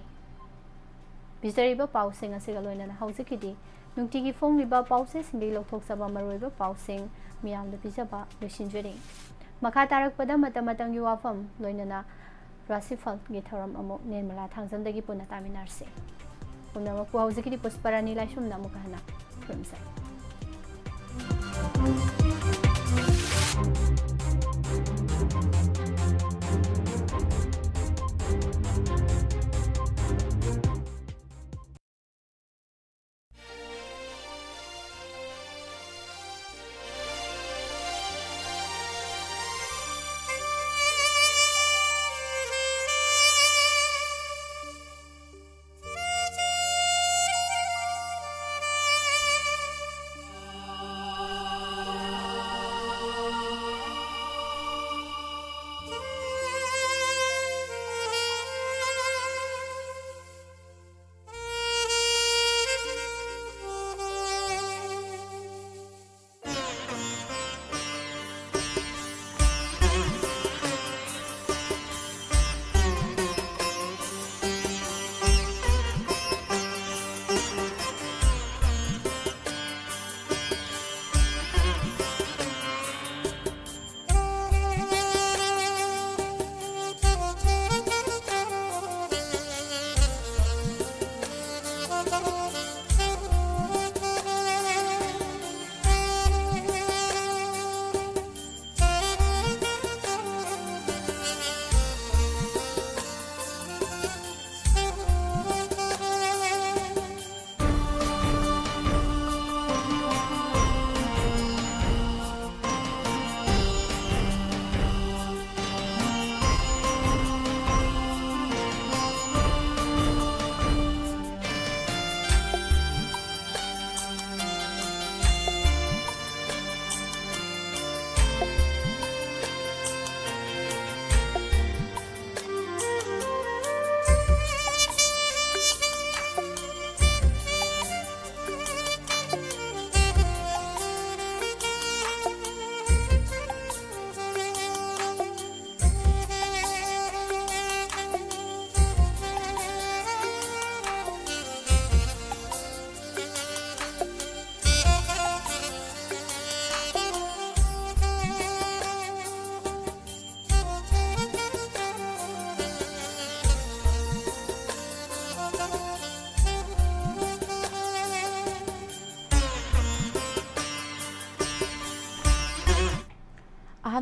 ꯄꯤꯖꯔꯤꯕ ꯄꯥꯎꯁꯤꯡ ꯑꯁꯤꯒ ꯂꯣꯏꯅꯅ ꯍꯧꯖꯤꯛꯀꯤꯗꯤ ꯅꯨꯡꯇꯤꯒꯤ ꯐꯣꯡꯂꯤꯕ ꯄꯥꯎꯆꯦꯁꯤꯡꯗꯒꯤ ꯂꯧꯊꯣꯛꯆꯕ ꯃꯔꯨꯑꯣꯏꯕ ꯄꯥꯎꯁꯤꯡ ꯃꯤꯌꯥꯝꯗ ꯄꯤꯖꯕ ꯂꯣꯏꯁꯤꯟꯖꯔꯤ꯫ ꯃꯈꯥ ꯇꯥꯔꯛꯄꯗ ꯃꯇꯝ ꯃꯇꯝꯒꯤ ꯋꯥꯐꯝ ꯂꯣꯏꯅꯅ ꯔꯥꯁꯤꯐꯜꯒꯤ ꯊꯧꯔꯝ ꯑꯃꯨꯛ ꯅꯤꯔꯃꯂꯥ ꯊꯥꯡꯖꯝꯗꯒꯤ ꯄꯨꯟꯅ ꯇꯥꯃꯤꯟꯅꯔꯁꯤ꯫ ꯄꯨꯝꯅꯃꯛꯄꯨ ꯍꯧꯖꯤꯛꯀꯤꯗꯤ ꯄꯨꯁꯄꯔꯥꯅꯤ ꯂꯥꯏꯁ꯭ꯔꯝꯅ ꯑꯃꯨꯛꯀ ꯍꯟꯅ ꯈꯨꯔꯨꯝꯖꯔꯤ꯫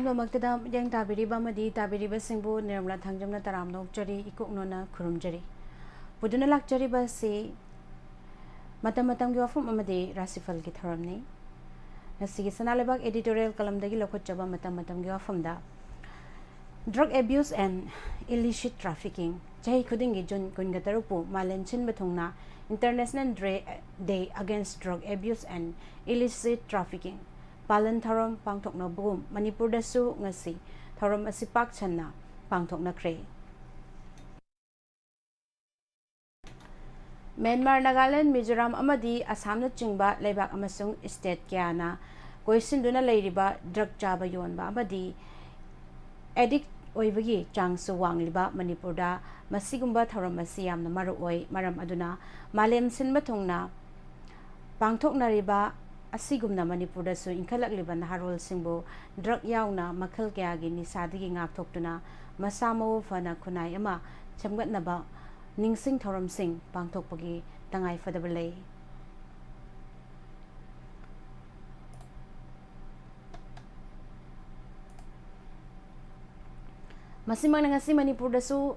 ꯃꯛꯇꯗ ꯃꯤꯠꯌꯦꯡ ꯇꯥꯕꯤꯔꯤꯕ ꯑꯃꯗꯤ ꯇꯥꯕꯤꯔꯤꯕꯁꯤꯡꯕꯨ ꯅꯤꯔꯃꯂꯥ ꯊꯥꯡꯖꯝꯅ ꯇꯔꯥꯝꯅ ꯑꯣꯛꯆꯔꯤ, ꯏꯀꯣꯛꯅꯣꯅ ꯈꯨꯔꯨꯝꯖꯔꯤ꯫ ꯄꯨꯗꯨꯅ ꯂꯥꯛꯆꯔꯤꯕ ꯑꯁꯤ ꯃꯇꯝ ꯃꯇꯝꯒꯤ ꯋꯥꯐꯝ ꯑꯃꯗꯤ ꯔꯥꯁꯤꯐꯜꯒꯤ ꯊꯧꯔꯝꯅꯤ꯫ ꯉꯁꯤꯒꯤ ꯁꯅꯥ ꯂꯩꯕꯥꯛ editorial columnꯗꯒꯤ ꯂꯧꯈꯠꯆꯕ ꯃꯇꯝ ꯃꯇꯝꯒꯤ ꯋꯥꯐꯝꯗ, Drug abuse and illicit trafficking꯫ ꯆꯍꯤ ꯈꯨꯗꯤꯡꯒꯤ ꯖꯨꯟ ꯀꯨꯟꯒ ꯇꯔꯨꯛꯄꯨ ꯃꯥꯂꯦꯝ ꯁꯤꯟꯕ ꯊꯨꯡꯅ International Dre-, Day Against Drug Abuse and Illicit Trafficking ꯄꯥꯂꯟ ꯊꯧꯔꯝ ꯄꯥꯡꯊꯣꯛꯅꯕꯒꯨꯝ, ꯃꯅꯤꯄꯨꯔꯗꯁꯨ ꯉꯁꯤ ꯊꯧꯔꯝ ꯑꯁꯤ ꯄꯥꯛ ꯁꯟꯅ ꯄꯥꯡꯊꯣꯛꯅꯈ꯭ꯔꯦ꯫ ꯃ꯭ꯌꯥꯟꯃꯥꯔ, ꯅꯥꯒꯥꯂꯦꯟ, ꯃꯤꯖꯣꯔꯥꯝ ꯑꯃꯗꯤ ꯑꯁꯥꯝꯅꯆꯤꯡꯕ ꯂꯩꯕꯥꯛ ꯑꯃꯁꯨꯡ state ꯀꯌꯥꯅ ꯀꯣꯏꯁꯤꯟꯗꯨꯅ ꯂꯩꯔꯤꯕ drug ꯆꯥꯕ ꯌꯣꯟꯕ ꯑꯃꯗꯤ addict ꯑꯣꯏꯕꯒꯤ ꯆꯥꯡꯁꯨ ꯋꯥꯡꯂꯤꯕ ꯃꯅꯤꯄꯨꯔꯗ ꯃꯁꯤꯒꯨꯝꯕ ꯊꯧꯔꯝ ꯑꯁꯤ ꯌꯥꯝꯅ ꯃꯔꯨ ꯑꯣꯏ꯫ ꯃꯔꯝ ꯑꯗꯨꯅ ꯃꯥꯂꯦꯝ ꯁꯤꯟꯕ ꯊꯨꯡꯅ ꯄꯥꯡꯊꯣꯛꯅꯔꯤꯕ ꯑꯁꯤꯒꯨꯝꯅ ꯃꯅꯤꯄꯨꯔꯗꯁꯨ ꯏꯟꯈꯠꯂꯛꯂꯤꯕ ꯅꯍꯥꯔꯣꯜꯁꯤꯡꯕꯨ drug ꯌꯥꯎꯅ ꯃꯈꯜ ꯀꯌꯥꯒꯤ ꯅꯤꯁꯥꯗꯒꯤ ꯉꯥꯛꯊꯣꯛꯇꯨꯅ ꯃꯁꯥ ꯃꯎ ꯐꯅ ꯈꯨꯟꯅꯥꯏ ꯑꯃ ꯁꯦꯝꯒꯠꯅꯕ ꯅꯤꯡꯁꯤꯡ ꯊꯧꯔꯝꯁꯤꯡ ꯄꯥꯡꯊꯣꯛꯄꯒꯤ ꯇꯉꯥꯏ ꯐꯗꯕ ꯂꯩ꯫ ꯃꯁꯤꯃꯛꯅ ꯉꯁꯤ ꯃꯅꯤꯄꯨꯔꯗꯁꯨ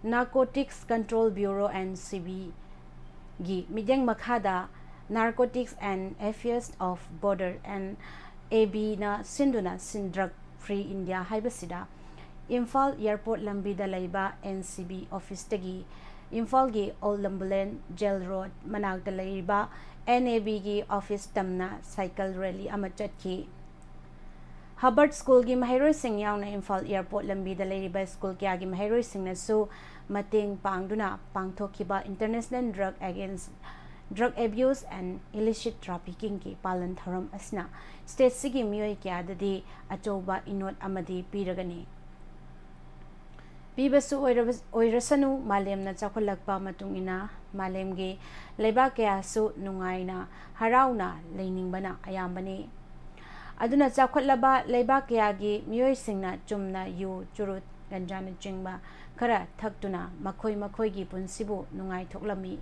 Narcotics Control Bureau, N C B ꯒꯤ ꯃꯤꯠꯌꯦꯡ ꯃꯈꯥꯗ Narcotics and Affairs of Border, N A B ꯅ ꯁꯤꯟꯗꯨꯅ ꯁꯤꯟ Drug Free India ꯍꯥꯏꯕꯁꯤꯗ ꯏꯝꯐꯥꯜ airport ꯂꯝꯕꯤꯗ ꯂꯩꯕ N C B officeꯇꯒꯤ ꯏꯝꯐꯥꯜꯒꯤ Old Lambulane Jail Road ꯃꯅꯥꯛꯇ ꯂꯩꯔꯤꯕ N A B ꯒꯤ office ꯇꯝꯅ cycle rally ꯑꯃ ꯆꯠꯈꯤ꯫ Hubbard Schoolꯒꯤ ꯃꯍꯩꯔꯣꯏꯁꯤꯡ ꯌꯥꯎꯅ ꯏꯝꯐꯥꯜ airport ꯂꯝꯕꯤꯗ ꯂꯩꯔꯤꯕ school ꯀꯌꯥꯒꯤ ꯃꯍꯩꯔꯣꯏꯁꯤꯡꯅꯁꯨ ꯃꯇꯦꯡ ꯄꯥꯡꯗꯨꯅ ꯄꯥꯡꯊꯣꯛꯈꯤꯕ International Drug Against, Drug Abuse and Illicit Traffickingꯒꯤ ꯄꯥꯂꯟ ꯊꯧꯔꯝ ꯑꯁꯤꯅ stateꯁꯤꯒꯤ ꯃꯤꯑꯣꯏ ꯀꯌꯥꯗꯗꯤ ꯑꯆꯧꯕ ꯏꯅꯣꯠ ꯑꯃꯗꯤ ꯄꯤꯔꯒꯅꯤ꯫ ꯄꯤꯕꯁꯨ ꯑꯣꯏꯔꯕ-, ꯑꯣꯏꯔꯁꯅꯨ, ꯃꯥꯂꯦꯝꯅ ꯆꯥꯎꯈꯠꯂꯛꯄ ꯃꯇꯨꯡ ꯏꯟꯅ ꯃꯥꯂꯦꯝꯒꯤ ꯂꯩꯕꯥꯛ ꯀꯌꯥꯁꯨ ꯅꯨꯡꯉꯥꯏꯅ, ꯍꯔꯥꯎꯅ ꯂꯩꯅꯤꯡꯕꯅ ꯑꯌꯥꯝꯕꯅꯤ꯫ ꯑꯗꯨꯅ ꯆꯥꯎꯈꯠꯂꯕ ꯂꯩꯕꯥꯛ ꯀꯌꯥꯒꯤ ꯃꯤꯑꯣꯏꯁꯤꯡꯅ ꯆꯨꯝꯅ ꯌꯨ, ꯆꯨꯔꯨꯠ, ꯒꯟꯖꯥꯅꯆꯤꯡꯕ ꯈꯔ ꯊꯛꯇꯨꯅ ꯃꯈꯣꯏ ꯃꯈꯣꯏꯒꯤ ꯄꯨꯟꯁꯤꯕꯨ ꯅꯨꯡꯉꯥꯏꯊꯣꯛꯂꯝꯃꯤ꯫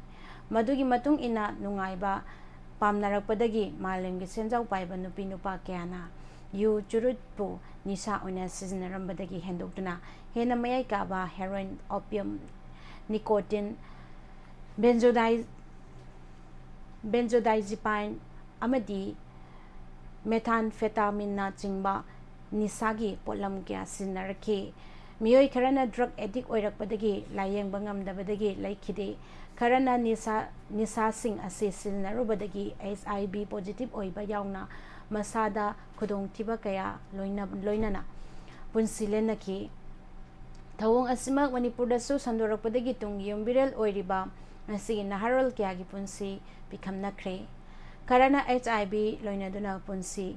ꯃꯗꯨꯒꯤ ꯃꯇꯨꯡ ꯏꯟꯅ ꯅꯨꯡꯉꯥꯏꯕ ꯄꯥꯝꯅꯔꯛꯄꯗꯒꯤ ꯃꯥꯂꯦꯝꯒꯤ ꯁꯦꯟꯖꯥꯎ ꯄꯥꯏꯕ ꯅꯨꯄꯤ ꯅꯨꯄꯥ ꯀꯌꯥꯅ ꯌꯨ ꯆꯨꯔꯨꯠꯄꯨ ꯅꯤꯁꯥ ꯑꯣꯏꯅ ꯁꯤꯖꯤꯟꯅꯔꯝꯕꯗꯒꯤ ꯍꯦꯟꯗꯣꯛꯇꯨꯅ ꯍꯦꯟꯅ ꯃꯌꯥꯏ ꯀꯥꯕ heroin, opium, nicotine, benzodi- benzodiazepine ꯑꯃꯗꯤ methamphetamine ꯅꯆꯤꯡꯕ ꯅꯤꯁꯥꯒꯤ ꯄꯣꯠꯂꯝ ꯀꯌꯥ ꯁꯤꯖꯤꯟꯅꯔꯛꯈꯤ꯫ ꯃꯤꯑꯣꯏ ꯈꯔꯅ drug addict ꯑꯣꯏꯔꯛꯄꯗꯒꯤ ꯂꯥꯌꯦꯡꯕ ꯉꯝꯗꯕꯗꯒꯤ ꯂꯩꯈꯤꯗꯦ꯫ ꯈꯔꯅ ꯅꯤꯁꯥ, ꯅꯤꯁꯥꯁꯤꯡ ꯑꯁꯤ ꯁꯤꯖꯤꯟꯅꯔꯨꯕꯗꯒꯤ H I V positive ꯑꯣꯏꯕ ꯌꯥꯎꯅ ꯃꯁꯥꯗ ꯈꯨꯗꯣꯡꯊꯤꯕ ꯀꯌꯥ ꯂꯣꯏꯅ-, ꯂꯣꯏꯅꯅ ꯄꯨꯟꯁꯤ ꯂꯦꯟꯅꯈꯤ꯫ ꯊꯧꯑꯣꯡ ꯑꯁꯤꯃꯛ ꯃꯅꯤꯄꯨꯔꯗꯁꯨ ꯁꯟꯗꯣꯔꯛꯄꯗꯒꯤ ꯇꯨꯡꯒꯤ ꯌꯨꯝꯕꯤꯔꯦꯜ ꯑꯣꯏꯔꯤꯕ ꯉꯁꯤꯒꯤ ꯅꯍꯥꯔꯣꯜ ꯀꯌꯥꯒꯤ ꯄꯨꯟꯁꯤ ꯄꯤꯈꯝꯅꯈ꯭ꯔꯦ꯫ ꯈꯔꯅ H I V ꯂꯣꯏꯅꯗꯨꯅ ꯄꯨꯟꯁꯤ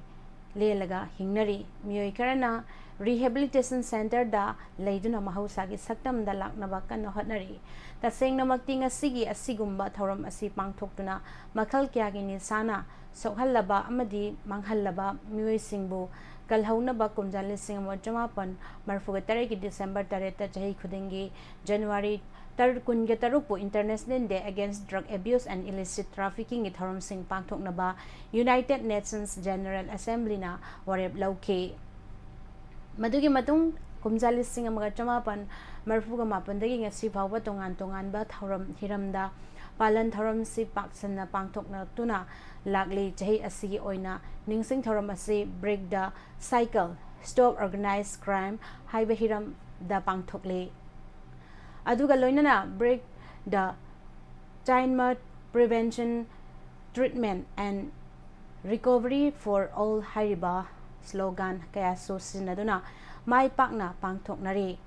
ꯂꯦꯜꯂꯒ ꯍꯤꯡꯅꯔꯤ꯫ ꯃꯤꯑꯣꯏ ꯈꯔꯅ rehabilitation centre ꯗ ꯂꯩꯗꯨꯅ ꯃꯍꯧꯁꯥꯒꯤ ꯁꯛꯇꯝꯗ ꯂꯥꯛꯅꯕ ꯀꯟꯅ ꯍꯣꯠꯅꯔꯤ꯫ ꯇꯁꯦꯡꯅꯃꯛꯇꯤ ꯉꯁꯤꯒꯤ ꯑꯁꯤꯒꯨꯝꯕ ꯊꯧꯔꯝ ꯑꯁꯤ ꯄꯥꯡꯊꯣꯛꯇꯨꯅ ꯃꯈꯜ ꯀꯌꯥꯒꯤ ꯅꯤꯁꯥꯅ ꯁꯣꯛꯍꯜꯂꯕ ꯑꯃꯗꯤ ꯃꯥꯡꯍꯜꯂꯕ ꯃꯤꯑꯣꯏꯁꯤꯡꯕꯨ ꯀꯜꯍꯧꯅꯕ ꯀꯨꯝꯖꯥ ꯂꯤꯁꯤꯡ ꯑꯃ ꯆꯃꯥꯄꯟ ꯃꯔꯤꯐꯨꯒ ꯇꯔꯦꯠꯀꯤ December ꯇꯔꯦꯠꯇ ꯆꯍꯤ ꯈꯨꯗꯤꯡꯒꯤ January ꯇꯔ-, ꯀꯨꯟꯒ ꯇꯔꯨꯛꯄꯨ International Day Against Drug Abuse and Illicit Trafficking ꯒꯤ ꯊꯧꯔꯝꯁꯤꯡ ꯄꯥꯡꯊꯣꯛꯅꯕ United Nations General Assembly ꯅ ꯋꯥꯔꯦꯞ ꯂꯧꯈꯤ꯫ ꯃꯗꯨꯒꯤ ꯃꯇꯨꯡ ꯀꯨꯝꯖꯥ ꯂꯤꯁꯤꯡ ꯑꯃꯒ ꯆꯃꯥꯄꯟ ꯃꯔꯤꯐꯨꯒ ꯃꯥꯄꯟꯗꯒꯤ ꯉꯁꯤ ꯐꯥꯎꯕ ꯇꯣꯉꯥꯟ ꯇꯣꯉꯥꯟꯕ ꯊꯧꯔꯝ ꯍꯤꯔꯝꯗ ꯄꯥꯂꯟ ꯊꯧꯔꯝꯁꯤ ꯄꯥꯛ ꯁꯟꯅ ꯄꯥꯡꯊꯣꯛꯂꯛꯇꯨꯅ ꯂꯥꯛꯂꯤ꯫ ꯆꯍꯤ ꯑꯁꯤꯒꯤ ꯑꯣꯏꯅ ꯅꯤꯡꯁꯤꯡ ꯊꯧꯔꯝ ꯑꯁꯤ Break the Cycle, Stop Organized Crime ꯍꯥꯏꯕ ꯍꯤꯔꯝꯗ ꯄꯥꯡꯊꯣꯛꯂꯤ꯫ ꯑꯗꯨꯒ ꯂꯣꯏꯅꯅ Break the Chain, Prevention, Treatment and Recovery for All ꯍꯥꯏꯔꯤꯕ slogan ꯀꯌꯥꯁꯨ ꯁꯤꯖꯤꯟꯅꯗꯨꯅ ꯃꯥꯏ ꯄꯥꯛꯅ ꯄꯥꯡꯊꯣꯛꯅꯔꯤ꯫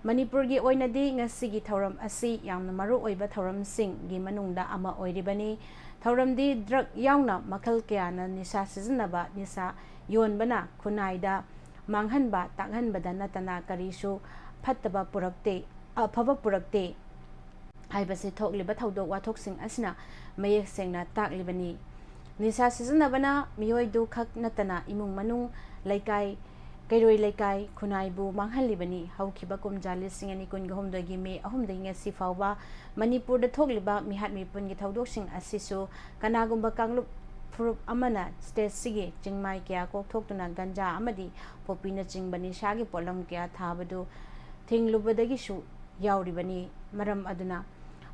ꯃꯅꯤꯄꯨꯔꯒꯤ ꯑꯣꯏꯅꯗꯤ ꯉꯁꯤꯒꯤ ꯊꯧꯔꯝ ꯑꯁꯤ ꯌꯥꯝꯅ ꯃꯔꯨ ꯑꯣꯏꯕ ꯊꯧꯔꯝꯁꯤꯡꯒꯤ ꯃꯅꯨꯡꯗ ꯑꯃ ꯑꯣꯏꯔꯤꯕꯅꯤ꯫ ꯊꯧꯔꯝꯗꯤ drug ꯌꯥꯎꯅ ꯃꯈꯜ ꯀꯌꯥꯅ ꯅꯤꯁꯥ ꯁꯤꯖꯤꯟꯅꯕ, ꯅꯤꯁꯥ ꯌꯣꯟꯕꯅ ꯈꯨꯟꯅꯥꯏꯗ ꯃꯥꯡꯍꯟꯕ ꯇꯥꯛꯍꯟꯕꯗ ꯅꯠꯇꯅ ꯀꯔꯤꯁꯨ ꯐꯠꯇꯕ ꯄꯨꯔꯛꯇꯦ, ꯑꯐꯕ ꯄꯨꯔꯛꯇꯦ ꯍꯥꯏꯕꯁꯤ ꯊꯣꯛꯂꯤꯕ ꯊꯧꯗꯣꯛ ꯋꯥꯊꯣꯛꯁꯤꯡ ꯑꯁꯤꯅ ꯃꯌꯦꯛ ꯁꯦꯡꯅ ꯇꯥꯛꯂꯤꯕꯅꯤ꯫ ꯅꯤꯁꯥ ꯁꯤꯖꯤꯟꯅꯕꯅ ꯃꯤꯑꯣꯏꯗꯨ ꯈꯛ ꯅꯠꯇꯅ ꯏꯃꯨꯡ ꯃꯅꯨꯡ, ꯂꯩꯀꯥꯏ, ꯀꯩꯔꯣꯏ ꯂꯩꯀꯥꯏ, ꯈꯨꯟꯅꯥꯏꯕꯨ ꯃꯥꯡꯍꯜꯂꯤꯕꯅꯤ꯫ ꯍꯧꯈꯤꯕ ꯀꯨꯝꯖꯥ ꯂꯤꯁꯤꯡ ꯑꯅꯤ ꯀꯨꯟꯒ ꯍꯨꯝꯗꯣꯏꯒꯤ May ꯑꯍꯨꯝꯗꯒꯤ ꯉꯁꯤ ꯐꯥꯎꯕ ꯃꯅꯤꯄꯨꯔꯗ ꯊꯣꯛꯂꯤꯕ ꯃꯤꯍꯥꯠ ꯃꯤꯄꯨꯟꯒꯤ ꯊꯧꯗꯣꯛꯁꯤꯡ ꯑꯁꯤꯁꯨ ꯀꯅꯥꯒꯨꯝꯕ ꯀꯥꯡꯂꯨꯞ ꯐꯨꯔꯨꯞ ꯑꯃꯅ ꯁ꯭ꯇꯦꯠꯁꯤꯒꯤ ꯆꯤꯡꯃꯥꯏ ꯀꯌꯥ ꯀꯣꯛꯊꯣꯛꯇꯨꯅ ꯒꯟꯖꯥ ꯑꯃꯗꯤ ꯄꯣꯄꯤꯅꯆꯤꯡꯕ ꯅꯤꯁꯥꯒꯤ ꯄꯣꯠꯂꯝ ꯀꯌꯥ ꯊꯥꯕꯗꯨ ꯊꯤꯡꯂꯨꯕꯗꯒꯤꯁꯨ ꯌꯥꯎꯔꯤꯕꯅꯤ꯫ ꯃꯔꯝ ꯑꯗꯨꯅ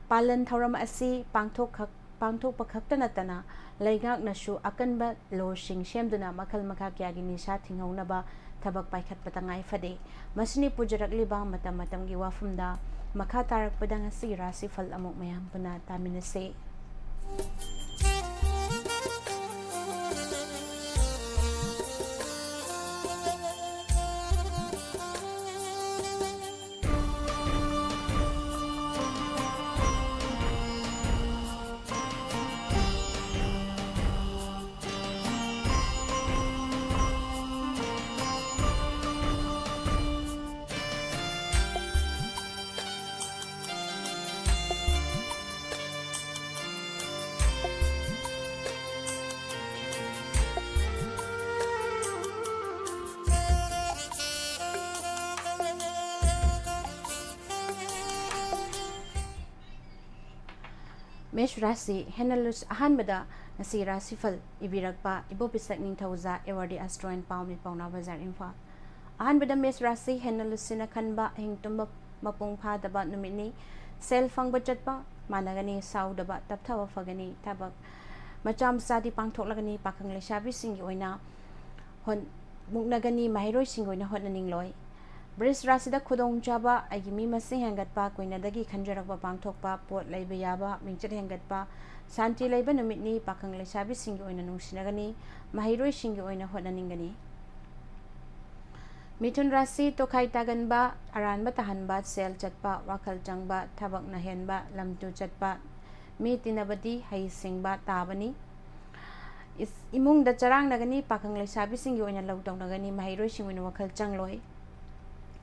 ꯄꯥꯂꯟ ꯊꯧꯔꯝ ꯑꯁꯤ ꯄꯥꯡꯊꯣꯛꯈꯛ-, ꯄꯥꯡꯊꯣꯛꯄ ꯈꯛꯇ ꯅꯠꯇꯅ ꯂꯩꯉꯥꯛꯅꯁꯨ ꯑꯀꯟꯕ ꯂꯣꯁꯤꯡ ꯁꯦꯝꯗꯨꯅ ꯃꯈꯜ ꯃꯈꯥ ꯀꯌꯥꯒꯤ ꯅꯤꯁꯥ ꯊꯤꯡꯍꯧꯅꯕ ꯊꯕꯛ ꯄꯥꯏꯈꯠꯄ ꯇꯉꯥꯏ ꯐꯗꯦ꯫ ꯃꯁꯤꯅꯤ ꯄꯨꯖꯔꯛꯂꯤꯕ ꯃꯇꯝ ꯃꯇꯝꯒꯤ ꯋꯥꯐꯝꯗ꯫ ꯃꯈꯥ ꯇꯥꯔꯛꯄꯗ ꯉꯁꯤꯒꯤ ꯔꯥꯁꯤꯐꯜ ꯑꯃꯨꯛ ꯃꯌꯥꯝ ꯄꯨꯟꯅ ꯇꯥꯃꯤꯟꯅꯁꯤ꯫ ꯃꯦꯁ ꯔꯥꯁꯤ ꯍꯦꯟꯅ ꯂꯨꯁ-, ꯑꯍꯥꯟꯕꯗ ꯉꯁꯤ ꯔꯥꯁꯤꯐꯜ ꯏꯕꯤꯔꯛꯄ ꯏꯕꯣꯄꯤꯁꯛ ꯅꯤꯡꯊꯧꯖꯥ, ꯑꯦꯋꯥꯔꯗꯤ ꯑꯦꯁꯇ꯭ꯔꯣ ꯑꯦꯟ ꯄꯥꯎꯃꯤ, ꯄꯥꯎꯅꯥ ꯕꯖꯥꯔ, ꯏꯝꯐꯥꯜ꯫ ꯑꯍꯥꯟꯕꯗ ꯃꯦꯁ ꯔꯥꯁꯤ ꯍꯦꯟꯅ ꯂꯨꯁꯤꯟꯅ ꯈꯟꯕ, ꯑꯍꯤꯡ ꯇꯨꯝꯕ ꯃꯄꯨꯡ ꯐꯥꯗꯕ ꯅꯨꯃꯤꯠꯅꯤ꯫ ꯁꯦꯜ ꯐꯪꯕ ꯆꯠꯄ ꯃꯥꯟꯅꯒꯅꯤ, ꯁꯥꯎꯗꯕ ꯇꯞꯊꯕ ꯐꯒꯅꯤ꯫ ꯊꯕꯛ ꯃꯆꯥ ꯃꯆꯥꯗꯤ ꯄꯥꯡꯊꯣꯛꯂꯒꯅꯤ꯫ ꯄꯥꯈꯪ ꯂꯩꯁꯥꯕꯤꯁꯤꯡꯒꯤ ꯑꯣꯏꯅ ꯍꯣꯠ-, ꯃꯨꯛꯅꯒꯅꯤ, ꯃꯍꯩꯔꯣꯏꯁꯤꯡꯒꯤ ꯑꯣꯏꯅ ꯍꯣꯠꯅꯅꯤꯡꯂꯣꯏ꯫ ꯕ꯭ꯔꯤꯖ ꯔꯥꯁꯤꯗ ꯈꯨꯗꯣꯡꯆꯥꯕ, ꯑꯩꯒꯤ ꯃꯤ ꯃꯁꯤꯡ ꯍꯦꯟꯒꯠꯄ, ꯀꯨꯏꯅꯗꯒꯤ ꯈꯟꯖꯔꯛꯄ ꯄꯥꯡꯊꯣꯛꯄ, ꯄꯣꯠ ꯂꯩꯕ ꯌꯥꯕ, ꯃꯤꯡꯆꯠ ꯍꯦꯟꯒꯠꯄ, ꯁꯥꯟꯇꯤ ꯂꯩꯕ ꯅꯨꯃꯤꯠꯅꯤ꯫ ꯄꯥꯈꯪ ꯂꯩꯁꯥꯕꯤꯁꯤꯡꯒꯤ ꯑꯣꯏꯅ ꯅꯨꯡꯁꯤꯅꯒꯅꯤ, ꯃꯍꯩꯔꯣꯏꯁꯤꯡꯒꯤ ꯑꯣꯏꯅ ꯍꯣꯠꯅꯅꯤꯡꯒꯅꯤ꯫ ꯃꯤꯊꯨꯟ ꯔꯥꯁꯤ ꯇꯣꯈꯥꯏ ꯇꯥꯒꯟꯕ, ꯑꯔꯥꯟꯕ ꯇꯥꯍꯟꯕ, ꯁꯦꯜ ꯆꯠꯄ, ꯋꯥꯈꯜ ꯆꯪꯕ, ꯊꯕꯛꯅ ꯍꯦꯟꯕ, ꯂꯝ ꯇꯨ ꯆꯠꯄ, ꯃꯤ ꯇꯤꯟꯅꯕꯗꯤ ꯍꯩꯁꯤꯡꯕ ꯇꯥꯕꯅꯤ꯫ ꯏꯁ-, ꯏꯃꯨꯡꯗ ꯆꯔꯥꯡꯅꯒꯅꯤ, ꯄꯥꯈꯪ ꯂꯩꯁꯥꯕꯤꯁꯤꯡꯒꯤ ꯑꯣꯏꯅ ꯂꯧ ꯇꯧꯅꯒꯅꯤ, ꯃꯍꯩꯔꯣꯏꯁꯤꯡꯒꯤ ꯑꯣꯏꯅ ꯋꯥꯈꯜ ꯆꯪꯂꯣꯏ꯫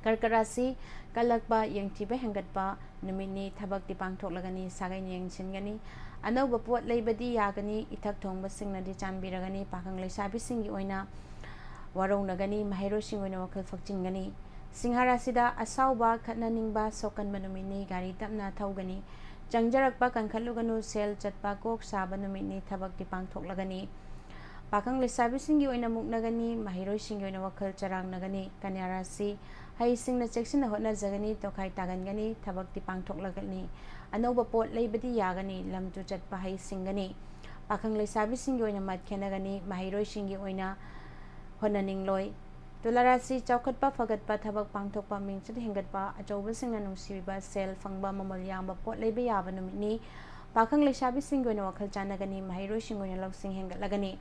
ꯀꯔꯀ ꯔꯥꯁꯤ ꯀꯜꯂꯛꯄ, ꯌꯦꯡꯊꯤꯕ ꯍꯦꯟꯒꯠꯄ ꯅꯨꯃꯤꯠꯅꯤ, ꯊꯕꯛꯇꯤ ꯄꯥꯡꯊꯣꯛꯂꯒꯅꯤ, ꯁꯥꯒꯩꯅ ꯌꯦꯡꯁꯤꯟꯒꯅꯤ, ꯑꯅꯧꯕ ꯄꯣꯠ ꯂꯩꯕꯗꯤ ꯌꯥꯒꯅꯤ, ꯏꯊꯛ ꯊꯣꯡꯕꯁꯤꯡꯅꯗꯤ ꯆꯥꯟꯕꯤꯔꯒꯅꯤ, ꯄꯥꯈꯪ ꯂꯩꯁꯥꯕꯤꯁꯤꯡꯒꯤ ꯑꯣꯏꯅ ꯋꯥꯔꯧꯅꯒꯅꯤ, ꯃꯍꯩꯔꯣꯏꯁꯤꯡꯒꯤ ꯑꯣꯏꯅ ꯋꯥꯈꯜ ꯐꯛꯆꯤꯟꯒꯅꯤ꯫ ꯁꯤꯡꯍ ꯔꯥꯁꯤꯗ ꯑꯁꯥꯎꯕ, ꯈꯠꯅꯅꯤꯡꯕ, ꯁꯣꯛꯀꯟꯕ ꯅꯨꯃꯤꯠꯅꯤ, ꯒꯥꯔꯤ ꯇꯞꯅ ꯊꯧꯒꯅꯤ, ꯆꯪꯖꯔꯛꯄ ꯀꯟꯈꯠꯂꯨꯒꯅꯨ, ꯁꯦꯜ ꯆꯠꯄ ꯀꯣꯛ ꯁꯥꯕ ꯅꯨꯃꯤꯠꯅꯤ, ꯊꯕꯛꯇꯤ ꯄꯥꯡꯊꯣꯛꯂꯒꯅꯤ꯫ ꯄꯥꯈꯪ ꯂꯩꯁꯥꯕꯤꯁꯤꯡꯒꯤ ꯑꯣꯏꯅ ꯃꯨꯛꯅꯒꯅꯤ, ꯃꯍꯩꯔꯣꯏꯁꯤꯡꯒꯤ ꯑꯣꯏꯅ ꯋꯥꯈꯜ ꯆꯔꯥꯡꯅꯒꯅꯤ꯫ ꯀꯟꯌꯥ ꯔꯥꯁꯤ, ꯍꯩꯁꯤꯡꯅ ꯆꯦꯛꯁꯤꯟꯅ ꯍꯣꯠꯅꯖꯒꯅꯤ, ꯇꯣꯈꯥꯏ ꯇꯥꯒꯟꯒꯅꯤ, ꯊꯕꯛꯇꯤ ꯄꯥꯡꯊꯣꯛꯂꯒꯅꯤ꯫ ꯑꯅꯧꯕ ꯄꯣꯠ ꯂꯩꯕꯗꯤ ꯌꯥꯒꯅꯤ, ꯂꯝ ꯇꯨ ꯆꯠꯄ ꯍꯩꯁꯤꯡꯒꯅꯤ꯫ ꯄꯥꯈꯪ ꯂꯩꯁꯥꯕꯤꯁꯤꯡꯒꯤ ꯑꯣꯏꯅ ꯃꯠ ꯈꯦꯠꯅꯒꯅꯤ, ꯃꯍꯩꯔꯣꯏꯁꯤꯡꯒꯤ ꯑꯣꯏꯅ ꯍꯣꯠꯅꯅꯤꯡꯂꯣꯏ꯫ ꯇꯨꯂꯥ ꯔꯥꯁꯤ, ꯆꯥꯎꯈꯠꯄ ꯐꯒꯠꯄ, ꯊꯕꯛ ꯄꯥꯡꯊꯣꯛꯄ, ꯃꯤꯡꯆꯠ ꯍꯦꯟꯒꯠꯄ, ꯑꯆꯧꯕꯁꯤꯡꯅ ꯅꯨꯡꯁꯤꯕꯤꯕ, ꯁꯦꯜ ꯐꯪꯕ, ꯃꯃꯜ ꯌꯥꯝꯕ ꯄꯣꯠ ꯂꯩꯕ ꯌꯥꯕ ꯅꯨꯃꯤꯠꯅꯤ꯫ ꯄꯥꯈꯪ ꯂꯩꯁꯥꯕꯤꯁꯤꯡꯒꯤ ꯑꯣꯏꯅ ꯋꯥꯈꯜ ꯆꯥꯟꯅꯒꯅꯤ, ꯃꯍꯩꯔꯣꯏꯁꯤꯡꯒꯤ ꯑꯣꯏꯅ ꯂꯧꯁꯤꯡ ꯍꯦꯟꯒꯠꯂꯒꯅꯤ꯫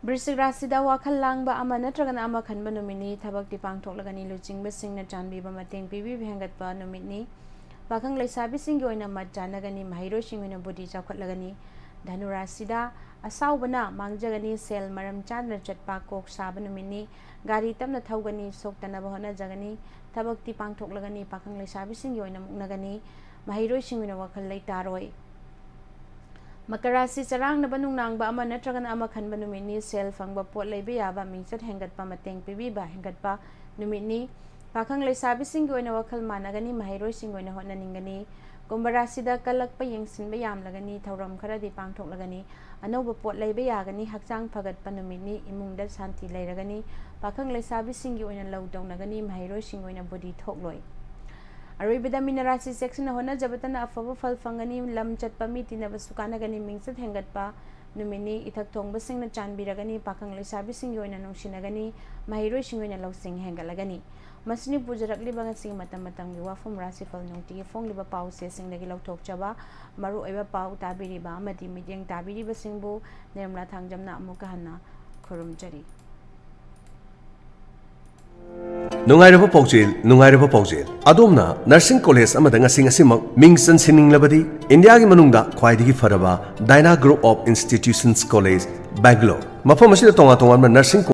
ꯕ꯭ꯔꯤꯁꯤꯛ ꯔꯥꯁꯤꯗ ꯋꯥꯈꯜ ꯂꯥꯡꯕ ꯑꯃ ꯅꯠꯇ꯭ꯔꯒꯅ ꯑꯃ ꯈꯟꯕ ꯅꯨꯃꯤꯠꯅꯤ, ꯊꯕꯛꯇꯤ ꯄꯥꯡꯊꯣꯛꯂꯒꯅꯤ, ꯂꯨꯆꯤꯡꯕꯁꯤꯡꯅ ꯆꯥꯟꯕꯤꯕ ꯃꯇꯦꯡ ꯄꯤꯕꯤꯕ ꯍꯦꯟꯒꯠꯄ ꯅꯨꯃꯤꯠꯅꯤ꯫ ꯄꯥꯈꯪ ꯂꯩꯁꯥꯕꯤꯁꯤꯡꯒꯤ ꯑꯣꯏꯅ ꯃꯠ ꯆꯥꯟꯅꯒꯅꯤ, ꯃꯍꯩꯔꯣꯏꯁꯤꯡꯒꯤ ꯑꯣꯏꯅ ꯕꯨꯗꯤ ꯆꯥꯎꯈꯠꯂꯒꯅꯤ꯫ ꯙꯅꯨ ꯔꯥꯁꯤꯗ ꯑꯁꯥꯎꯕꯅ ꯃꯥꯡꯖꯒꯅꯤ, ꯁꯦꯜ ꯃꯔꯝ ꯆꯥꯗꯅ ꯆꯠꯄ ꯀꯣꯛ ꯁꯥꯕ ꯅꯨꯃꯤꯠꯅꯤ, ꯒꯥꯔꯤ ꯇꯞꯅ ꯊꯧꯒꯅꯤ, ꯁꯣꯛꯇꯅꯕ ꯍꯣꯠꯅꯖꯒꯅꯤ, ꯊꯕꯛꯇꯤ ꯄꯥꯡꯊꯣꯛꯂꯒꯅꯤ, ꯄꯥꯈꯪ ꯂꯩꯁꯥꯕꯤꯁꯤꯡꯒꯤ ꯑꯣꯏꯅ ꯃꯨꯛꯅꯒꯅꯤ, ꯃꯍꯩꯔꯣꯏꯁꯤꯡꯒꯤ ꯑꯣꯏꯅ ꯋꯥꯈꯜ ꯂꯩꯇꯥꯔꯣꯏ꯫ ꯃꯀꯔ ꯔꯥꯁꯤ, ꯆꯔꯥꯡꯅꯕ ꯅꯨꯡꯅꯥꯡꯕ ꯑꯃ ꯅꯠꯇ꯭ꯔꯒꯅ ꯑꯃ ꯈꯟꯕ ꯅꯨꯃꯤꯠꯅꯤ, ꯁꯦꯜ ꯐꯪꯕ, ꯄꯣꯠ ꯂꯩꯕ ꯌꯥꯕ, ꯃꯤꯡꯆꯠ ꯍꯦꯟꯒꯠꯄ, ꯃꯇꯦꯡ ꯄꯤꯕꯤꯕ ꯍꯦꯟꯒꯠꯄ ꯅꯨꯃꯤꯠꯅꯤ꯫ ꯄꯥꯈꯪ ꯂꯩꯁꯥꯕꯤꯁꯤꯡꯒꯤ ꯑꯣꯏꯅ ꯋꯥꯈꯜ ꯃꯥꯟꯅꯒꯅꯤ, ꯃꯍꯩꯔꯣꯏꯁꯤꯡꯒꯤ ꯑꯣꯏꯅ ꯍꯣꯠꯅꯅꯤꯡꯒꯅꯤ꯫ ꯀꯨꯝꯚ ꯔꯥꯁꯤꯗ ꯀꯜꯂꯛꯄ ꯌꯦꯡꯁꯤꯟꯕ ꯌꯥꯝꯂꯒꯅꯤ, ꯊꯧꯔꯝ ꯈꯔꯗꯤ ꯄꯥꯡꯊꯣꯛꯂꯒꯅꯤ, ꯑꯅꯧꯕ ꯄꯣꯠ ꯂꯩꯕ ꯌꯥꯒꯅꯤ, ꯍꯛꯆꯥꯡ ꯐꯒꯠꯄ ꯅꯨꯃꯤꯠꯅꯤ, ꯏꯃꯨꯡꯗ ꯁꯥꯟꯇꯤ ꯂꯩꯔꯒꯅꯤ, ꯄꯥꯈꯪ ꯂꯩꯁꯥꯕꯤꯁꯤꯡꯒꯤ ꯑꯣꯏꯅ ꯂꯧ ꯇꯧꯅꯒꯅꯤ, ꯃꯍꯩꯔꯣꯏꯁꯤꯡꯒꯤ ꯑꯣꯏꯅ ꯕꯨꯗꯤ ꯊꯣꯛꯂꯣꯏ꯫ ꯑꯔꯣꯏꯕꯗ ꯃꯤꯅ ꯔꯥꯁꯤ ꯆꯦꯛꯁꯤꯟꯅ ꯍꯣꯠꯅꯖꯕꯇꯅ ꯑꯐꯕ ꯐꯜ ꯐꯪꯒꯅꯤ, ꯂꯝ ꯆꯠꯄ ꯃꯤ ꯇꯤꯟꯅꯕꯁꯨ ꯀꯥꯟꯅꯒꯅꯤ, ꯃꯤꯡꯆꯠ ꯍꯦꯟꯒꯠꯄ ꯅꯨꯃꯤꯠꯅꯤ, ꯏꯊꯛ ꯊꯣꯡꯕꯁꯤꯡꯅ ꯆꯥꯟꯕꯤꯔꯒꯅꯤ, ꯄꯥꯈꯪ ꯂꯩꯁꯥꯕꯤꯁꯤꯡꯒꯤ ꯑꯣꯏꯅ ꯅꯨꯡꯁꯤꯅꯒꯅꯤ, ꯃꯍꯩꯔꯣꯏꯁꯤꯡꯒꯤ ꯑꯣꯏꯅ ꯂꯧꯁꯤꯡ ꯍꯦꯟꯒꯠꯂꯒꯅꯤ꯫ ꯃꯁꯤꯅꯤ ꯄꯨꯖꯔꯛꯂꯤꯕ ꯉꯁꯤꯒꯤ ꯃꯇꯝ ꯃꯇꯝꯒꯤ ꯋꯥꯐꯝ, ꯔꯥꯁꯤꯐꯜ ꯅꯨꯡꯇꯤꯒꯤ ꯐꯣꯡꯂꯤꯕ ꯄꯥꯎꯆꯦꯁꯤꯡꯗꯒꯤ ꯂꯧꯊꯣꯛꯆꯕ ꯃꯔꯨꯑꯣꯏꯕ ꯄꯥꯎ ꯇꯥꯕꯤꯔꯤꯕ ꯑꯃꯗꯤ ꯃꯤꯠꯌꯦꯡ ꯇꯥꯕꯤꯔꯤꯕꯁꯤꯡꯕꯨ ꯅꯤꯔꯃꯂꯥ ꯊꯥꯡꯖꯝꯅ ꯑꯃꯨꯛꯀ ꯍꯟꯅ ꯈꯨꯔꯨꯝꯖꯔꯤ꯫ ꯅꯨꯡꯉꯥꯏꯔꯕ ꯄꯥꯎꯖꯦꯜ, ꯅꯨꯡꯉꯥꯏꯔꯕ ꯄꯥꯎꯖꯦꯜ꯫ ꯑꯗꯣꯝꯅ ꯅꯔꯁꯤꯡ ꯀꯣꯂꯦꯖ ꯑꯃꯗ ꯉꯁꯤ ꯉꯁꯤꯃꯛ ꯃꯤꯡ ꯆꯟꯁꯤꯟꯅꯤꯡꯂꯕꯗꯤ, ꯏꯟꯗꯤꯌꯥꯒꯤ ꯃꯅꯨꯡꯗ ꯈ꯭ꯋꯥꯏꯗꯒꯤ ꯐꯔꯕ Dyna Group of Institutions College, Bangalore꯫ ꯃꯐꯝ ꯑꯁꯤꯗ ꯇꯣꯉꯥꯟ ꯇꯣꯉꯥꯟꯕ ꯅꯔꯁꯤꯡ